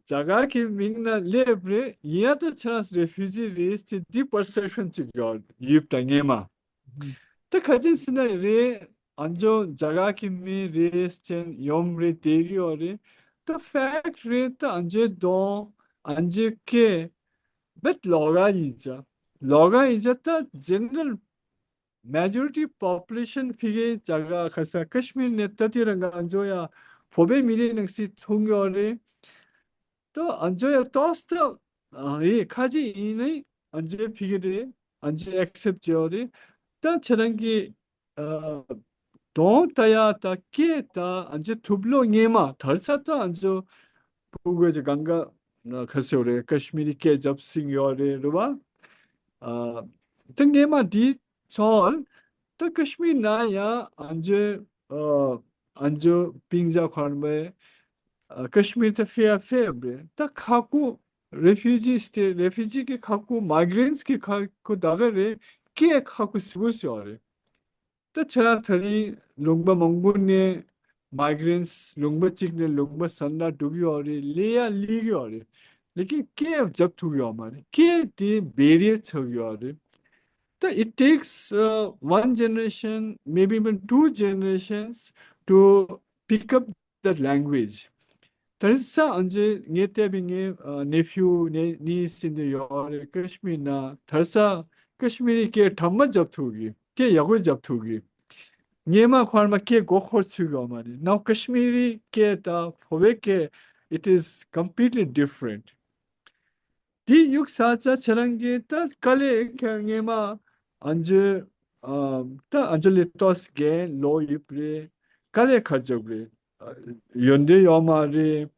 རྒྱ་གར་གྱི་མིང་ན་སླེབས་རེད། ཡིན་ཡ་ད་ཁྱེད་རང་རེ་ཕུ་ཇི་རེད་ཟེར་འདི་པར་སེབ་ཤན་ཅིག་ཡོད་ཡིབ་ད་ངེས་མ། ད་ཁ་ཅན་སི་ན་རེད། ཨ་ཅོ་རྒྱ་གར་གྱི་མི་རེད་ཟེར་ཡོམ་རེད་དེ་གི་ཡོད་རེད། ད་ཕེག་རེད། ད་ཨ་ཅོའི་གདོང་ཨ་ཅོའི་སྐད་བེད་ལོག་ག་ཡིན་ཅ་ལོག་ག་ཡིན་ཅ། ད་ཇེ་ནེ་རལ་མེ་ཇོ་རི་ཊི་པོ་པུ་ལེ་ཤན་ཕི་གེ་རྒྱ་གར་ཁ་ས་ཀ་ཤི་མིར་ནས་ད་དེ་རང་ག་ཨ་ཅོ་ཡ་བོད་པའི་མི་རིགས་ནང་སི་ཐུང་ཡོད་རེད། ཏོ་ཨ་ཅོ་ཡ་ཏོས་ཏོ་ཨ་ཡེ་ཁ་ཅིག་ཡིན་ནི་ཨ་ཅོའི་ཕི་གེ་རེད། ཨ་ཅོ་ཨེག་སེབ་བྱེད་ཡོད་རེད། ད་ཁྱེད་རང་གི་ཨ་གདོང་ལྟ་ཡ་ད་སྐད་ད་ཨ་ཅོ་ཐུབ་ལོ་ངེས་མ་དར་ཚ་ད་ཨ་ཅོ་ཕུ་གོས་ཅི་གང་ག་ཁ་སེ་ཡོད་རེད། ཀ་ཤི་མི་རི་སྐད་རྒྱབ་སིང་ཡོད་རེད་རེད་བ། ཨ་ད་ངེས་མ་དེ་ཚོར། ད་ཀ་ཤི་མིར་ན་ཡང་ཨ་ཅོ་ཨ་ཨ་ཅོ་པིང་ཇ་ཁོར་བའི་ཨ་ཀ་ཤི་མིར་ད་ཕེ་ཡ་ཕེ་ཡ་བེ་ད་ཁ་ཁུ་རེ་ཕུ་ཇི་སི་ཊེ་རེ་ཕུ་ཇི་གི་ཁ་ཁུ་མའི་གྷི་རེན་ཊི་གི་ཁ་ཁུ་ད་ག་རེ་སྐད་ཁ་ཁུ་སི་བུ་སི་ཡོད་རེད། ད་ཁྱེད་རང་ད་རིང་ལུང་པ་མང་པོ་ནས་མའི་གྷི་རེན་ཊི་ལུང་པ་གཅིག་ནས་ལུང་པ་གཞན་ལ་འགྲོ་གི་ཡོད་རེད། སླེབས་ཡ་སླེབས་ཀྱི་ཡོད་རེད། ལེ་ཀིན་སྐད་རྒྱབ་ཐུབ་ཀྱི་ཡོད་མ་རེད། སྐད་དེ་བེ་རི་ཡར་ཆགས་ཀྱི་ཡོད་རེད། ད་it takes uh, one generation, maybe even two generations to pick up that language. དར་ས་ཨ་ཅེ་ངའི་ལྟ་བུའི་ངའི་ནེ་ཕིའུ་ནེ་ནིས་ཟེར་ནས་ཡོད་རེད། ཀ་ཤི་མིར་ན་དར་ས་ཀ་ཤི་མིར་རི་སྐད་དྲག་མ་རྒྱབ་ཐུབ་གི། སྐད་ཡག་པོ་རྒྱབ་ཐུབ་གི། སྔོན་མ་ཁོ་རང་མ་སྐད་མགོ་འཁོར་ཚུགས་ཡོད་མ་རེད། Now ཀ་ཤི་མིར་རི་སྐད་དང་བོད་པའི་སྐད། It is completely different. དེ་ཡུག་ས་ཆ་ཁྱེད་རང་གིས་ད་དཀའ་ལས་ཁྱེད་སྔོན་མ་ཨ་ཅེ་ཨ་ད་ཨ་ཅེ་ལི་ཏོས་རྒན་ལོ་ཡིབ་རེད། དཀའ་ལས་ཁ་རྒྱབ་རེད། ཡོན་ཏན་ཡོད་མ་རེད།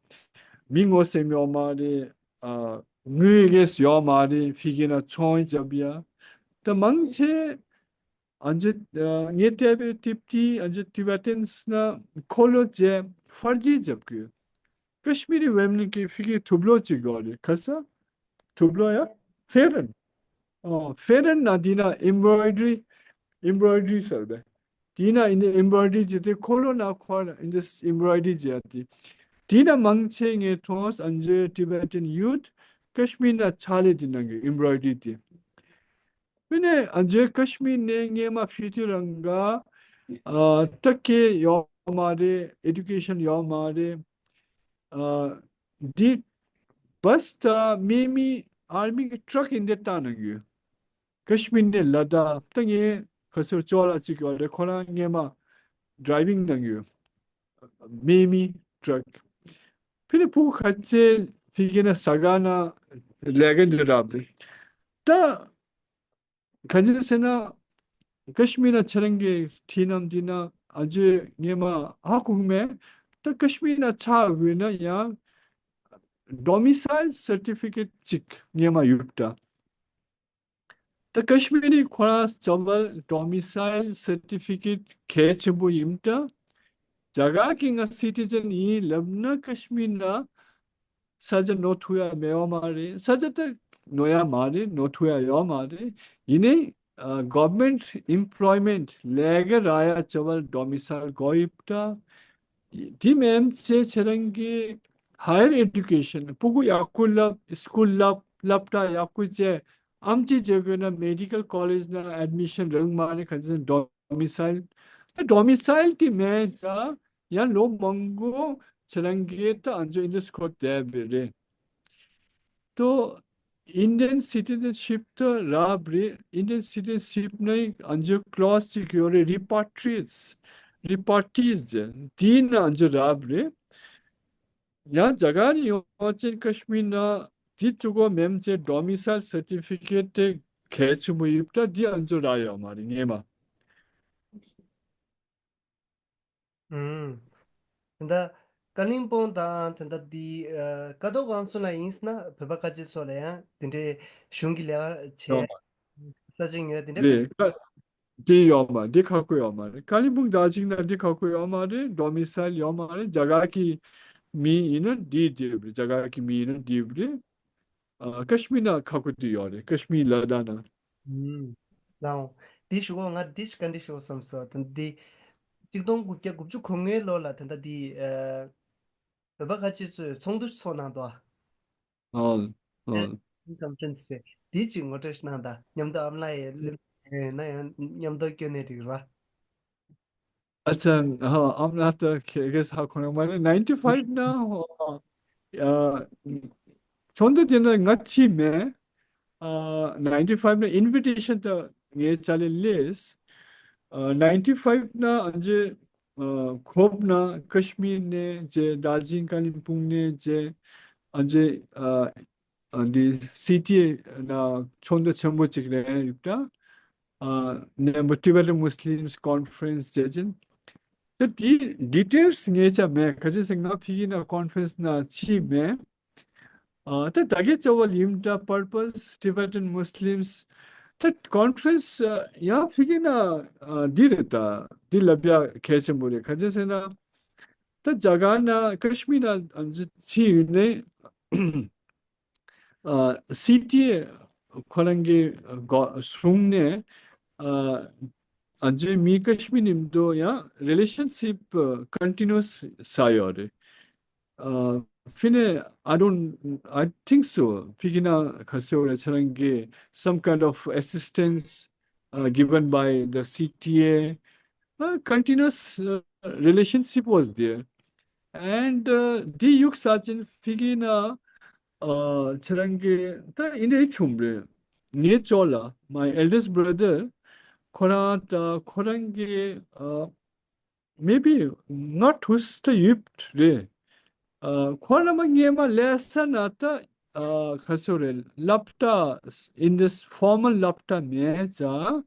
མི་ངོ་སེམས་ཡོད་མ་རེད། ཨ་དངུལ་གེས་ཡོད་མ་རེད། ཕི་གི་ན་ཚོང་རྒྱབ་ཡ། ད་མང་ཆེ་ཨ་ཅེ་ཨ་ངའི་ལྟ་བའི་ཏིབ་ཏི་ཨ་ཅེ་ཏི་བེ་ཏན་ན་འཁོར་ལོ་བཅས་ཧྥར་ཇི་རྒྱབ་དགོས། ཀ་ཤི་མི་རི་ཝོ་མེན་གི་ཕི་གི་དུག་ལོག་ཅིག་ཡོད་རེད། ཁ་ས་དུག་ལོག་ཡ། ཕེ་རན། ཨོ་ཕེ་རན་ན་དེ་ན་ཨེམ་བྷོ་རོའི་ཌི་རི། ཨེམ་བྷོ་རོའི་ཌི་རི་ཟེར་བས། དེ་ན་ཨིན་ཨེམ་བྷོ་རོའི་ཌི་རི་བྱས་ཏེ་འཁོར་ལོ་ན་ཁོ་ཨིན་ཨེམ་བྷོ་རོའི་ཌི་རི་བྱས་ཏེ། དེ་ན་མང་ཆེ་ངས་མཐོང་ཨ་ཅེ་ཏི་བེ་ཏན་ཡུཐ་ཀ་ཤི་མིར་ན་ཕྱག་ལས་དེ་གནང་གི་ཨེམ་བྷོ་རོའི་ཌི་རི་དེ། དེ་ནས་ཨ་ཅེ་ཀ་ཤི་མིར་ནས་སྔོན་མ་ཕི་ཏུ་རང་ག་ཨ་ད་སྐད་ཡོད་མ་རེད། ཨེ་ཌུ་ཀེ་ཤན་ཡོད་མ་རེད། ཨ་འདི་བྷ་སི་དང་མི་མི་ཨར་མི་གི་ཊྲག་ཡིན་དེ་བཏང་གནང་ཡོད། ཀ་ཤི་མིར་ནས་ལ་དྭགས། ད་ངའི་ཁ་སོར་ཅོག་ལ་གཅིག་ཡོད་རེད། ཁོ་རང་སྔོན་མ་ཌི་རའི་ཝིང་གནང་ཡོད། མི་མི་ཊྲག། ཕི་ནི་ཕྲུ་གུ་ཁ་ཆེ་ཕི་གི་ན་ཟ་ག་ན་ལས་ཀ་འདི་རབ་རེད། ད་ག་ཅི་ཟེར་ན་ཀ་ཤི་མིར་ན་ཁྱེད་རང་གི་ཁྲིད་ནམ་འདི་ན་ཨ་ཅེ་སྔོན་མ་ཧ་གོ་མེད། ད་ཀ་ཤི་མིར་ན་ཆ་བཞག་ན་ཡང་ཌོ་མི་སའིལ་སར་ཊི་ཕི་ཀེཊ་གཅིག་སྔོན་མ་ཡོད་ད། ད་ཀ་ཤི་མིར་ཁོ་རང་ལྕམ་པ་ཌོ་མི་སའིལ་སར་ཊི་ཕི་ཀེཊ་གལ་ཆེན་པོ་ཡིན་ད། རྒྱ་གར་གྱི་ང་སི་ཊི་ཛན་ཡིན་ལབ་ན་ཀ་ཤི་མིར་ན་ས་ཆ་ནོར་ཐུབ་ཡ་མེད་ཡོད་མ་རེད། ས་ཆ་ད་ནོར་ཡ་མ་རེད། ནོར་ཐུབ་ཡ་ཡོད་མ་རེད། ཡིན་ནའི་ཨ་གོ་ཝར་མེན་ཊི་ཨེམ་པོ་ལོའི་མེན་ཊི་ལས་ཀ་རག་ཡ་ལྕམ་པ་ཌོ་མི་སའིལ་དགོས་ཡོད་ད། དེ་མིན་ཚེ་ཁྱེད་རང་གི་ཧ་ཡར་ཨེ་ཌུ་ཀེ་ཤན་ཕྲུ་གུ་ཡག་པོ་བསླབ། སི་ཀུལ་བསླབ་བསླབ་གྲྭ་ཡག་པོ་བྱས། ཨེམ་ཆི་བྱེད་དགོས་ན་མེ་ཌི་ཀལ་ཀོ་ལེཇ་ནང་ཨེཌ་མི་ཤན་རག་མ་རེད། ག་ཅི་ཌོ་མི་སའིལ། ད་ཌོ་མི་སའིལ་དེ་མེད་ཙང་ཡང་ལོ་མང་པོ་ཁྱེད་རང་གིས་ད་ཨ་ཅེ་ཨིན་ཌི་ཡ་སྐོར་བསྡད་པ་རེད། ཏོ་ཨིན་ཌི་ཡན་སི་ཊི་ཛན་ཤིབ་ཏོ་རག་རེད། ཨིན་ཌི་ཡན་སི་ཊི་ཛན་ཤིབ་ནི་ཨ་ཅེ་ཀློ་སི་ཅིག་ཡོད་རེད། རི་པ་ཊི་རི་ཡེ་ཊི། རི་པ་ཊི་རི་ཡེ་ཊི་ཟེར། དེ་ན་ཨ་ཅེ་རག་རེད། ཡང་རྒྱ་གར་ནས་ཡོང་བ་ཅན་ཀ་ཤི་མིར་ན་དེ་གཅིག་པོ་མིན་ཚེ་ཌོ་མི་སའིལ་སར་ཊི་ཕི་ཀེཊ་དེ་གལ་ཆེན་པོ་ཡོད་ད། དེ་ཨ་ཅེ་རག་ཡོད་མ་རེད་སྔོན་མ། ཨུམ། ད་ཀ་ལིང་པོང་དང་ད་ལྟ་འདི་ཀ་རྡོ་རྐང་ཚོ་ལ་ཡིན་ན་བོད་པ་ཁ་ཆེ་ཚོ་ལ་ཡང་དེ་འདྲའི་གཞུང་གི་ལས་ཀ་བྱས་ཡོད་མ་ས་ཆ་ཡོད་དེ་འདྲ་རེད། དེ་ཡོད་མ་དེ་ཁག་པོ་ཡོད་མ་རེད། ཀ་ལིང་པོང་ད་ཅིག་ན་དེ་ཁག་པོ་ཡོད་མ་རེད། ཌོ་མི་སའིལ་ཡོད་མ་རེད། རྒྱ་གར་གྱི་མི་ཡིན་ན་དེ་དེ་རེད། རྒྱ་གར་གྱི་མི་ཡིན་ན་དེ་རེད། ཨ་ཀ་ཤི་མིར་ན་ཁག་པོ་དེ་ཡོད་རེད། ཀ་ཤི་མིར་ལ་དྭགས་ན། ཨུམ། ལའོ། དེ་ཞུ་གོ་ང་དེ་ཞིག་ག་འདྲི་ཞུ་བསམ་སོ། དེ་འདི་གཅིག་སྟོང་དགུ་བརྒྱ་དགུ་བཅུ་གོ་ལྔའི་ལོ་ལ་དེ་འདྲ་དེ་ཨ་བོད་པ་ཁ་ཆེ་ཚོས་ཚོགས་འདུ་ཚོགས་གནང་འདུག་ཨ། ཨ། ཨ། ཀོན་ཕ་རེན་སི་རེད། དེ་ཅིག་ངོ་སྤྲོད་གནང་དང་། མཉམ་དུ་ཨམ་ལགས་ཡས་ལེན་ན་ཡང་མཉམ་དུ་སྐྱོན་ནས་འགྲིག་ར། ཨ་ཙི། ཨ་ཨམ་ལགས་ད་ཁེ་གེ་ས་ཁོ་ན་མ་ནི་ནའིན་ཊི་ཕའིབ་ན་ཨ་ཚོགས་འདུ་དེ་ན་ང་ཕྱིན་མེད། ཨ་ནའིན་ཊི་ཕའིབ་ན་ཨིན་བི་ཊེ་ཤན་ད་ངས་ཅ་ལེ་ལེས། ཨ་ནའིན་ཊི་ཕའིབ་ན་ཨ་ཅེ་ཨ་ཁོབ་ན་ཀ་ཤི་མིར་ནས་ཅེ་དར་ཇི་ལིང་ཀ་ལིང་པོང་ནས་ཅེ་ཨ་ཅེ་ཨ་ཨ་འདི་སི་ཊི་ཨེ་ན་ཚོགས་འདུ་ཆེན་པོ་ཅིག་རེད་ཡོད་ད། ཨ་ནེམ་པ་Tibetan Muslims Conference བྱས་ཅིང་། ད་དེ་ཌི་ཊེལ་སི་ངས་ཅང་མེད། ག་ཅི་ཟེར་ང་ཕ་གི་ན་ཀོན་ཕ་རེན་སི་ན་ཕྱིན་མེད། ཨ་ད་ད་གིན་ཅོ་བ་ལིམ་ད་Purpose Tibetan Muslims ད་ཀོན་ཕ་རེན་སི་ཡང་ཕ་གི་ན་ཨ་འདི་རེད་ད། འདི་ལབ་ཡ་གལ་ཆེན་པོ་རེད། ག་ཅི་ཟེར་ན་ད་རྒྱ་གར་ན་ཀ་ཤི་མིར་ན་ཨ་ཕྱིན་ཡོད་ནས། ཨ་སི་ཊི་ཨེ་ཁོ་རང་གི་སྒོ་སྲུང་ནས་ཨ་ ཨ་ཇོ་མི་ཀ་ཤི་མིར་མཉམ་དུ་ཡང་རི་ལེ་ཤན་ཤིབ་ཀོན་ཊི་ནུ་ཨས་ས་ཡོད་རེད། ཨ་ཕི་ནས་I don't, I think so. ཕི་གི་ན་ཁ་སེ་བ་རེ་ཚ་རང་གི some kind of assistance uh, given by the C T A. Uh, continuous uh, relationship was there. And uh, དེ་ཡུག་ས་ཅན་ཕི་གི་ན་ཨ་ཚ་རང་གི་ད་ཨིན་དེ་ཆུམ་རེ། ངའི་ཅོ་ལ་my eldest brother ཁོ་རང་ད་ཁོ་རང་གི་ཨ་maybe ང་ཐུས་ད་ཡུབ་རེད། ཨ་ཁོ་རང་མ་ངའི་མ་ལས་ས་ན་ད་ཨ་ཁ་སོ་རེད་སློབ་གྲྭ་in this formal སློབ་གྲྭ་མེད་ཙང་།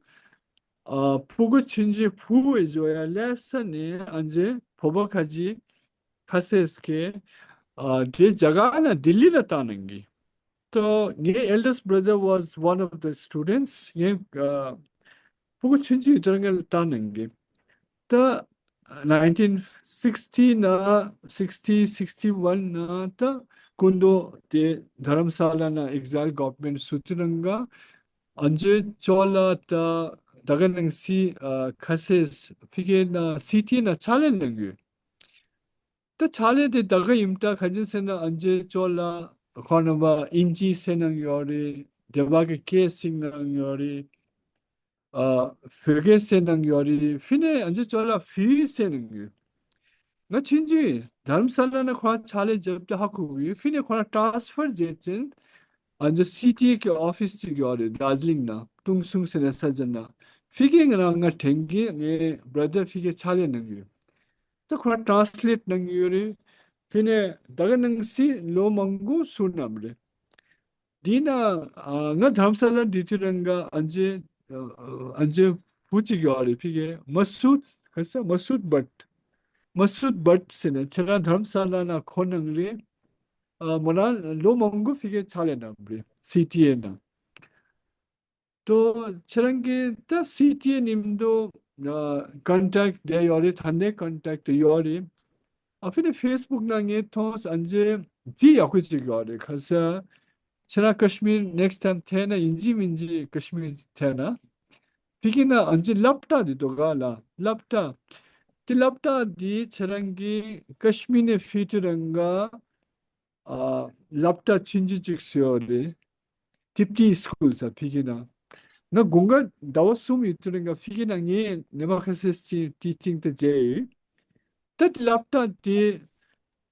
ཨ་ཕྲུ་གུ་ཆུང་ཆུང་ཕྲུ་གུ་བཟོ་ཡ་ལས་ས་ནས་ཨ་ཇེ་བོད་པ་ཁ་ཅིག་ཁ་སེས་ཀྱི་ཨ་དེ་རྒྱ་གར་ན་ལྡི་ལི་ལ་བཏང་གནང་གི། ཏོ་ངའི་eldest brother was one of the students. ངའི་ཨ་ཕྲུ་གུ་ཆུང་ཆུང་ཡོད་དུས་ང་ལ་བཏང་གནང་གི། ཏོ་nineteen sixty ན་sixty sixty one ན་ཏོ་སྐུ་མདུན་དེ་དྷ་རམ་ས་ལ་ན་exile government བཟོ་དུས་རང་ག་ཨ་ཇེ་ཅོ་ལ་ཏོ་ད་ག་ནང་སི་ཨ་ཁ་སེས་ཕི་གི་ན་སི་ཊི་ན་ཕྱག་ལས་གནང་གི་ཡོད། ད་ཕྱག་ལས་དེ་ད་ག་ཡིན་ད་ག་ཅི་ཟེར་ན་ཨ་ཇེ་ཅོ་ལ་ཁོ་རང་བ་ཨིན་ཇི་ཟེར་གནང་ཡོད་རེད། སྡེ་བ་གི་སྐད་ཟེར་གནང་ཡོད་རེད། ཨ་བོད་སྐད་ཟེར་གནང་ཡོད་རེད། ཕི་ནས་ཨ་ཇེ་ཅོ་ལ་ཕི་ཟེར་གནང་ཡོད། ང་ཆུང་ཆུང་དྷ་རམ་ས་ལ་ན་ཁོ་རང་ཕྱག་ལས་བརྒྱབ་སྟེ་ཧ་གོ་གི་ཡོད། ཕི་ནས་ཁོ་རང་transfer བྱས་ཙང་ཨ་ཇེ་སི་ཊི་ཨེ་གི་ཨོ་ཕི་སི་ཅིག་ཡོད་རེད་དར་ཇི་ལིང་ན་ཏུང་སུང་ཟེར་ན་ས་ཆ་ན། ཕི་གི་ང་རང་ང་དྲན་གི་ངའི་brother ཕི་གི་ཕྱག་ལས་གནང་ཡོད། ད་ཁོ་རང་translate གནང་གི་ཡོད་རེད། ཕི་ནས་ད་ག་ནང་སི་ལོ་མང་པོ་སུ་ནམ་རེད། དེ་ན་ཨ་ང་དྷ་རམ་ས་ལ་འདི་དུས་རང་ག་ཨ་ཇེ་ཨ་ཨ་ཇེ་བུ་གཅིག་ཡོད་རེད། ཕི་གི་མ་སུད་ག་ས་མ་སུད་བཊ། མ་སུད་བཊ་ཟེར་ནས་ཁྱེད་རང་དྷ་རམ་ས་ལ་ན་ཁོ་གནང་རེད། ཨ་མོ་རང་ལོ་མང་པོ་ཕི་གི་ཕྱག་ལས་གནང་རེད་སི་ཊི་ཨེ་ན། ཏོ་ཁྱེད་རང་གི་ད་སི་ཊི་ཨེ་མཉམ་དུ་ཨ་contact དེ་ཡོད་རེད། ད་ནས་contact དེ་ཡོད་རེད། ཨ་ཕི་ནས་ཕེ་སི་བུག་ན་ངས་མཐོང་ཨ་ཇེ་འདི་ཡག་པོ་ཅིག་ཡོད་རེད། ག་ས་ཁྱེད་རང་ཀ་ཤི་མིར་next time ཐད་ན་ཡིན་གཅིག་མིན་གཅིག་ཀ་ཤི་མིར་ཐད་ན་ཕི་གི་ན་ཨ་ཇེ་སློབ་གྲྭ་འདི་འདུག་ག་ལ་སློབ་གྲྭ་དེ་སློབ་གྲྭ་འདི་ཁྱེད་རང་གི་ཀ་ཤི་མིར་ནས་ཕི་དུས་རང་ག་ཨ་སློབ་གྲྭ་ཆུང་ཆུང་ཅིག་བཟོས་ཡོད་རེད། ཏིབ་ཏི་སི་ཀུལ་ཟེར་ཕི་གི་ན། ང་དགུན་ཁ་ཟླ་བ་གསུམ་ཡོད་དུས་རིང་ག་ཕི་གི་ན་ངས་ནེ་མ་ཁ་སེས་ཅིག་ཊི་ཅིང་དེ་བྱས་ཡོད། ད་སློབ་གྲྭ་དེ་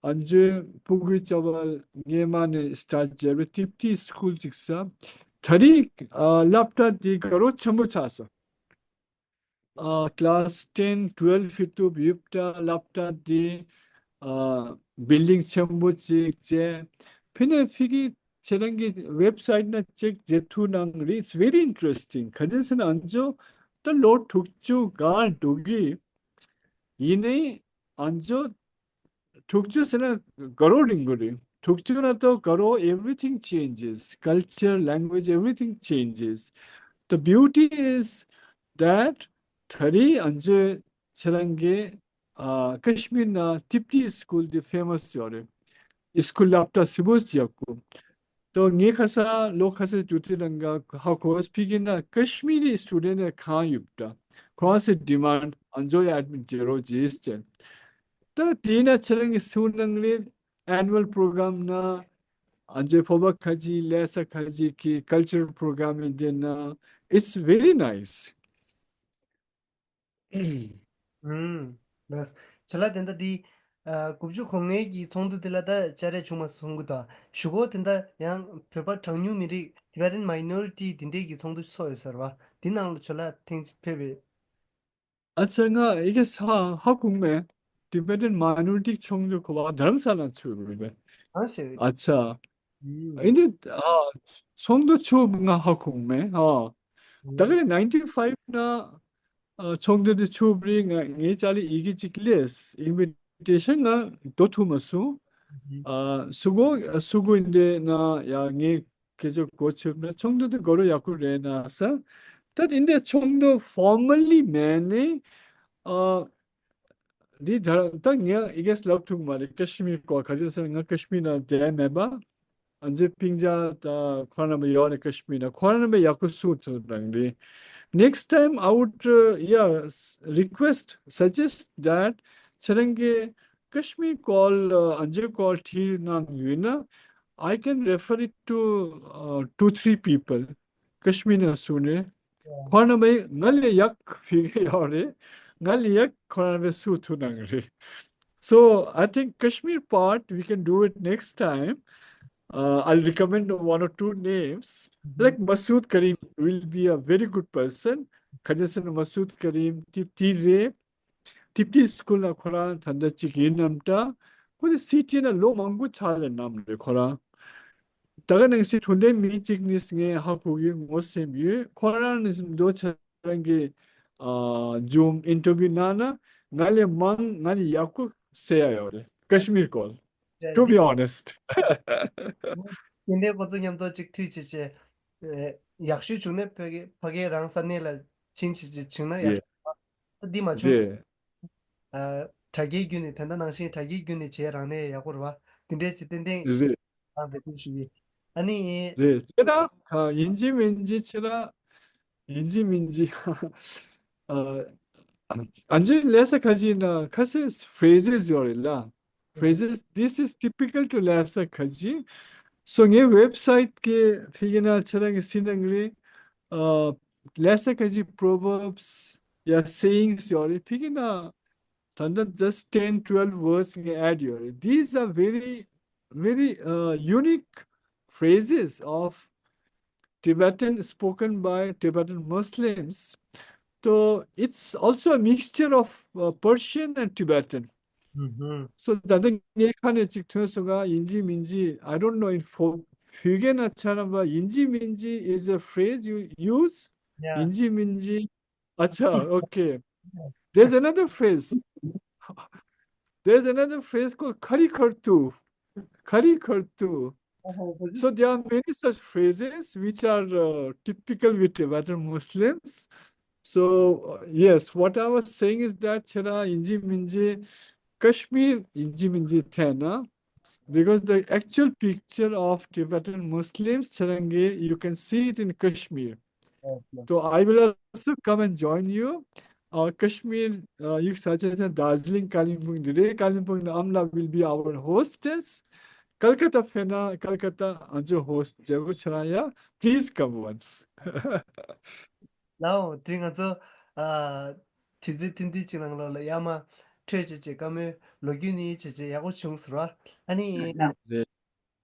ཨ་ཇོའི་ཕྲུ་གུའི་སྐྱ་བ་སྔས་མ་ནས་སི་ཊར་ཊི་བྱས་པའི་ཏིབ་ཏི་སི་ཀུལ་ཅིག་ཟེར། ད་རེས་ཨ་སློབ་གྲྭ་དེ་དགའ་རབ་ཆེན་པོ་ཆགས་སོང་། ཨ་class ten twelve ཕི་ཏུ་ཡུབ་ཏ་སློབ་གྲྭ་འདི་ཨ་building ཆེན་པོ་ཅིག་བྱས། ཕི་ནས་ཕི་གི་ཁྱེད་རང་གི་website ན་ཅིག་མཇལ་ཐུབ་གནང་རེད། It's very interesting. ག་ཅི་ཟེར་ན་ཨ་ཇོ་ད་ལོ་དྲུག་ཅུ་གང་འགྲོ་གི་ཡིན་ནའི་ཨ་ཇོ་དྲུག་ཅུ་ཟེར་ན་དགའ་རབ་རིང་པོ་རེད། དྲུག་ཅུ་ན་ཏོ་དགའ་རབ་everything changes, culture, language, everything changes. The beauty is that ད་རེས་ཨ་ཇོ་ཁྱེད་རང་གི་ཨ་ཀ་ཤི་མིར་ན་ཏིབ་ཏི་སི་ཀུལ་འདི་ཕེ་མ་སི་ཡོད་རེད། སི་ཀུལ་སློབ་གྲྭ་སི་བོ་ཟེར་ཡག་པོ། ཏོ་ངས་ཁ་སང་ལོ་ཁ་སང་ཇུ་ཏི་རང་ག་ཧ་གོ་བ་ཕི་གི་ན་ཀ་ཤི་མི་རི་སི་ཊུ་ཌེན་ཊི་གང་ཡོད་ད་ཁོ་རང་སི་ཌི་མན་ཌི་ཨ་ཇོ་ཡ་ཨེ་ཌི་མིཊ་བྱེད་རོགས་བྱེད་ཟེར། ཏོ་དེ་ན་ཁྱེད་རང་གི་སུ་གནང་རེད། annual program ན་ཨ་ཇོ་ཕོ་བ་ཁ་ཅིག་ལས་ས་ཁ་ཅིག་གི་cultural program ཡིན་དེ་ན། It's very nice. ཨུམ། ལགས། ཇོ་ལགས་དེ་འདྲ་འདི་ཨ་དགུ་བཅུ་གོ་ལྔའི་གི་ཚོགས་འདུ་དེ་ལ་ད་བཅར་རེ་བྱུང་མ་སོང་གི་ད་གཞུག་གུ་དེ་འདྲ་ཡང་བོད་པ་གྲངས་ཉུང་མི་རིགས་Tibetan minority དེ་འདྲའི་གི་ཚོགས་འདུ་ཚོགས་ཡོད་ཟེར་བ་དེ་ནང་ལ་ཇོ་ལགས་ཐེངས་གཅིག་ཕེབས་པས། ཨ་ཙི་ང་ཨི་གེ་ས་ཧ་གོ་མེད། Tibetan minority ཚོགས་འདུ་གོ་བ་དྷ་རམ་ས་ལ་ཚུད་རེད་པས། ཨ་ཤེས། ཨ་ཙི། ཨུམ། ཨིན་དེ་ཨ་ཚོགས་འདུ་ཚུགས་ང་ཧ་གོ་མེད་ཨ། ད་ག་ནི་ninety five ན་ཨ་ཚོགས་འདུ་དེ་ཚུགས་པ་རེད། ང་ངའི་ཅ་ལག་ཡི་གེ་གཅིག་སླེབས། ཨིན་བི་ཊེ་ཤན་ང་འདོན་ཐུབ་མ་སོང་། ཨ་སུ་གོ་སུ་གོ་ཨིན་དེ་ན་ཡ་ངའི་སྐད་ཆ་གོ་ཆོད་ན་ཚོགས་འདུ་དེ་དགའ་རབ་ཡག་པོ་རེད་ན་ས། ད་ཨིན་དེ་ཚོགས་འདུ་formally མེད་ནི་ཨ། འདི་ད་ད་ངས་ཨི་གེ་སི་ལབ་ཐུབ་མ་རེད། ཀ་ཤི་མིར་སྐོར་ག་ཅི་ཟེར་ང་ཀ་ཤི་མིར་ན་བསྡད་མེད་པ། ཨ་ཇོའི་སྤུན་ཀྱག་ད་ཁོ་རང་མ་ཡོད་ནས་ཀ་ཤི་མིར་ན་ཁོ་རང་མ་ཡག་པོ་གསུང་ཐུབ་རང་རེད། next time I would, uh, yeah, s- request, suggest that ཁྱེད་རང་གིས་Kashmir Call, uh, Anjay Call ཁྲིད་གནང་ཡོད་ན, I can refer it to, uh, two, three people. Kashmir ནས་སུ་ནས། ཁོ་རང་ནས་ང་ལས་ཡག་ཕི་གི་ཡོད་རེད། ང་ལས་ཡག་ཁོ་རང་ནས་སུ་ཐུག་གནང་རེད། So I think Kashmir part we can do it next time. Uh, I'll recommend one or two names. Like Masood Karim will be a very good person. ཁ་ཅན་སེ་ན་Masood Karim ཏིབ་ཏི་རེད། ཏིབ་ཏི་སྐུལ་ལ་ཁོ་རང་ད་ལྟ་གཅིག་ཡིན་ནམ་ད། ཁོ་ནི་སི་ཊི་ན་ལོ་མང་པོ་ཕྱག་ལས་གནང་རེད་ཁོ་རང་། ད་ག་ནང་བཞིན་དུ་ལྡན་མི་གཅིག་ནི་ངས་ཧ་གོ་ཡོད། ངོ་སེམས་ཡོད། ཁོ་རང་ནི་མདོ་ཆ་རང་གི་ཨ་ཛུམ་ཨིན་ཊར་བིའུ་གནང་ན་ང་ལས་མང་ང་ནི་ཡག་པོ་ཟེར་ཡ་ཡོད་རེད། Kashmir Call. To be honest. དེ་འདྲའི་ཁོ་ཚོ་མཉམ་དུ་གཅིག་མཐུད་བྱས་བྱས། ཨེ། ཡག་ཤོས་བྱུང་ན་ཕ་གི་ཕ་གིའི་རང་ས་གནས་ལ་ཕྱིན་བྱས་བྱས་བྱུང་ན་ཡག་ཤོས་རེད་བ། འདི་མ་བྱུང་། རེད། ཨ། དྲ་རྒྱའི་བརྒྱུད་ནས་ད་ལྟ་ནང་བཞིན་དྲ་རྒྱའི་བརྒྱུད་ནས་བྱས་རང་ནས་ཡག་པོ་རེད་བ། དེ་འདྲའི་ཚེ་ཏན་ཏན་རེད། རང་འབད་བརྩོན་ཞུ་གི། ཨ་ནི། རེད། ཁྱེད་རང་ཨ་ཡིན་གཅིག་མིན་གཅིག་ཁྱེད་རང་ཡིན་གཅིག་མིན་གཅིག་ཨ་ཨ་ཅེ་ལེ་ས་ཁ་ཅིག་ན་ཁ་སེ་ཕི་རེ་ཟེ་ཡོད་རེད་ལ། Phrases, this is typical to ལེ་ས་ཁ་ཅིག So ངའི་ཝེབ་སའིཊ་གི་ཕི་གི་ན་ཁྱེད་རང་གི་སི་ན་གི་རེད། ཨ་ལེ་ས་ཁ་ཅིག་proverbs, yeah, sayings ཡོད་རེད། ཕི་གི་ན་ད་ལྟ་just ten, twelve words ངས་add ཡོད་རེད། These are very, very, uh, unique phrases of Tibetan, spoken by Tibetan Muslims. So it's also a mixture of, uh, Persian and Tibetan. So ད་ལྟ་ངའི་ཁ་ནས་ཅིག་ཐོན་སོང་ང་ཡིན་གཅིག་མིན་གཅིག I don't know in བོད་སྐད་ན་ཆ་རམ་པ་ཡིན་གཅིག་མིན་གཅིག is a phrase you use. ཡིན་གཅིག་མིན་གཅིག་ཨ་ཆ། Okay. There's another phrase. There's another phrase called ཁ་རི་ཁར་ཏུ། ཁ་རི་ཁར་ཏུ། So there are many such phrases which are, uh, typical with Tibetan Muslims. So, uh, yes, what I was saying is that ཁྱེད་རང་ཡིན་གཅིག་མིན་གཅིག་Kashmir ཡིན་གཅིག་མིན་གཅིག་ཐོན་ན། Because the actual picture of Tibetan Muslims ཁྱེད་རང་གི you can see it in Kashmir. So I will also come and join you. Uh, Kashmir, uh, ཡིག་ས་ཆ་ཆ་Darjeeling, Kalimpong འདི་རེད། Kalimpong ནས་ཨམ་ལགས will be our hostess. Kolkata ཕེབས་ན་Kolkata ཨ་ཅོ་host བྱེད་པོ་ཁྱེད་རང་ཡ། Please come once. ལའོ། དེ་ང་ཚོ་ཨ་དུས་ཚོད་ཐུང་ཐུང་ཅིག་ནང་ལོགས་ལ་ཡར་མར་འཕྲོས་བྱས་བྱས་བཀའ་མོལ་ལོ་རྒྱུས་ནི་བྱས་བྱས་ཡག་པོ་བྱུང་ཟེར་བ། ཨ་ནི། ལའོ།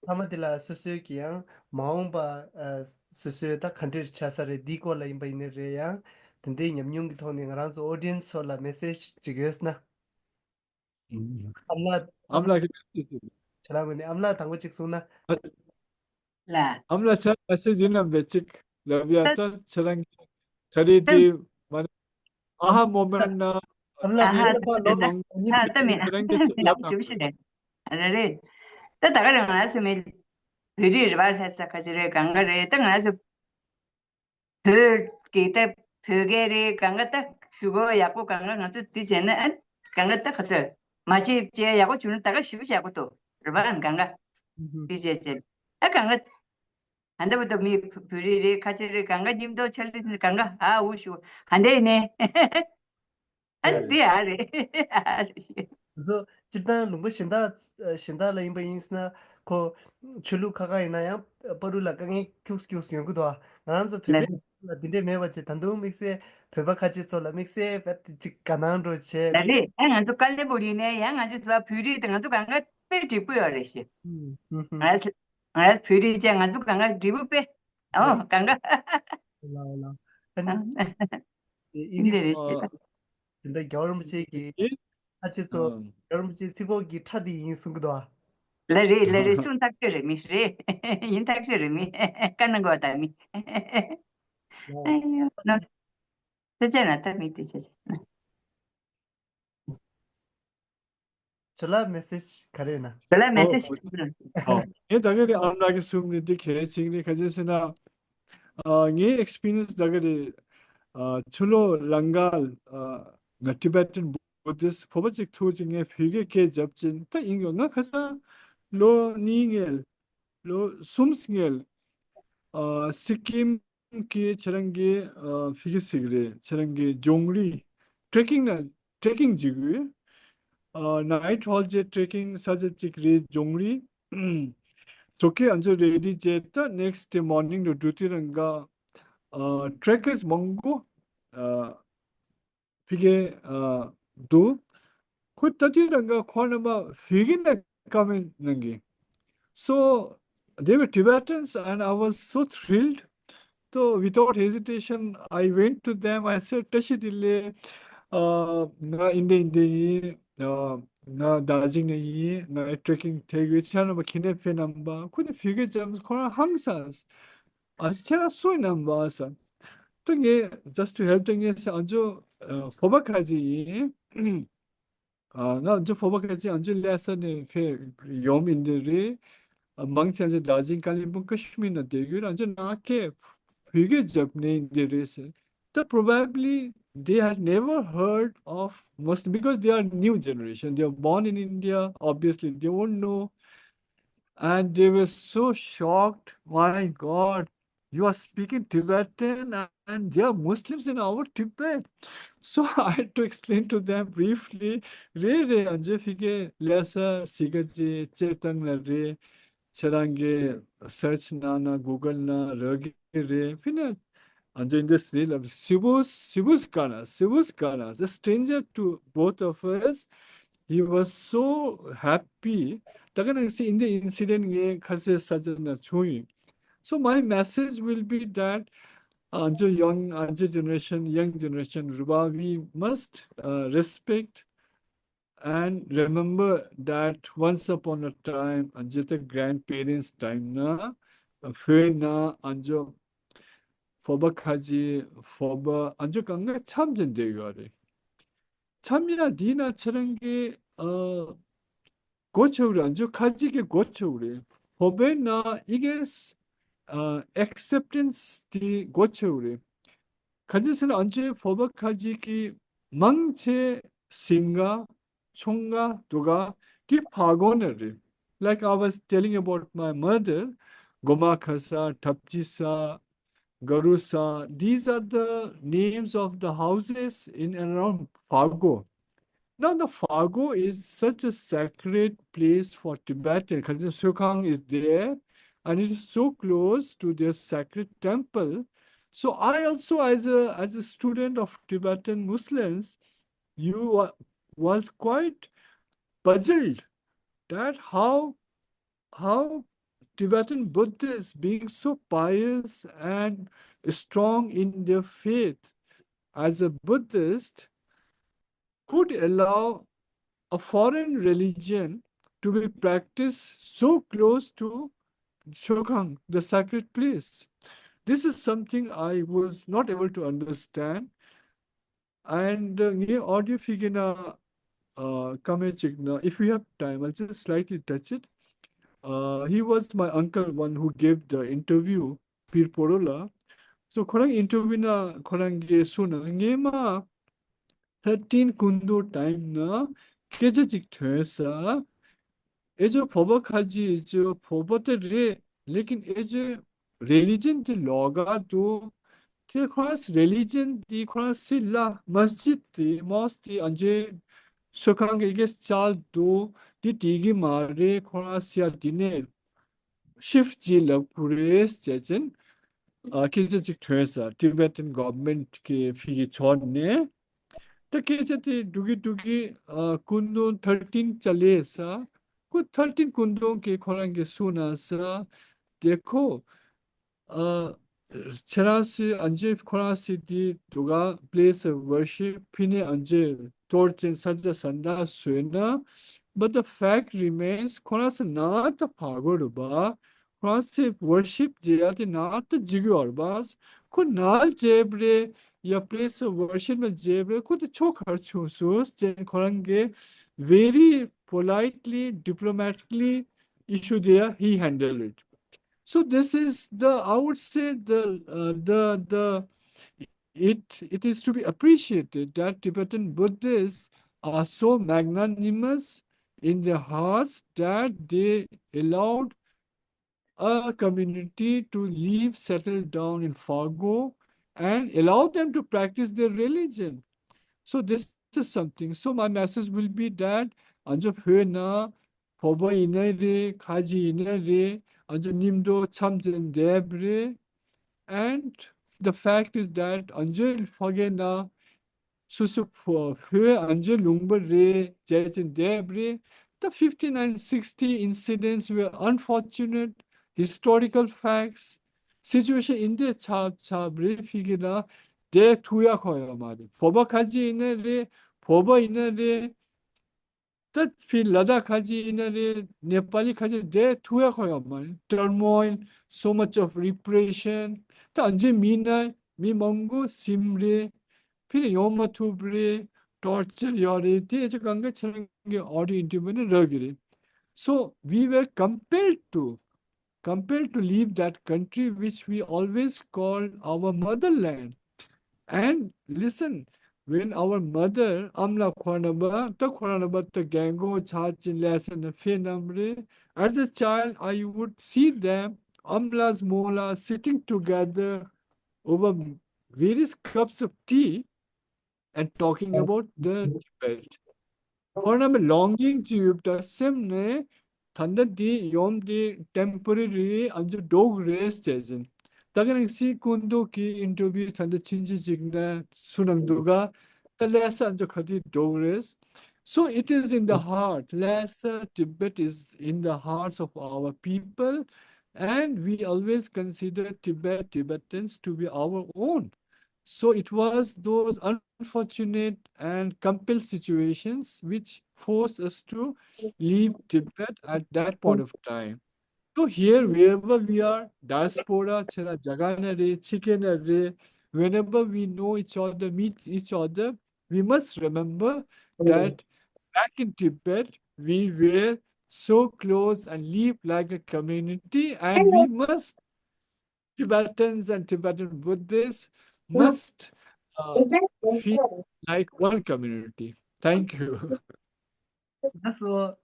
མཐའ་མ་དེ་ལ་སོ་སོའི་གི་ཡང་མ་འོངས་པ་ཨ་སོ་སོའི་ད་ག་འདྲས་ཆགས་ས་རེད། འདིའི་སྐོར་ལ་ཡིན་པ་ཡིན་ནའི་རེད། ཡང་དེ་འདྲའི་ཉམས་མྱོང་གི་ཐོག་ནས་ང་རང་ཚོ་ཨོ་ཌི་ཡན་སི་ཚོ་ལ་མེ་སེ་ཇི་ཅིག་ཡོད་ན། ཨམ་ལགས། ཨམ་ལགས་ཀྱིས། ཁྱེད་རང་ངོས་ནས་ཨམ་ལགས་དང་པོ་གཅིག་གསུངས་ན། ལ། ཨམ་ལགས་ཁྱེད་རང་མེ་སེ་ཇི་ཡིན་ནམ་བས་གཅིག་ལབ་ཡ། ད་ཁྱེད་རང་གི་ཁ་རི་དེ་མ་ཨ་ཧ་མོ་མེན་ན། ཨམ་ལགས་ཨ་ཧ་ངའི་ལ་པ་ལོ་ཨ་ནི་ཨ་ད་མེད་ཁྱེད་རང་གི་ལབ་ཞུ་ཞུ་རེད། ཨ་རེད་རེད། ད་ད་ག་རེ་ང་ཚོ་མི་བོད་རིགས་རེད་པ། ལྷ་ས་ཁ་ཆེ་རེད། གང་ག་རེད། ད་ང་ཚོ་བོད་ཀྱི་ད་བོད་སྐད་རེད། གང་ག་ད་ཞུ་གོ་ཡག་པོ། གང་ག་ང་ཚོ་འདི་བྱས་ན་ཨ་གང་ག་ད་ག་ཚོད་མ་བྱེད་བྱས་ཡག་པོ་བྱུང་ན་ད་ག་ཞུ་བྱ་གོ་ཏོ་རེད་པ། གང་ག་འདི་བྱས་བྱས་ཨ་གང་ག་ད་ལྟ་བུ་ད་མི་བོད་རིགས་རེད། ཁ་ཆེ་རེད། གང་ག་མཉམ་དུ་ཆ་ལི་གང་ག་ཨ་འུ་ཞུ་ག་འདི་ནས། ཨ་ནི་དེ་ཨ་རེད། ཨ་རེད། ང་ཚོ་སྤྱིར་བཏང་ལུང་པ་གཞན་དག་གཞན་དག་ལ་ཡིན་པ་ཡིན་ན་ཁོ་ཆོས་ལུགས་ཁག་ཁག་ཡིན་ན་ཡང་བར་དུ་ལ་དཀའ་ངལ་ཁྱུག་ཁྱུག་ཡོང་གི་འདུག་ང་རང་ཚོ་བོད་པའི་ལ་འདི་འདྲས་མེད་པ་བྱས། ད་དུང་དམིགས་བསལ་བོད་པ་ཁ་ཆེ་ཚོ་ལ་དམིགས་བསལ་བ་ཅིག་དགའ་སྣང་འགྲོ་བྱས། ད་རེད། ཨ་ང་ཚོ་ཀ་ལེ་བོ་ལི་ནས་ཡང་ང་ཚོ་བོད་རིགས་དེ་ང་ཚོ་གང་ག་དཔེ་འགྲིག་པོ་ཡོད་རེད་ཤི། ང་རང་ང་རང་བོད་རིགས་བྱས་ང་ཚོ་གང་ག་འགྲིག་པོ་དཔེ། ཨོ་གང་ག་ལ་ལ། ཨ་ནི། ཨ་ནི། དེ་འདྲ་རེད་ཤི། དེ་འདྲ་རྒྱལ་བ་རིན་པོ་ཆེ་གི་ཨེ། ཁ་ཆེ་ཚོ་ཨ། རྒྱལ་བ་རིན་པོ་ཆེ་ཚིག་ཕོག་གི་ཁྲ་དེ་ཡིན་གསུང་གི་འདུག་ཨ། ལ་རེད་ལ་རེད། གསུང་ཐག་ཆོད་རེད་མི་རེད། ཡིན་ཐག་ཆོད་རེད་མི། བཀའ་གནང་དགོས་དང་མི། ཨ་ཡོ་ནོ། ཐུགས་རྗེ་གནང་། ད་མི་དེ་ཆེ་ཆེ། ཁྱོད་ལ་མེ་སེ་ཇི་ག་རེ་ཡོད་ན། ཁྱོད་ལ་མེ་སེ་ཇི་ཨོ། ཨོ། ངས་ད་ག་རེ་ཨམ་ལགས་ཀྱིས་གསུངས་ནས་འདི་གལ་ཆེ་ནི་ག་ཅི་ཟེར་ན། ཨ་ངའི་ཨེགས་པི་རི་ཡན་སི་ད་ག་རེ། ཨ་ཕྱི་ལོགས་ལང་ཀ་ལ་ཨ་ང་ཊི་བེ་ཊན་བུ་དིསྟ་བོད་པ་ཅིག་ཐུག་ཅིག་ངས་བོད་སྐད་སྐད་རྒྱབ་ཅིང་ད་ཡིན་གྱི་ང་ཁ་སང་ལོ་གཉིས་སྔོན་ལོ་གསུམ་སྔོན་ཨ་སི་ཀིམ། གི་ཁྱེད་རང་གི་ཨ་ཕི་གི་སིག་རེད། ཁྱེད་རང་གི་ལྗོངས་རི་ཊེ་ཀིང་ན་ཊེ་ཀིང་བྱེད་དགོས། ཨ་ནའིཊ་ཧོལ་ཇེ་ཊེ་ཀིང་ས་ཆ་གཅིག་རེད། ལྗོངས་རི། ཚོ་ཁེ་ཨན་ཅོ་རེ་ཌི་བྱས་ད་ནེགསི་ཌེ་མོར་ནིང་ལ་འགྲོ་དུས་རང་ག་ཨ་ཊེ་ཀར་མང་པོ་ཨ་ཕི་གེ་ཨ་འདུག་ཁོ་ད་དུས་རང་ག་ཁོ་རྣམ་པ་བོད་སྐད་ནང་ཀོ་མེན་ཊི་གནང་གི། So they were Tibetans and I was so thrilled. So without hesitation, I went to them. I said, བཀྲ་ཤིས་བདེ་ལེགས། ཨ་ང་འདི་འདི་འདི་ཡིན། ཨ་ང་རྡོ་རྗེ་གདན་ནས་ཡིན། ང་ཊེ་ཀིང་ཐེག་ཡོད། ཁྱེད་རྣམ་པ་ག་ནས་ཕེབས་རྣམ་པ། ཁོ་ནི་བོད་སྐད་ཅམ། ཁོ་རང་ཧང་སངས། ཨ་ཁྱེད་རང་སུ་ཡིན་ནམ་བ་ས། ད་ངས་just to help ད་ངས་ཨ་ཅོ་ཨ་ཕོ་བ་ཁ་ཆེ་ཡིན། ཨ་ང་ཨ་ཅོ་ཕོ་བ་ཁ་ཆེ་ཨ་ཅོ་ལྷ་ས་ནས་ཕེབས་ཡོང་མི་འདི་རེད། ཨ་མང་ཆེ་ཨ་ཅོ་རྡོ་རྗེ་ཀ་ལིམ་པོང་ཀ་ཤི་མིར་ན་བསྡད་ཡོད། ཨ་ཅོ་ནང་ཁེ་བོད་སྐད་རྒྱབ་ནས་འདི་རེད་ཟེར། ད་probably they had never heard of Muslim because they are new generation. They are born in India, obviously they won't know. And they were so shocked. My God, you are speaking Tibetan and there are Muslims in our Tibet. So I had to explain to them briefly. རེད་རེད། ཨ་ཅོ་ཕི་གེ་ལྷ་ས་སི་ཀ་ཅེ་ཅེ་ཏང་ལ་རེད། ཁྱེད་རང་གི་སར་ཆི་ནང་ན་གུ་གལ་ན་རག་གི་རེད། ཕི་ན་ཨ་ཅོ་འདི་སི་རི་ལ་སི་བུ་སི་བུ་སི་ཀ་ན་སི་བུ་སི་ཀ་ན། A stranger to both of us, he was so happy. ད་ག་ནང་སི་འདི་ཨིན་སི་ཌེན་ཊི་ངའི་ཁ་སའི་ས་ཆ་ན་བྱུང་ཡིན། So my message will be that ཨ་ཅོ་ཡང་ཨ་ཅོ་ཇེ་ནེ་རེ་ཤན་ཡང་ཇེ་ནེ་རེ་ཤན་རུ་བ། We must uh, respect and remember that once upon a time, ཨ་ཅོ་ད་གྷ་རེན་ཌི་པེ་རེན་ཊི་ཊའིམ་ན་བོད་ན་ཨ་ཅོ་ཕོ་བ་ཁ་ཆེ་ཕོ་བ་ཨ་ཅོ་གང་ག་འཆམ་ཅན་བསྡད་ཡོད་རེད། འཆམ་ཡ་འདི་ན་ཁྱེད་རང་གི་ཨ་གོ་ཆོད་རེད། ཨ་ཅོ་ཁ་ཆེ་གི་གོ་ཆོད་རེད། ཕོ་བའི་ན་ཨི་གེས་ཨ་ཨེག་སེབ་ཊེན་སི་དེ་གོ་ཆོད་རེད། ག་ཅི་ཟེར་ན་ཨ་ཅོ་ཕོ་བ་ཁ་ཆེ་གི་མང་ཆེ་སིང་ག་ཆུང་ག་དུ་ག་གི་ཕ་གོ་ན་རེད། Like I was telling about my mother, Goma Khasa, Thapchisa, Garusa, these are the names of the houses in and around Fago. Now, the Fago is such a sacred place for Tibetan. Kajin Sokhang is there, and it is so close to their sacred temple. So, I also, as a as a student of Tibetan Muslims, you wa- was quite puzzled that how how Tibetan Buddhists, being so pious and strong in their faith, as a Buddhist, could allow a foreign religion to be practiced so close to Chokhang, the sacred place. This is something I was not able to understand. And uh, ངའི་ཨོ་ཌི་ཡོ་ཕི་གི་ན་ཨ་ཀོ་མེན་ཊི་ཅིག་ན། If you have time, I'll just slightly touch it. Uh, he was my uncle, one who gave the interview, Pir Porola. So ཁོ་རང་ཨིན་ཊར་བིའུ་ན་ཁོ་རང་གིས་གསུངས་ན། ངས་མ་ཐར་ཊིན་སྐུ་མདུན་ཊའིམ་ན་སྐད་ཆ་ཅིག་ཐོན་ས། ཨེ་ཅོ་ཕོ་བ་ཁ་ཆེ་ཨེ་ཅོ་ཕོ་བ་དེ་རེད། ལེ་ཀིན་ཨེ་ཅོ་རི་ལི་ཇན་དེ་ལོགས་ཀ་འདུག་དེ་ཁོ་རང་སི་རི་ལི་ཇན་དེ་ཁོ་རང་སི་ལ་མ་སི་ཇིད་དེ་མོ་སི་དེ་ཨ་ཅོ་ཤོ་ཁང་གི་གེ་སི་ཅལ་འདུག་དེ་དེ་གི་མ་རེད། ཁོ་རང་སི་ཡ་དེ་ནས་ཤིཕ་ཊི་བྱེད་ལབ་དགོས་རེད་ཟེར་ཅན། ཨ་སྐད་ཆ་ཅིག་ཐོན་ས། ཊི་བེ་ཊན་གོ་ཝར་མེན་ཊི་གི་ཕི་གི་ཕྱོགས་ནས། ད་སྐད་ཆ་དེ་འགྲོ་གི་འགྲོ་གི་ཨ་སྐུ་མདུན་ཐར་ཊིན་ཅལ་ལེ་ས། ཁོ་ཐར་ཊིན་སྐུ་མདུན་གྱིས་ཁོ་རང་གིས་གསུངས་ན་ས། དེ་ཁོ་ཨ་ཁྱེད་རང་སི་ཨ་ཅོ་ཁོ་རང་སི་དེ་དུ་ག་པི་ལེ་སི་ཨོཕ་ཝར་ཤིབ་ཕི་ནས་ཨ་ཅོ་གཏོར་ཅན་ས་ཆ་ས་འདྲ་བཟོས་ན། But the fact remains, ཁོ་རང་སི་ན་ད་ཕ་གོ་རུ་བ། ཁོ་རང་སི་ཝར་ཤིབ་བྱེད་ཡ་དེ་ན་ད་ཇི་གུ་ཡོར་བ། ཁོ་ན་ལ་བྱེད་པ་རེད། ཡ་པི་ལེ་སི་ཨོཕ་ཝར་ཤིབ་ན་བྱེད་པ་རེད། ཁོ་དེ་ཕྱོགས་གར་བྱུང་སོང་ཟེར་ཁོ་རང་གིས་very politely, diplomatically issue there, he handled it. So this is the, I would say the uh, the the it it is to be appreciated that Tibetan Buddhists are so magnanimous in their hearts that they allowed a community to leave, settle down in Fargo, and allow them to practice their religion. So this is something. So my message will be that ཨ་ཇོ་བོད་ནང་བོད་པ་ཡིན་ན་རེད། ཁ་ཆེ་ཡིན་ན་རེད། ཨ་ཇོ་མཉམ་དུ་འཆམ་མཐུན་བསྡད་པ་རེད། And the fact is that ཨ་ཇོ་ཕ་གི་ནང་སོ་སོ་བོད་ཨ་ཇོ་ལུང་པ་རེད། བྱས་ཙང་བསྡད་པ་རེད། The fifty-nine sixty incidents were unfortunate historical facts. Situation in the chap chap re figure na de tuya koyo mari. Foba kaji in re, foba in re, that feel lada kaji in re, Nepali kaji de tuya koyo mari. Turmoil, so much of repression. Ta anje mina, mi mongo simre, pin yoma tubre, torture yore, de je ganga chenge audio interview ne ragire. So we were compelled to compelled to leave that country which we always call our motherland. And listen, when our mother, Amla Khwanaba, the Khwanaba, the Gango, Chachin, Lesson, the Fenamre, as a child, I would see them, Amlas Mola, sitting together over various cups of tea and talking about the Tibet. ཁོ་རང་ལ་ལོང་ཡིང་ཅིག་ཡོད་པ་སེམས་ནས། ད་ལྟ་འདི་ཡོམ་འདི་ཊེམ་པོ་རེ་རི་ཨ་ནི་འགྲོ་གི་རེད་ཟེར་བཞིན། ད་ག་ནང་སི་ཀུན་ཏུ་གི་ཨིན་ཊར་བིའུ་ད་ལྟ་ཕྱིན་ཅི་ཅིག་ནས་སུ་གནང་འདུག་ག་ད་ལས་ས་ཨ་ནི་ག་དུས་འགྲོ་གི་རེད། So it is in the heart. Lhasa Tibet is in the hearts of our people, and we always consider Tibet, Tibetans to be our own. So it was those unfortunate and compelled situations which forced us to leave Tibet at that point of time. So here, wherever we are, diaspora, chera jagana re, chikena re, whenever we know each other, meet each other, we must remember that back in Tibet, we were so close and live like a community, and we must Tibetans and Tibetan Buddhists must uh, feel like one community. Thank you. That's all.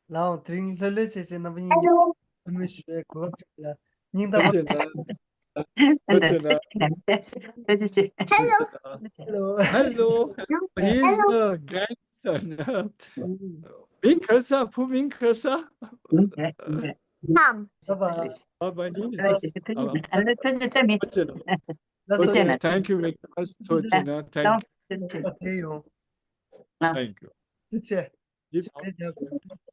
Now, drink ལྷོད་ལྷོད་བྱས་བྱས་རྣམ་པ་གཉིས་ཀྱི་ཨ་མའི་ཞུ་བའི་གོ་སྐབས་ཅིག་ལ་སྙིང་ཐག་པ་ཐུགས་རྗེ་ཆེ། Hello. Hello. Hello. He's the grandson. Min Kharsa, Pu Min Kharsa. Mom. Bye bye. Bye bye. Thank you very much. Thank you. Thank you. Thank you.